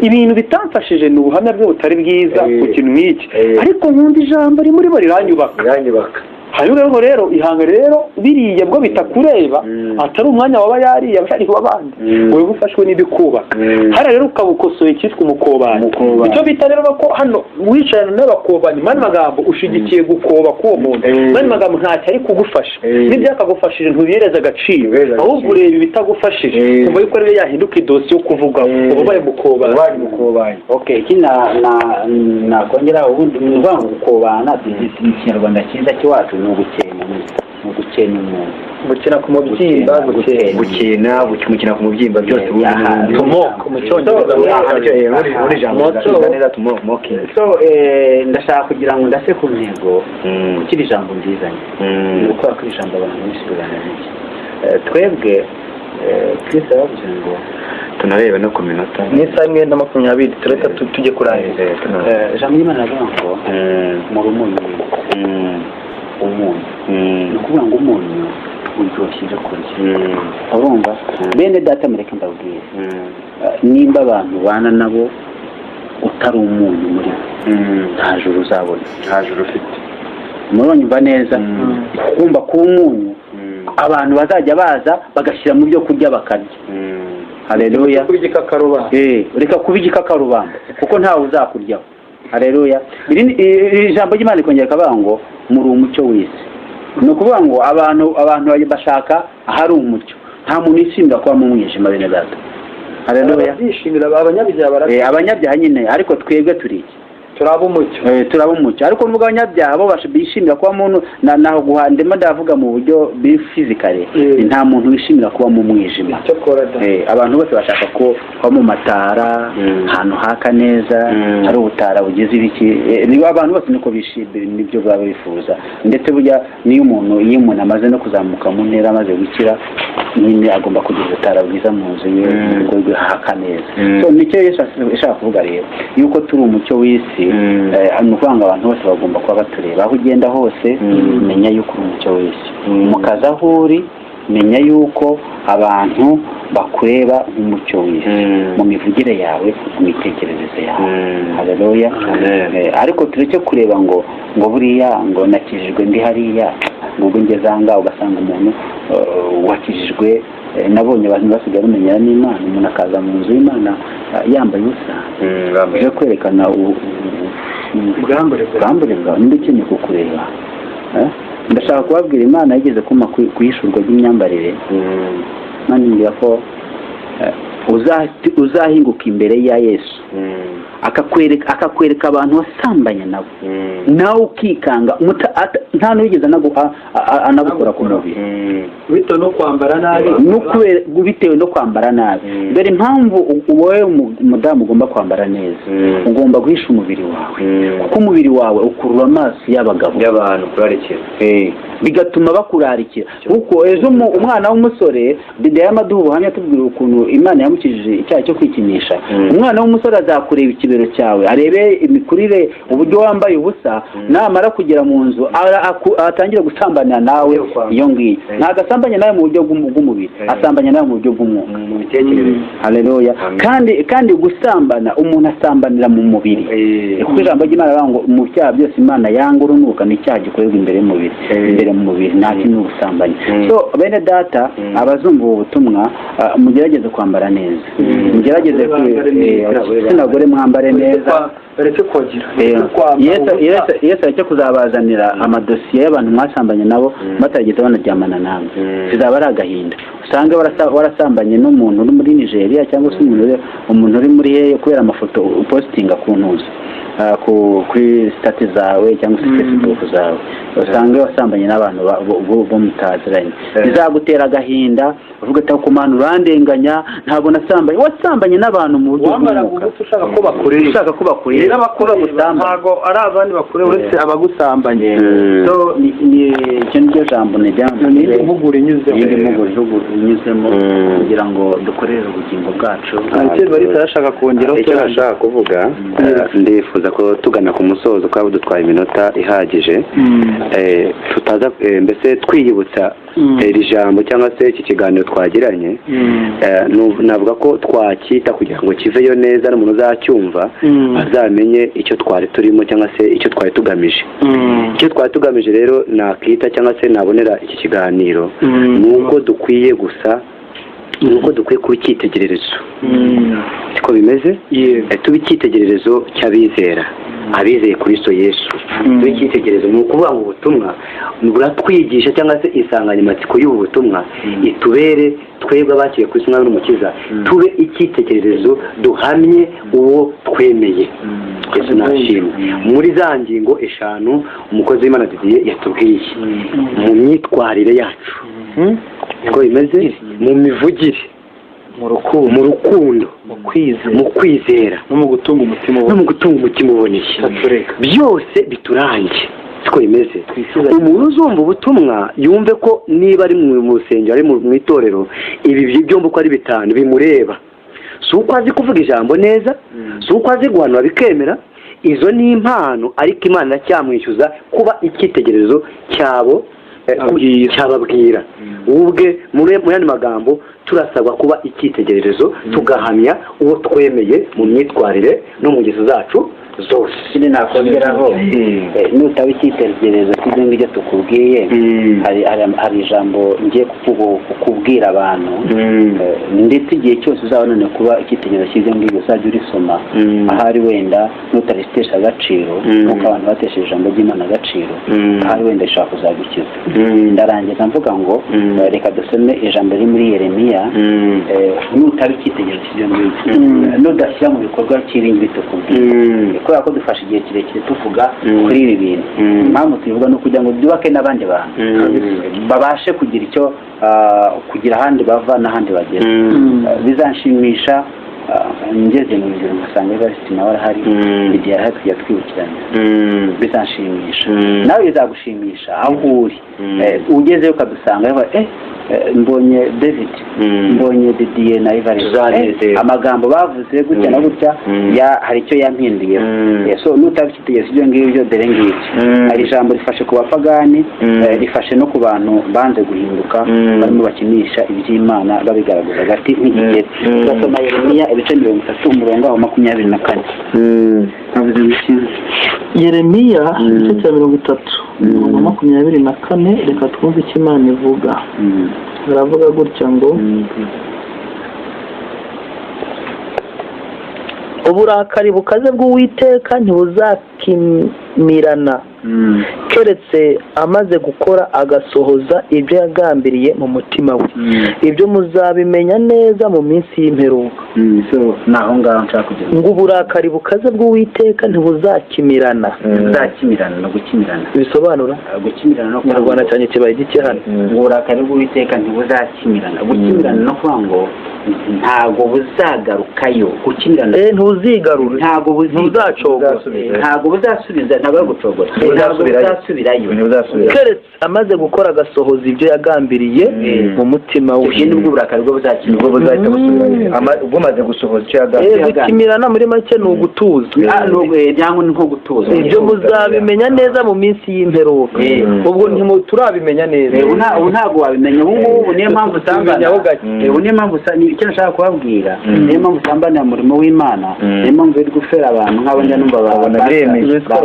ibintu bitamfashije ni ubuhamya bwe butari bwiza ku kintu nk'iki, ariko nkunda ijambo rimurimo riranyubaka. Hanyuma rero ihanga rero biriya bwo bitakureba, atari umwanya waba yariye abashari w'abandi, wowe ufashwe n'ibikubaka. Hariya rero ukaba ukosoye icyitwa umukobanyi. Icyo bita rero ko hano wicarana n'abakobanyi, mu yandi magambo ushigikiye gukoba k'uwo muntu. Mu yandi magambo ntacyo ari kugufasha, n'ibyakagufashije ntubihereze agaciro, ahubwo ureba ibitagufashije, kumva yuko ariyo yahinduka idosiye yo kuvuga uba ubaye umukobanyi. Okay, iki nakongera ubundi ni ukuvuga ngo gukobana mu Kinyarwanda cyiza cy'iwacu ni ugukena, ni ugukena umuntu. Gukina ku mubyimba. Gukina, gukina ku mubyimba byose. To mock mu Cyongereza. Muri jambo neza, to mocking. So ndashaka kugira ngo ndase ku ntego kuko iri jambo ndizanye ni ukubera ko iri jambo abantu benshi birananiye. Twebwe Kristo yaravuze ngo Tunarebe no ku minota. Ni isaha 1:20, tureka tujye kurangiza. Ijambo ry'Imana riravuga ngo muri umunyu, umunyu ni ukuvuga ngo umunyu uryoshya ibyo kurya. Urumva bene data, mureke mbabwire, nimba abantu ubana nabo utari umunyu muri bo, nta juru uzabona. Nta juru ufite. Muranyumva neza? Kumva kuba umunyu, abantu bazajya baza bagashyira mu byo kurya bakarya. Haleluya! Kuba igikakarubamba. Reka kuba igikakarubamba, kuko ntawe uzakuryaho. Haleluya! Iri jambo ry'Imana rikongera rikavuga ngo muri umucyo w'isi. Ni ukuvuga ngo abantu bashaka ahari umucyo. Nta muntu wishimira kuba mu mwijima, bene data. Haleluya! Ababyishimira abanyabyaha bara Abanyabyaha nyine, ariko twebwe turi iki? Turaba umucyo. Turaba umucyo, ariko nubwo abanyabyaha bo bishimira kuba muntu naho guha, ndimo ndavuga mu buryo biri physical. Nta muntu wishimira kuba mu mwijima. Cyakora da. Abantu bose bashaka ko kuba mu matara, ahantu haka neza, hari ubutara bugize ibiki. Niba abantu bose niko bishimira, nibyo baba bifuza. Ndetse burya niyo umuntu, iyo umuntu amaze no kuzamuka mu ntera, amaze gukira nyine, agomba kugira ubutara bwiza mu nzu ye, mu rugo rwe haka neza. So nicyo Yesu ashaka kuvuga rero, yuko turi umucyo w'isi. Ni ukuvuga ngo abantu bose bagomba kuba batureba. Aho ugenda hose, menya yuko uri umucyo w'isi. Mu kazi aho uri, menya yuko abantu bakureba nk'umucyo w'isi, mu mivugire yawe, mu mitekerereze yawe. Haleluya! Ariko tureke kureba ngo buriya ngo nakijijwe ndi hariya, ngo ubwo ngeze aha ngaha, ugasanga umuntu wakijijwe Nabonye abantu basigaye bamenyera n'Imana, umuntu akaza mu nzu y'Imana yambaye ubusa, uje kwerekana ubwambure bwawe, ninde ukeneye kukureba? Ndashaka kubabwira, Imana yigeze kumpa kwihishurwa ry'imyambarire. Imana imbwira ko uzahinguka imbere ya Yesu, akakwereka abantu wasambanye nabo, nawe ukikanga, nta n'uwigeze anagukora ku mubiri. Bitewe no kwambara nabi. Bitewe no kwambara nabi. Dore impamvu wowe umudamu ugomba kwambara neza: ugomba guhisha umubiri wawe, kuko umubiri wawe ukurura amaso y'abagabo, y'abantu kurarikira, bigatuma bakurarikira. Kuko ejo umwana w'umusore, Didier amaduha ubuhamya tubwira ukuntu Imana yamukijije icyaha cyo kwikinisha. Umwana w'umusore azakureba ikibero cyawe, arebe imikurire, uburyo wambaye ubusa, namara kugera mu nzu atangire gusambanira nawe. Iyo ngiyo ntabwo asambanya nawe mu buryo bw'umubiri, asambanya nawe mu buryo bw'umwuka, mu mitekerereze. Haleluya! Kandi gusambana, umuntu asambanira mu mubiri, kuko ijambo ry'Imana rivuga ngo mu byaha byose Imana yanga urunuka ni icyaha gikorerwa imbere y'umubiri, imbere mu mubiri, nta kintu ubusambanyi. So bene data, abazumva ubu butumwa, mugerageze kwambara neza, mugerageze igitsina gore mwambare neza. Bareke kugira Yesu areke kuzabazanira amadosiye y'abantu mwasambanye nabo batarigeze banaryamana namwe. Bizaba ari agahinda usange warasambanye n'umuntu uri muri Nigeria cyangwa se umuntu uri muri hehe, kubera amafoto upositinga ku ntuza, kuri status zawe cyangwa se Facebook zawe, usange wasambanye n'abantu bo mutaziranye. Bizagutera agahinda, uvuga ati: "Ku Mana, urandenganya, ntabwo nasambanye." Wasambanye n'abantu mu buryo bw'umwuka. Ushaka ko bakureba. Ushaka ko bakureba. Rero abakureba ntabwo ari abandi bakureba uretse abagusambanye. So icyo ni ryo jambo nijyana. Ni mpuguro inyuzemo. Iyindi mpuguro inyuzemo kugira ngo dukorere ubugingo bwacu. Icyo Barisa arashaka kongeraho. Icyo nashaka kuvuga, ndifuza ko tugana ku musozo, kuko dutwaye iminota ihagije, tutaza mbese twiyibutsa iri jambo cyangwa se iki kiganiro twagiranye. Navuga ko twacyita kugira ngo kiveyo neza n'umuntu uzacyumva azamenye icyo twari turimo cyangwa se icyo twari tugamije. Icyo twari tugamije rero nakita cyangwa se nabonera iki kiganiro ni uko dukwiye gusa, ni uko dukwiye kuba icyitegererezo. Siko bimeze? Tuba icyitegererezo cy'abizera, abizeye Kristo Yesu. Tuba icyitegererezo, ni ukuvuga ngo ubutumwa buratwigisha cyangwa se insanganyamatsiko y'ubu butumwa itubere twebwe abakiriye Kristo Umwami n'Umukiza, tube icyitegererezo, duhamye uwo twemeye. Yesu nashimwe. Muri za ngingo 5 umukozi w'Imana Didier yatubwiye, mu myitwarire yacu, niko bimeze, mu mivugire, mu rukundo, mu rukundo, mu kwizera, no mu gutunga umutima, no mu gutunga umutima uboneye, byose biturange. Siko bimeze? Umuntu uzumva ubutumwa yumve ko niba ari mu rusengero, ari mu itorero, ibi byombi uko ari 5 bimureba. Si uko azi kuvuga ijambo neza, si uko azi guhanura bikemera, izo ni impano, ariko Imana iracyamwishyuza kuba icyitegererezo cyabo cyababwira ubwe. Muri yandi magambo, turasabwa kuba icyitegererezo, tugahamya uwo twemeye mu myitwarire no mu ngeso zacu zose. Ikindi nakongeraho, nutaba icyitegererezo cy'ibyo ngibyo tukubwiye, hari ijambo ngiye kukubwira abantu, ndetse igihe cyose uzaba none kuba icyitegererezo cy'ibyo ngibyo, uzajya urisoma ahari wenda nutaritesha agaciro nk'uko abantu batesheje ijambo ry'Imana agaciro, ahari wenda rishobora kuzagukiza. Ndarangiza mvuga ngo reka dusome ijambo riri muri Yeremiya. Nutaba icyitegererezo cy'ibyo ngibyo, nudashyira mu bikorwa cy'ibi ngibi tukubwiye, kubera ko dufashe igihe kirekire tuvuga kuri ibi bintu, impamvu tubivuga ni ukugira ngo byubake n'abandi bantu babashe kugira icyo kugira ahandi bava n'ahandi bagera. Bizanshimisha ngeze mu ijoro ngasanga Evariste nawe arahari, igihe arahari, tujya twibukiranya. Bizanshimisha, nawe bizagushimisha aho uri ugezeyo ukadusanga, mbonye David, mbonye Didier na Evariste, amagambo bavuze gutya na gutya hari icyo yampinduyeho. So nutaba icyitegererezo ibyo ngibyo, dore ngibyo, hari ijambo rifashe ku bapagani, rifashe no ku bantu banze guhinduka, barimo bakinisha iby'Imana babigaragaza hagati nk'igikeri. Turasoma Yeremiya ibice 30, umurongo wa 24. Yeremiya igice cya 30, umurongo 24. Reka twumve icyo Imana ivuga. Baravuga gutya ngo uburakari bukaze bw'Uwiteka ntibuzakimirana, keretse amaze gukora agasohoza ibyo yagambiriye mu mutima we. Ibyo muzabimenya neza mu minsi y'imperuka. Ni aho ngaho nshaka kugera. Ngo uburakari bukaze bw'Uwiteka ntibuzakimirana. Ntibuzakimirana no gukimirana. Bisobanura gukimirana no Kinyarwanda cyane kibaye gike hano. Uburakari bw'Uwiteka ntibuzakimirana. Gukimirana no kuvuga ngo ntabwo buzagarukayo. Gukimirana ntuzigarura. Ntabwo ntuzacogora. Ntabwo buzasubiza, ntabwo ari gucogora. Ntabwo buzasubirayo. Keretse amaze gukora agasohoza ibyo yagambiriye mu mutima we. Ibyo nibwo uburakari bwo buzakira. Nibwo buzahita busubirayo. Bumaze gusohoza icyo yagambiriye. Gukimirana muri make ni ugutuza. Cyangwa ni nko gutuza. Ibyo muzabimenya neza mu minsi y'imperuka. Ubwo ntiturabimenya neza. Ubu ntabwo wabimenya. Ubu ngubu niyo mpamvu usambana. Ubu niyo mpamvu icyo nashaka kubabwira, niyo mpamvu usambanira umurimo w'Imana, niyo mpamvu uri gufera abantu nk'abo njya numva ba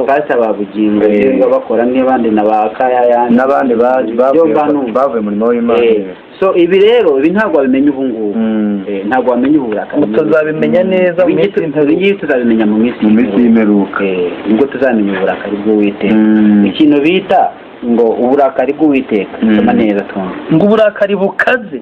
pasa ba Bugingo bakora nk'abandi na ba Kayaya n'abandi bavuye umurimo w'Imana. So ibi rero ibi ntabwo wabimenya ubu ngubu, ntabwo wamenya uburakari. Tuzabimenya neza mu minsi y'imperuka. Ibi tuzabimenya mu minsi y'imperuka, nibwo tuzamenya uburakari bw'Uwiteka. Ikintu bita ngo uburakari bw'Uwiteka, soma neza twumve. Ngo uburakari bukaze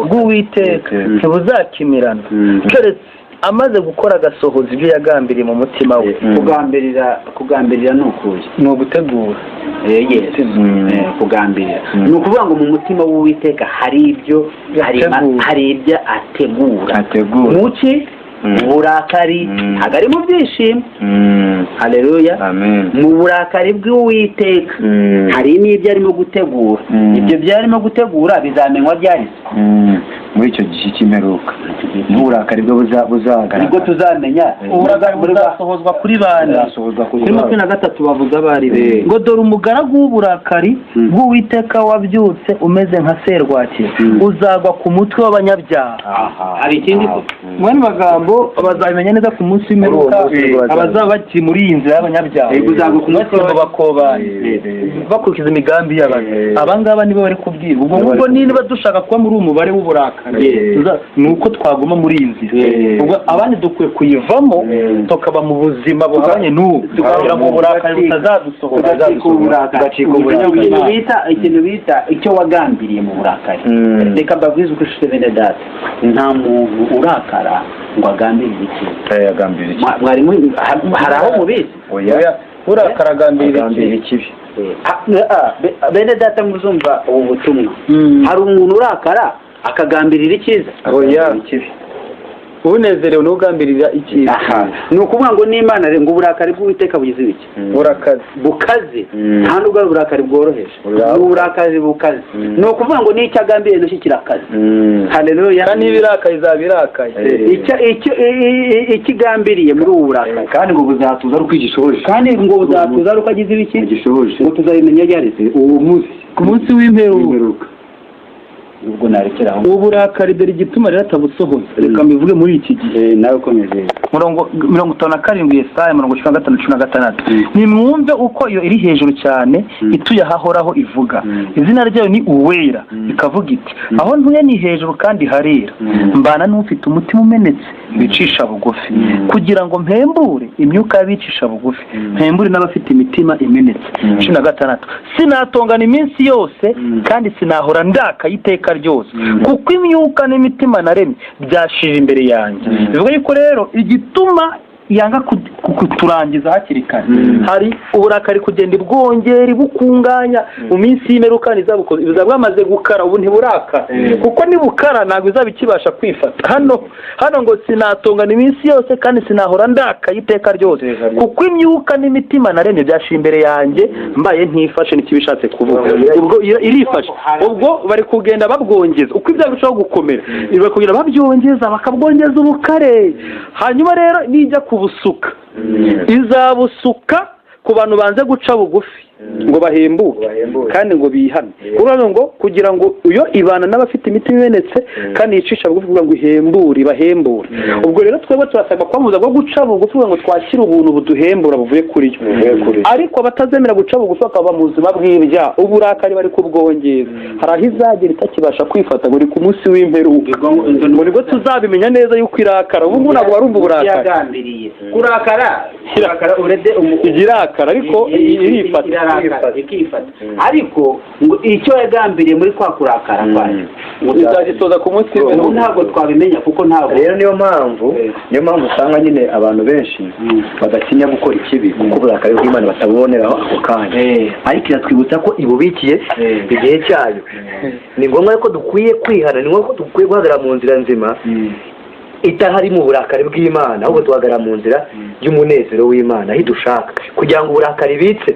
bw'Uwiteka ntibuzakimirana, keretse amaze gukora agasohoza ibyo yagambiriye mu mutima we. Kugambirira, kugambirira ni ukuye, ni ugutegura. Kugambirira ni ukuvuga ngo mu mutima w'Uwiteka hari ibyo hari ibyo ategura. Muki uburakari ntabwo ari mu byishimo. Haleluya. Mu burakari bw'Uwiteka hari n'ibyo arimo gutegura. Ibyo byarimo gutegura bizamenywa ryari? Muri icyo gihe cy'imperuka n'uburakari bwe buzagaragara, nibwo tuzamenya. Uburakari buzasohozwa kuri bande? Kuri 23 bavuze abari be ngo dore umugaragu w'uburakari bw'Uwiteka wabyutse umeze nka serwakira, uzagwa ku mutwe w'abanyabyaha. Hari ikindi mu yandi magambo bazabimenya neza ku munsi w'imperuka, abazaba bakiri muri iyi nzira y'abanyabyaha bakobanye bakurikiza imigambi y'abantu. Abangaba nibo bari kubwirwa. Ubwo ngubwo niba dushaka kuba muri uwo mubare w'uburakari, ni uko twaguma muri iyi nzira. Ubwo abandi dukwiye kuyivamo tukaba mu buzima buhabanye n'ubu, kugira ngo uburakari butazadusohora. Ikintu bita icyo wagambiriye mu burakari. Reka mbabwize uko inshuti bene data, nta muntu urakara ngo agambirire ikintu. Hari aho mubizi urakara agambirira ikibi. Bene data muzumva ubu butumwa, hari umuntu urakara akagambirira icyiza? Oya, unezerewe n'ugambirira icyiza. Ni ukuvuga ngo n'Imana ngo uburakari bw'Uwiteka bugize ibiki? Burakaze. Bukaze. Nta nubwo ari uburakari bworoheje, ni uburakari bukaze. Ni ukuvuga ngo n'icyo agambiriye nacyo kirakaze. Haleluya. Kandi niba irakaye izaba irakaye. Icyo igambiriye muri ubu burakari. Kandi ngo buzatuza ari uko igishoboje. Kandi ngo buzatuza ari uko agize ibiki? Igishoboje. Ngo tuzabimenya ryari? Uwo munsi. Ku munsi w'imperuka. Ubwo narekera aho. Uburakari dore igituma rero atabusohoza. Reka mbivuge muri iki gihe. Nawe ukomeje. 57 Yesaya 15 16. Nimwumve uko iyo iri hejuru cyane ituye ahahoraho ivuga. Izina ryayo ni Uwera. Ikavuga iti aho ntuye ni hejuru kandi harera. Mbana n'ufite umutima umenetse bicisha bugufi, kugira ngo mpembure imyuka y'abicisha bugufi, mpembure n'abafite imitima imenetse. 16 sinatongana iminsi yose kandi sinahora ndakaye iteka ryose, kuko imyuka n'imitima naremye byashije imbere yanjye. Bivuga yuko rero igituma yanga kuturangiza hakiri kare, hari uburakari kugenda ibwongera ibukunganya mu minsi y'imperuka bizaba bwamaze gukara. Ubu ntiburakara, kuko nibukara ntabwo izaba ikibasha kwifata. Hano ngo sinatongana iminsi yose kandi sinahora ndakaye iteka ryose, kuko imyuka n'imitima naremye byashiye imbere yanjye, mbaye ntifashe. Nicyo ibishatse kuvuga. Ubwo irifashe, ubwo bari kugenda babwongeza uko ibyago birushaho gukomera, bari kugenda babyongeza bakabwongeza ubukare. Hanyuma rero nijya kubusuka, izabusuka ku bantu banze guca bugufi. Ngo bahembuke Bahembuke. kandi ngo bihane. Kuvuga ngo kugira ngo iyo ibana n'abafite imitima imenetse kandi yicisha bugufi, kugira ngo ihembure, ibahembure. Ubwo rero twebwe turasabwa kuba mu buzima bwo guca bugufi, kugira ngo twakire ubuntu buduhembura buvuye kuri yo. Buvuye kuri yo. Ariko abatazemera guca bugufi bakaba mu buzima bw'ibyaha, uburakari bari kubwongeza. Hari aho izagera itakibasha kwifata, ngo ni ku munsi w'imperuka, ngo nibwo tuzabimenya neza yuko irakara. Ubu ngubu ntabwo barumva uburakari. Yagambiriye kurakara urede Ijya irakara, ariko irifata. Irarakara ikifata, ariko ngo icyo yagambiriye muri kwa kurakara kwayo ngo izagisoza ku munsi ubu w'imperuka. Ntabwo twabimenya kuko ntabwo Rero niyo mpamvu usanga nyine abantu benshi badatinya gukora ikibi, kuko uburakari bw'Imana batabuboneraho ako kanya, ariko iratwibutsa ko ibubikiye igihe cyayo. Ni ngombwa ko dukwiye kwihana, ni ngombwa ko dukwiye guhagarara mu nzira nzima itahari mu burakari bw'Imana, ahubwo duhagarara mu nzira y'umunezero w'Imana aho idushaka, kugira ngo uburakari ibitse,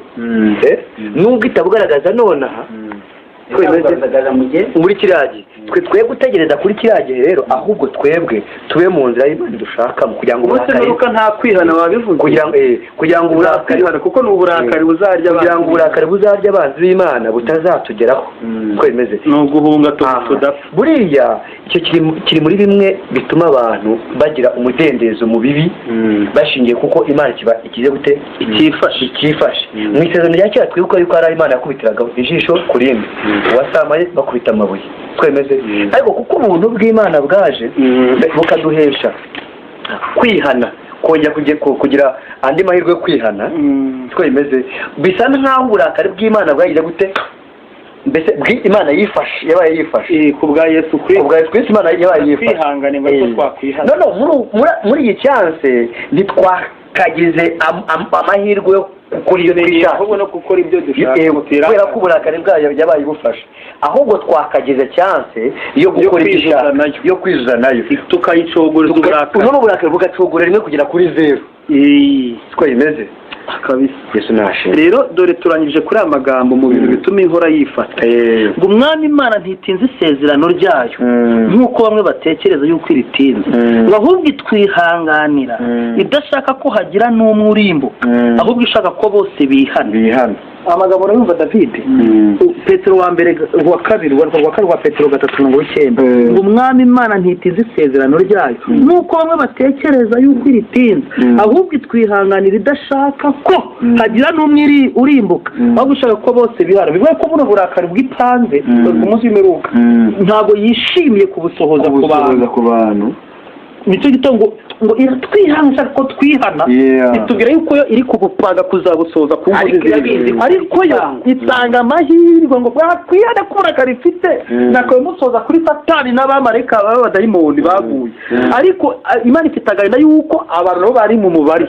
nubwo itabugaragaza nonaha, ko bimeze Izabugaragaza mu gihe muri kiriya gihe. Twe twe gutegereza kuri kiriya gihe rero, ahubwo twebwe tube mu nzira y'Imana dushakamo, kugira ngo Umunsi uburakari w'imperuka nta kwihana wabivuze. kugira ngo uburakari kwihana, kuko ni uburakari buzarya kugira ngo abantu. Uburakari buzarya abanzi b'Imana butazatugeraho, uko bimeze. Ni uguhunga tudapfa. Buriya icyo kiri muri bimwe bituma abantu bagira umudendezo mu bibi bashingiye kuko Imana kiba ikize gute? Icyifashe. Ikifashe. Mu Isezerano rya Kera twibuka yuko hari Imana yakubitiraga ijisho ku rindi, uwasamaye bakubita amabuye, twemeze. Ariko kuko ubuntu bw'Imana bwaje bukaduhesha kwihana, kongera kugira andi mahirwe yo kwihana, siko bimeze? Bisa nk'aho uburakari bw'Imana bwagize gute mbese Imana yifashe, yabaye yifashe. Ku bwa Yesu Kristo. Ku bwa Yesu Kristo Imana yabaye yifashe. Twihangane ngo ariko twakwihana. No muri iyi chance ntitwakagize amahirwe yo gukora iyo twishaka, ahubwo no gukora ibyo dushaka. Kubera ko uburakari bwayo yabaye ibufashe, ahubwo twakagize chance yo gukora ibyo kwizuza ishaka, nayo. Yo kwizuza nayo. Tukayicogoreza uburakari. None uburakari bugacogora rimwe kugera kuri zeru, siko bimeze? Kabisa. Yesu nashimwe. Rero dore turangije kuri aya magambo mu bintu bituma ihora yifata, ngo Umwami Imana ntitinze isezerano ryayo nk'uko bamwe batekereza yuko iritinze, ngo ahubwo itwihanganira, idashaka ko hagira n'umwe urimbuka, ahubwo ishaka ko bose bihana. Bihana. Amagambo urayumva, David? Petero wa mbere, wa kabiri, wa kabiri wa Petero 3:9, ngo Umwami Imana ntitinze isezerano ryayo nk'uko bamwe batekereza yuko iritinze, ahubwo itwihanganira idashaka ko hagira n'umwe urimbuka, ahubwo ishaka ko bose bihana. Bivuga ko buno burakari bw'ipanze ku munsi w'imperuka ntabwo yishimiye kubusohoza ku bantu. Ku bantu. Nicyo gito ngo iratwihana, ishaka ko twihana. Itubwira yuko yo iri kubupanga kuzabusoza ku nkozi Ariko z'ibibi. irabizi ko Ariko yo itanga. Itanga amahirwe ngo bwakwihana ko uburakari ifite nakawe musoza kuri Satani n'abamarayika b'abadayimoni baguye. Ariko Imana ifite agahinda yuko abantu nabo bari mu mubare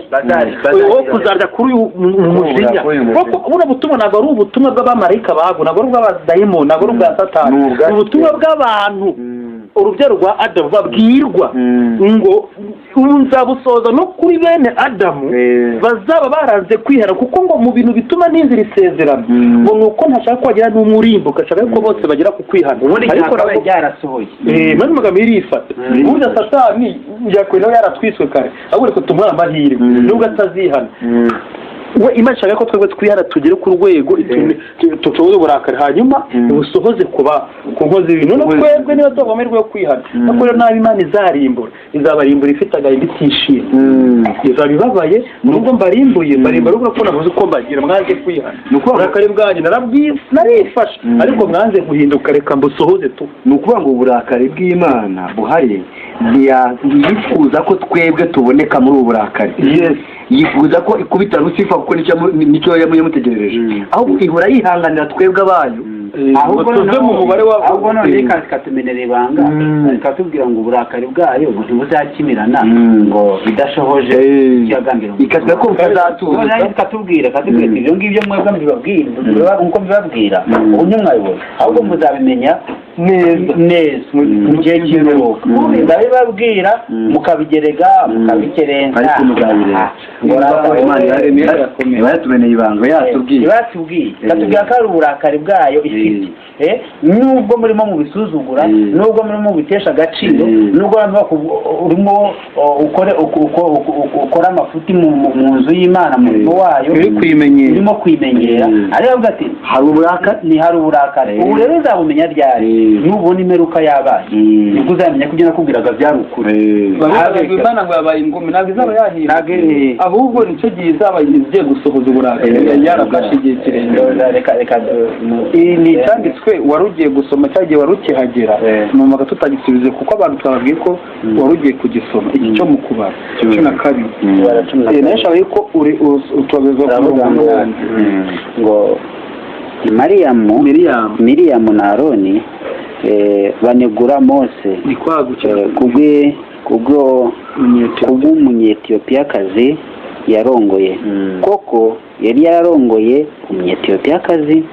wo kuzarya kuri uyu mujinya. Kuri uyu mujinya. Kuko buno butumwa ntabwo ari ubutumwa bw'abamarayika baguye, ntabwo ari ubw'abadayimoni, ntabwo ari ubwa Satani. Ni ubwa Ni ubutumwa bw'abantu, urubyaro rwa Adamu, babwirwa ngo nzabusoza no kuri bene Adamu bazaba baranze kwihana, kuko ngo mu bintu bituma n'inzira isezerano ngo ni uko ntashaka ko hagira n'umwe urimbuka, ashaka ko bose bagera ku kwihana. Ubundi Ariko cyakabaye nabwo byarasohoye. Mani magambo irifata. Burya Satani yakwe nawe yaratwiswe kare, ahubwo reka tumuhe amahirwe nubwo atazihana. We Imana ishaka ko twebwe twihana, tugere ku rwego tutoze uburakari, hanyuma busohoze kuba ku nkozi z'ibibi. Noneho twebwe niba tuba amahirwe yo kwihana, ariko rero nabi Imana izarimbura, izabarimbura ifite agahinda, itishimye, izaba ibabaye. Nubwo mbarimbuye, mbarimbura ubwo ko nabuze uko mbagira, mwanze kwihana. Ni ukuvuga ngo Uburakari bwanyu narabwise, narifashe, ariko mwanze guhinduka, reka mbusohoze tu. Ni ukuvuga ngo uburakari bw'Imana buhari, ntiyifuza ko twebwe tuboneka muri ubu burakari. Yifuza ko ikubita Lusifa, kuko nicyo yamutegerereje, ahubwo ihora yihanganira twebwe abayo. Ahubwo Ngo tuve mu mubare wa ahubwo none ikatumenera ibanga, ikatubwira ngo uburakari bwayo ngo ntibuzakimirana, ngo bidashohoje icyo yagambiriye. Ikatubwira ko butazatuza. Noneho ikatubwira iti ibyo ngibyo mwebwe mbibabwira nkuko mbibabwira ubu ntimwabibona, ahubwo muzabimenya neza neza mu gihe cy'imperuka. Ndabibabwira mukabigerega, mukabikerensa, Ariko muzabireba. Ngo Imana yaremye, iba yatumeneye ibanga, yatubwiye. Iba yatubwiye, ikatubwira ko ari uburakari bwayo. ifite. Nubwo murimo mubisuzugura, nubwo murimo mubitesha agaciro, nubwo urimo ukora amafuti mu nzu y'Imana, mu murimo wayo, urimo kuyimenyera, ariko avuga ati hari uburakari, ni hari uburakari. Ubu rero uzabumenya ryari? Nubona imperuka yabaye, nibwo uzamenya ko ibyo nakubwiraga byari ukuri. Imana ngo yabaye ingumi, ntabwo izaba yahiye, ahubwo nicyo gihe izaba igiye gusohoza uburakari yarafashe igihe kirekire. Reka Iyi ni icyanditswe wari ugiye gusoma cya gihe wari ukihagera, numvaga tutagisubize kuko abantu twababwiye ko wari ugiye kugisoma, iki cyo mu Kubara 12. Nayo yuko utubabeza ku murongo 8 ngo Miriyamu na Aroni banegura Mose kubw'umunyetiyopiyakazi yarongoye, koko yari yararongoye umunyetiyopiyakazi.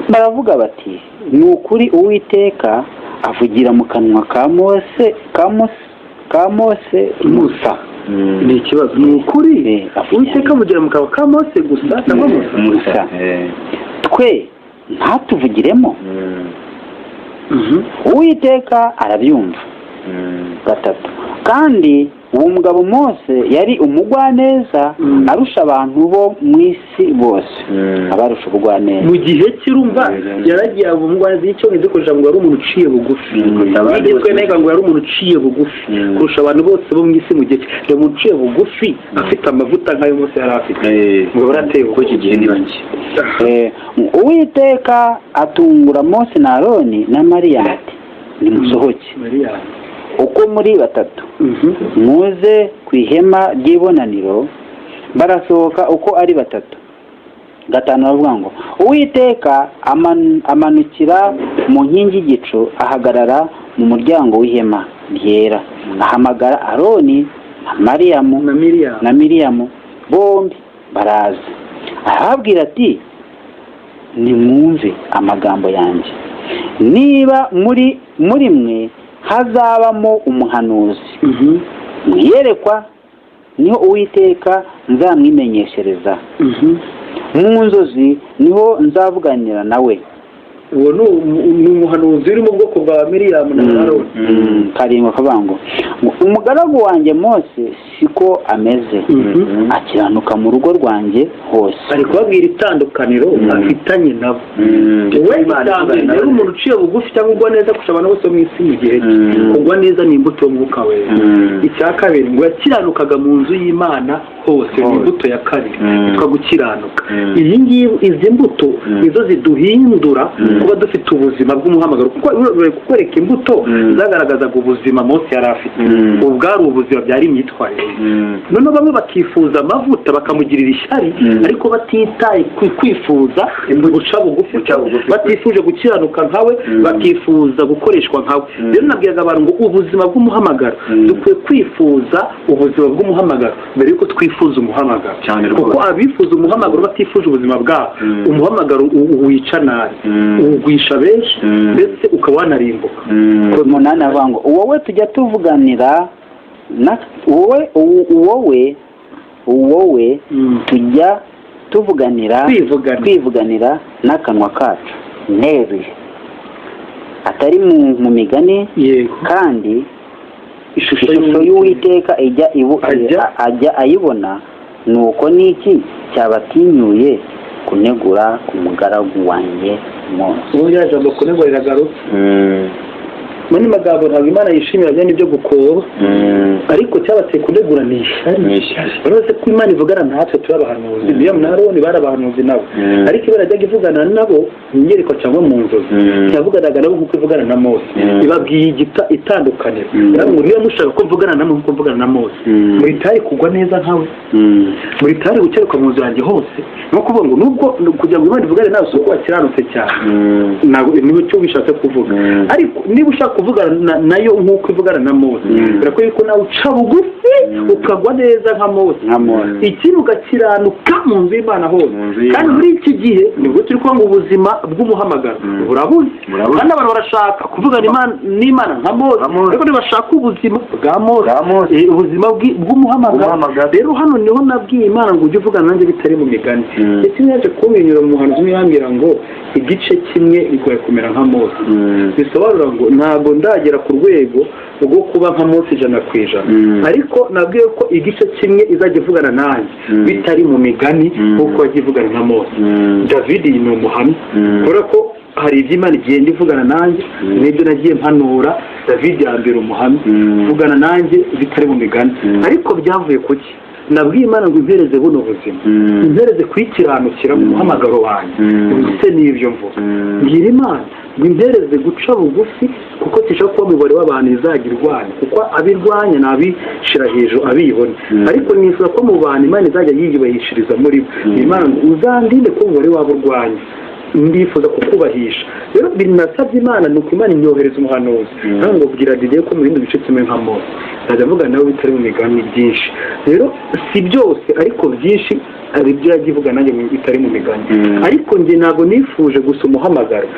Baravuga bati ni ukuri Uwiteka avugira mu kanwa ka Mose ka Mose Musa. Ni ikibazo, ni ukuri Uwiteka avugira mu kanwa ka Mose gusa cyangwa Musa? Twe ntatuvugiremo? Uwiteka arabyumva. 3 Kandi uwo mugabo Mose yari umugwaneza arusha abantu bo mu isi bose, abarusha ubugwaneza. Mu gihe cy'irumva yaragiye umugwaneza, y'icyongereza ikoresha ngo yari umuntu uciye bugufi, yigizwe nayo ngo yari umuntu uciye bugufi kurusha abantu bose bo mu isi mu gihe cye. Umuntu uciye bugufi afite amavuta nk'ayo Mose yari afite, ngo barateye kuko iki gihe ni bake. Uwiteka atungura Mose na Aroni na Mariya ati nimusohoke uko muri batatu muze ku ihema ry'ibonaniro. Barasohoka uko ari batatu. 5 baravuga ngo Uwiteka amanukira mu nkingi y'igicu, ahagarara mu muryango w'ihema ryera, ahamagara Aroni na Mariyamu na Miriyamu, bombi baraza. Arababwira ati nimwumve amagambo yanjye, niba muri mwe hazabamo umuhanuzi, mwiyerekwa niho Uwiteka nzamwimenyeshereza, mu nzozi niho nzavuganira nawe. Uwo ni umuhanuzi uri mu bwoko bwa Miriyamu na Aroni. 7 akavuga ngo umugaragu wanjye Mose siko ameze, akiranuka mu rugo rwanjye hose. Ari kubabwira itandukaniro afitanye nabo. We yari umuntu uciye bugufi cyangwa ugwa neza kurusha abantu bose mu isi mu gihe cye. Kugwa neza ni imbuto y'umwuka wera. Icya kabiri ngo yakiranukaga mu nzu y'Imana hose, ni imbuto ya kabiri yitwa gukiranuka. Iyi ngiyi, izi mbuto nizo ziduhindura kuba dufite ubuzima bw'umuhamagaro, kuko bari kukwereka imbuto zagaragazaga ubuzima Mose yari afite. Ubu bwari ubuzima, byari imyitwarire. Noneho bamwe bakifuza amavuta bakamugirira ishyari, ariko batitaye kwifuza guca bugufi, batifuje gukiranuka nkawe, bakifuza gukoreshwa nkawe. Rero nabwiraga abantu ngo ubuzima bw'umuhamagaro, dukwiye kwifuza ubuzima bw'umuhamagaro mbere yuko twifuza umuhamagaro, kuko abifuza umuhamagaro batifuje ubuzima bwabo, umuhamagaro wica nabi, ugwisha benshi, ndetse ukaba wanarimbuka. 8 avuga ngo wowe tujya tuvuganira na wowe tujya tuvuganira kwivuganira n'akanwa kacu neruye, atari mu migani, kandi ishusho y'Uwiteka ajya ayibona. Nuko niki cyabatinyuye kunegura umugaragu wanjye Mose? Ubu jambo kunegura riragarutse. Muri magambo ntabwo Imana yishimira bya nibyo gukoba, ariko cyabateye kunegura ni ishyari. Uretse ko Imana ivugana natwe turi abahanuzi, Miriyamu na Aroni bari abahanuzi nabo, ariko Imana yajyaga ivugana nabo mu iyerekwa cyangwa mu nzozi, yavuganaga nabo nk'uko ivugana na Mose. Ibabwiye itandukaniro, ngo niba mushaka ko mvugana nabo nk'uko mvugana na Mose, muritari kugwa neza nkawe, muritari gukeruka mu nzu yanjye hose. Ni ukuvuga ngo nubwo kugira ngo Imana ivugane nawe si uko wakiranutse cyane, ntabwo nicyo bishatse kuvuga, ariko niba ushaka kuvugana nayo nk'uko ivugana na Mose, birakwiye ko nawe uca bugufi. Ukagwa neza nka Mose. Ikindi ugakiranuka mu nzu y'Imana hose. Kandi muri iki gihe nibwo turi kuvuga ngo ubuzima bw'umuhamagaro burabuze, kandi abantu barashaka kuvugana n'Imana nka Mose, ariko ntibashaka ubuzima bwa Mose, ubuzima bw'umuhamagaro. Rero hano niho nabwiye Imana ngo ujye uvugana nanjye bitari mu migani. Ndetse yaje kumwenyura mu muhanuzi umwe yambwira ngo igice kimwe bigoye kumera nka Mose, bisobanura ngo ntabwo ndagera ku rwego rwo kuba nka Mose 100%, ariko nabwiye ko igice kimwe izajya ivugana nanjye bitari mu migani nk'uko yagiye ivugana na Mose. David ni umuhamya, kubera ko hari ibyo Imana igenda ivugana nanjye n'ibyo nagiye mpanura. David yambera umuhamya, ivugana nanjye bitari mu migani. Ariko byavuye kuki? Nabwiye Imana ngo impereze buno buzima, impereze kuyikiranukira mu muhamagaro wanjye ndetse n'ibyo mvuga. Mbwira Imana ngo impereze guca bugufi, kuko tishaka kuba umubare w'abantu izajya irwanya, kuko abirwanya ni abishira hejuru abibona, ariko nifuza ko mu bantu Imana izajya yiyubahishiriza muri bo. Imana ngo uzandinde ko umubare wabo urwanya, ndifuza kukubahisha. Rero binasabye Imana, ni uko Imana inyohereza umuhanuzi nawe ngo bwira Didier ko mu bindi bice kimwe nka Mose nzajya mvuga nawe bitari mu migani byinshi. Rero si byose, ariko byinshi hari ibyo yagiye ivuga nanjye bitari mu migani. Ariko njye ntabwo nifuje gusa umuhamagaro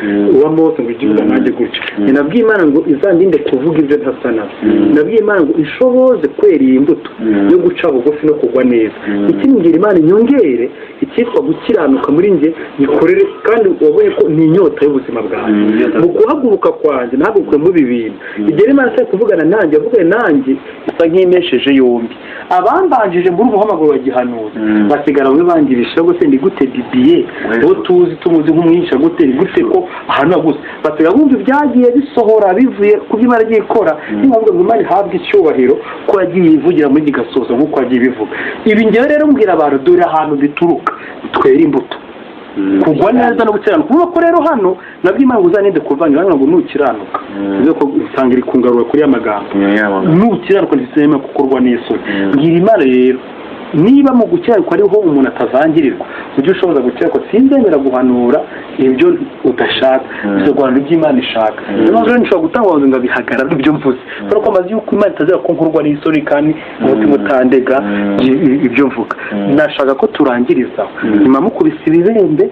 wa Mose ngo ujye uvuga nanjye gutya. Nabwiye Imana ngo izandinde kuvuga ibyo ntasa nabyo. Nabwiye Imana ngo ishoboze kwera iyi mbuto yo guca bugufi no kugwa neza. Ikindi, Imana inyongere icyitwa gukiranuka muri njye gikorere, kandi wabonye ko ni inyota y'ubuzima bwanjye mu guhaguruka kwanjye ntahaguruke muri ibi bintu. Igihe Imana itari kuvugana nanjye, yavuganye nanjye isa nk'imesheje yombi. Abambanjije muri umuhamagaro wa gihanuzi basigara bamwe bangirisha gute, ni gute Didier uwo tuzi tumuzi nk'umwigisha gute, ni gute ko ahantu gusa basiga bumva ibyagiye bisohora bivuye ku byo Imana yagiye ikora. Niyo mpamvu ngo Imana ihabwe icyubahiro ko yagiye ivugira muri gasozo nk'uko yagiye ibivuga. Ibi ngewe rero mbwira abantu, dore ahantu bituruka twera imbuto, kugwa neza no gukiranuka. Kuvuga ko rero hano nabwo Imana uzaninde kuvanga ngo nukiranuka, ko usanga iri kungarura kuri ya magambo, nukiranuka ntizemewe gukorwa n'isoni. Mbwira Imana rero, niba mu gukiranuka ariho umuntu atavangirirwa, ujye ushoboza gukiranuka. Sinzemera guhanura ibyo udashaka, gusa guhanura ibyo Imana ishaka. Niyo mpamvu rero nshobora gutanga ubuhanuzi ngo bihagarare ibyo mvuze, kubera ko amaze yuko Imana itazera ko nkorwa n'isoni kandi umutima utandega ibyo mvuga. Nashaka ko turangirizaho nyuma mukubise ibibembe.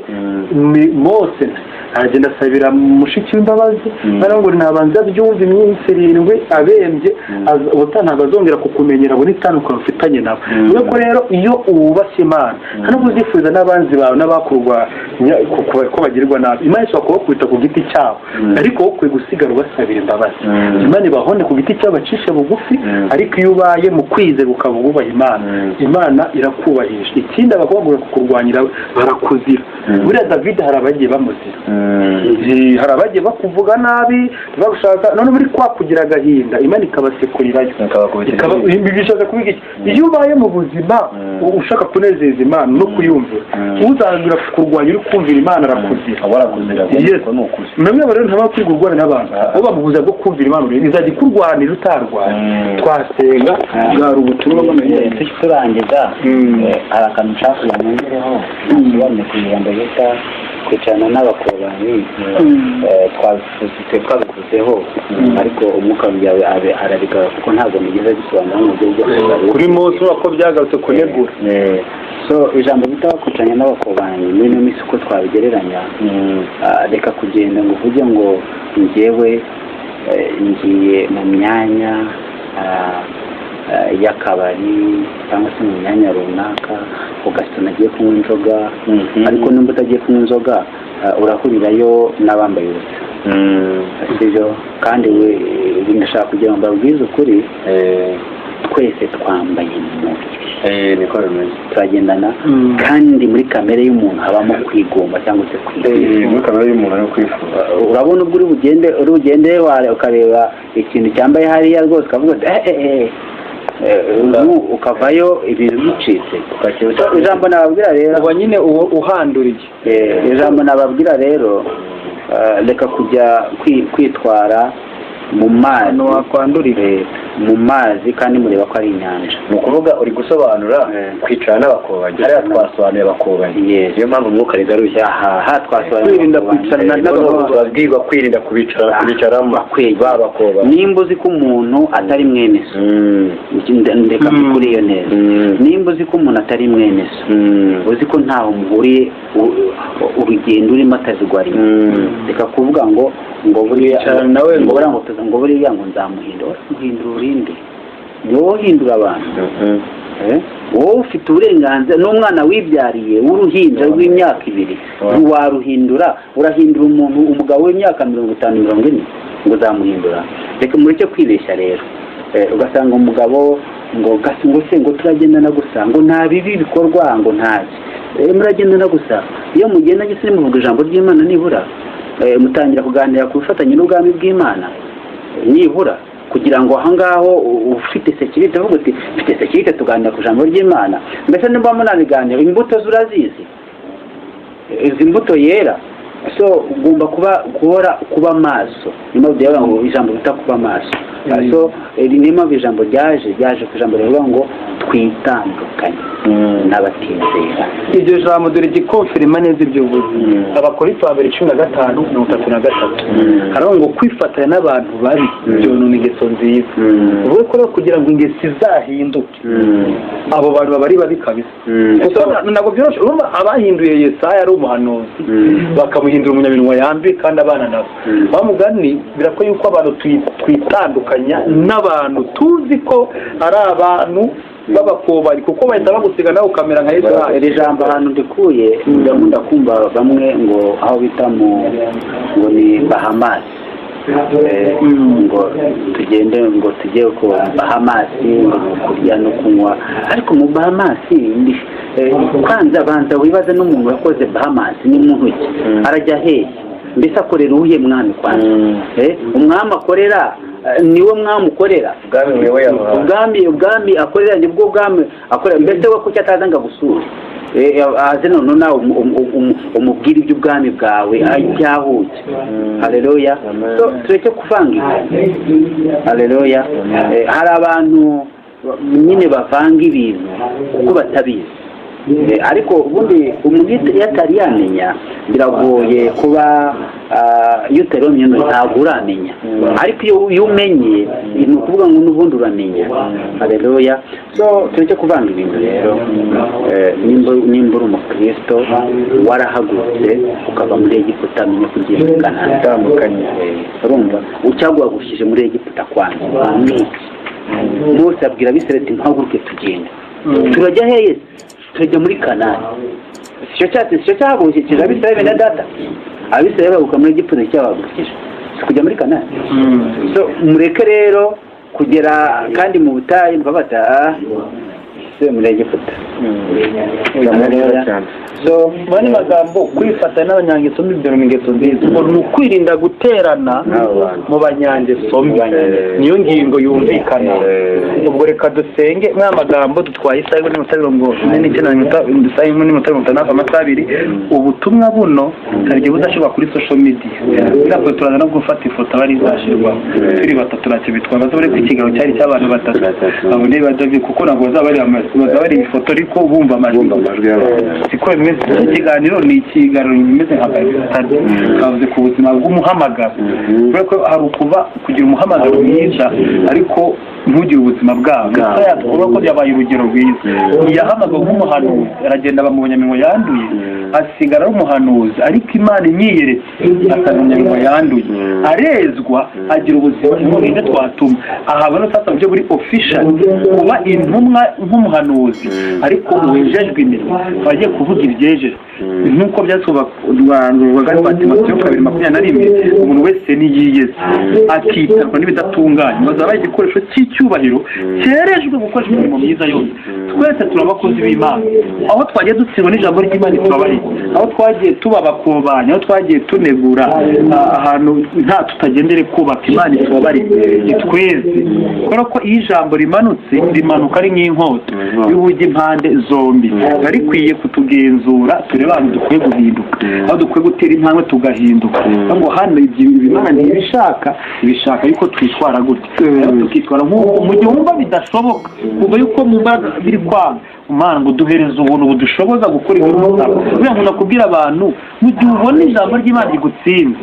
Mose aragenda asabira mushiki w'imbabazi, noneho ngo nabanza byumve iminsi 7 abembye, ubutaha ntabwo azongera kukumenyera, abone itandukano ufitanye nawe. Niyo ko rero iyo wubashye Imana, nta nubwo uzifuza n'abanzi bawe n'abakurwanya ko bagirirwa nabi. Imana ishobora kubakubita ku giti cyabo, ariko wowe ukwiye gusigara ubasabira imbabazi. Imana ibahone ku giti cyabo, bacishe bugufi. Ariko iyo ubaye mu kwizera ukaba wubaha Imana, Imana irakubahisha. Ikindi, abakobwa kukurwanyira barakuzira. Buriya David hari abagiye bamuzira, hari abagiye bakuvuga nabi bagushaka, none muri kwa kugira agahinda Imana ikabasekurirayo. Bishaka kuvuga iki? Iyo ubaye mu buzima ushaka kunezeza Imana no kuyumvira, uzangira kurwanya uri kumvira Imana arakuzira. Namwe rero ntaba kwiga urwana n'abantu, uba mu buzima bwo kumvira Imana izajya ikurwanira utarwanya. Twasenga bwari ubutumwa. Turangiza, hari akantu nshaka kugira ngo nongereho nsobanure ku ijambo bita kwicarana n'abakobanyi. Twabivuzeho, ariko umwuka wawe arabigarura, kuko ntabwo nigeze bisobanura mu buryo bwo kuri Mose ko byagarutse kunegura. So ijambo bita kwicarana n'abakobanyi muri ino minsi uko twabigereranya, reka kugenda ngo uvuge ngo njyewe ngiye mu myanya y'akabari cyangwa se mu myanya runaka, ugasanga agiye kunywa inzoga. Ariko nimba utagiye kunywa inzoga, urahurirayo n'abambaye ubusa, sibyo? Kandi ndashaka kugira ngo mbabwize ukuri, twese twambaye umubiri, niko bimeze, turagendana. Kandi muri kamere y'umuntu habamo kwigomba cyangwa se kwifuza. Muri kamere y'umuntu no kwifuza. Urabona ubwo uri bugende ukareba ikintu cyambaye hariya rwose, ukavuga uti ukavayo ibintu bicitse. Ijambo nababwira rero, uba nyine uhanduriye. Ijambo nababwira rero, reka kujya kwitwara Mu mazi. Ahantu wakwandurira. Mu mazi, kandi mureba ko ari inyanja. Ni ukuvuga uri gusobanura kwicara n'abakobanyi. Hariya twasobanuye abakobanyi. Yes. Niyo mpamvu Umwuka rigaruye. Aha twasobanuye Kwirinda abakobanyi. kwicarana Noneho turabwirwa kwirinda kubicara, kubicaramo Bakwegera. babakobanyi. Nimba uzi ko umuntu atari mwene so, ndeka mbikuri iyo neza. Nimba uzi ko umuntu atari mwene so, uzi ko ntaho muhuriye, urugendo urimo atazigwariye, reka kuvuga ngo buriya Kwicarana nawe ngo buriya ngo buriya ngo nzamuhindura. Muhindura urinde? Ni wowe uhindura abantu? Eh? Wowe ufite uburenganzira n'umwana wibyariye w'uruhinja rw'imyaka 2 ntiwaruhindura. Urahindura umuntu, umugabo w'imyaka 50, 40, ngo uzamuhindura? Reka mureke kwibeshya rero. Ugasanga umugabo ngo gasi, ngo se ngo turagendana gusa, ngo nta bibi bikorwa, ngo ntaki. Muragendana gusa? Iyo mugendanye se muvuga ijambo ry'Imana? Nibura mutangira kuganira ku bifatanye n'ubwami bw'Imana, nibura kugira ngo aho ngaho ufite sécurité, uvuga uti: "Mfite sécurité, tuganira ku ijambo ry'Imana." Mbese niba munabiganira, imbuto zo urazizi, izi mbuto yera. So ugomba kuba guhora kuba maso. Niyo mpamvu byavuga ngo ijambo bita kuba maso. So niyo mpamvu ijambo ryaje ku ijambo rivuga ngo twitandukanye n'abatizera. Iryo jambo dore igikonfirima neza ibyo uvuze. Abakorinto ba mbere 15:33, haravuga ngo kwifatanya n'abantu babi byonona ingeso nziza. Uvuge ko rero kugira ngo ingeso izahinduke, abo bantu baba ari babi kabisa, kuko ntabwo byoroshye. Urumva abahinduye Yesaya ari umuhanuzi, bakamuhindura umunyaminwa yanduye kandi abana nabo. Wa mugani birakwiye yuko abantu twitandukanya n'abantu tuzi ko ari abantu b'abakobanyi, kuko bahita bagusiga nawe ukamera nka Yesaya. Iri jambo ahantu ndikuye, ndakunda kumva bamwe ngo aho bita mu ngo ni Bahamas, ngo tugende, ngo tujye ku Bahamas, ngo ni ukurya no kunywa. Ariko mu Bahamas kwanza banza wibaze n'umuntu wakoze Bahamas ni muntu ki? Arajya hehe? Mbese akorera uwuhe mwami kwanza? Umwami akorera, niwe mwami ukorera? Ubwami buyoboye aho hantu. Ubwami akorera nibwo bwami akorera. Mbese we kuki ataza ngo agusure? Aze noneho nawe umubwire iby'ubwami bwawe ajyahuye. Haleluya. So tureke kuvanga ibintu. Haleluya. Hari abantu nyine bavanga ibintu kuko batabizi. Ariko ubundi umuntu iyo atari yamenya biragoye kuba, iyo utari wamenya ntabwo uramenya. Ariko iyo umenye, ni ukuvuga ngo n'ubundi uramenya. Haleluya. So tureke kuvanga ibintu rero. Nimba uri umukristo warahagurutse ukava muri Egiputa, menya ko ugiye muri Kanani. Itandukanye. Urumva icyaguhagurukije muri Egiputa kwanza ni iki? Mose abwira Abisirayeli ati: "Muhaguruke tugenda." Turajya heye? Turajya muri Kanani. Sicyo cyatsi, sicyo cyahagurukije Abisirayeli bene data? Abisirayeli bahaguruka muri Egiputa, cyabahagurukije si kujya muri Kanani? So mureke rero kugera kandi mu butayu mukabata se muri Egiputa. Cyane. So mu yandi magambo, kwifatanya n'abanyangeso mbi byonona ingeso nziza. Ubwo ni ukwirinda guterana mu banyangeso mbi. Niyo ngingo yumvikana. Ubwo reka dusenge. Muri aya magambo dutwaye isaha imwe n'iminota 49 n'iminota, isaha imwe n'iminota 50, amasaha 2. Ubutumwa buno hari igihe buzashyirwa kuri social media. Ntabwo turaza no gufata ifoto aba ari izashyirwaho turi batatu, ntacyo bitwaye. Bazabone ko ikiganiro cyari cy'abantu batatu, babone ba David, kuko ntabwo bazaba bari bazaba bari ifoto ariko bumva amajwi. Bumva amajwi y'abantu. Siko bimeze. Iki kiganiro ni ikiganiro bimeze nka Bible study. Twavuze ku buzima bw'umuhamagaro, kubera ko hari ukuba kugira umuhamagaro mwiza ariko ntugire ubuzima bwabo. Yesaya tuvuga ko yabaye urugero rwiza. Yahamagawe nk'umuhanuzi, aragenda aba mu banyaminwa yanduye, asigara ari umuhanuzi, ariko Imana imyiyeretse asanga umunyaminwa yanduye, arezwa, agira ubuzima. Ninde twatuma ahabona sasa mu buryo buri official kuba intumwa nk'umuhanuzi, ariko wejejwe iminwa, agiye kuvuga ibyejejwe nk'uko byatsobanurwaga rwa Timoteyo 2:21: "Umuntu wese niyiyeze, akitarwa n'ibidatunganye, bazaba igikoresho cy'icyubahiro cyerejwe gukoresha imirimo myiza yose." Twese turi abakozi b'Imana. Aho twagiye dutsindwa n'ijambo ry'Imana tubabariye. Aho twagiye tuba abakobanya, aho twagiye tunegura, ahantu nta tutagendere kubaka, Imana itubabarire, itweze, kubera ko iyo ijambo rimanutse, rimanuka ari nk'inkota y'ubugi impande zombi. Biba rikwiye kutugenzura, turebe ahantu dukwiye guhinduka, aho dukwiye gutera intambwe tugahinduka, ngo hano ibyo Imana ntibishaka, ibishaka yuko twitwara gutya. Rero tukitwara nk'uko mu gihe wumva bidashoboka, kuva yuko mu mbaraga biri kwanga, Imana ngo duhereze ubuntu budushoboza gukora ibyo dusaba. Buriya nkunda kubwira abantu, mu gihe ubona ijambo ry'Imana rigutsinze,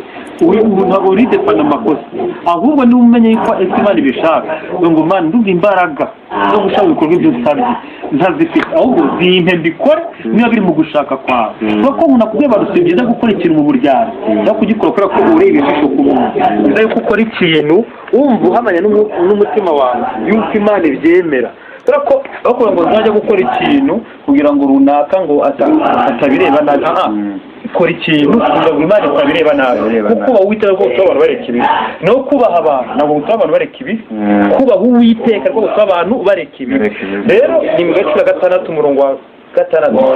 ntabwo uridefana amakosa, ahubwo niba umenye yuko ese Imana ibishaka, ngo Imana, ndumva imbaraga zo gushaka ibikorwa ibyo usabye ntazifite, ahubwo zimpe mbikore niba biri mu gushaka kwawe. Kubera ko nkunda kubwira abantu, si byiza gukora ikintu mu buryarya cyangwa kugikora kubera ko ureba ijisho ku muntu. Ni byiza yuko ukora ikintu wumva uhamanya n'umutima wawe yuko Imana ibyemera, kubera ko bakubwira ngo nzajya gukora ikintu kugira ngo runaka ngo atabireba nabi. Aha kora ikintu kugira ngo Imana itabireba nabi, kuko kubaha Uwiteka rwose abantu bareka ibibi, no kubaha abantu ntabwo gutuma abantu bareka ibibi. Kubaha Uwiteka rwose gutuma abantu bareka ibibi. Rero ni mu gace ka 6, umurongo wa 6.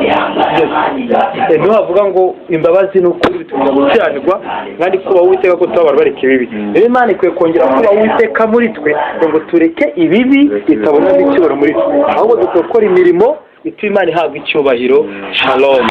Yes. Niho havuga ngo imbabazi n'ukuri bituma gukiranirwa, kandi kubaha Uwiteka ko gutuma abantu bareka ibibi. Rero Imana ikwiye kongera kubaha Uwiteka muri twe kugira ngo tureke ibibi itabona n'icyubahiro muri twe, ahubwo dukwiye gukora imirimo ituma Imana ihabwa icyubahiro. Shalom.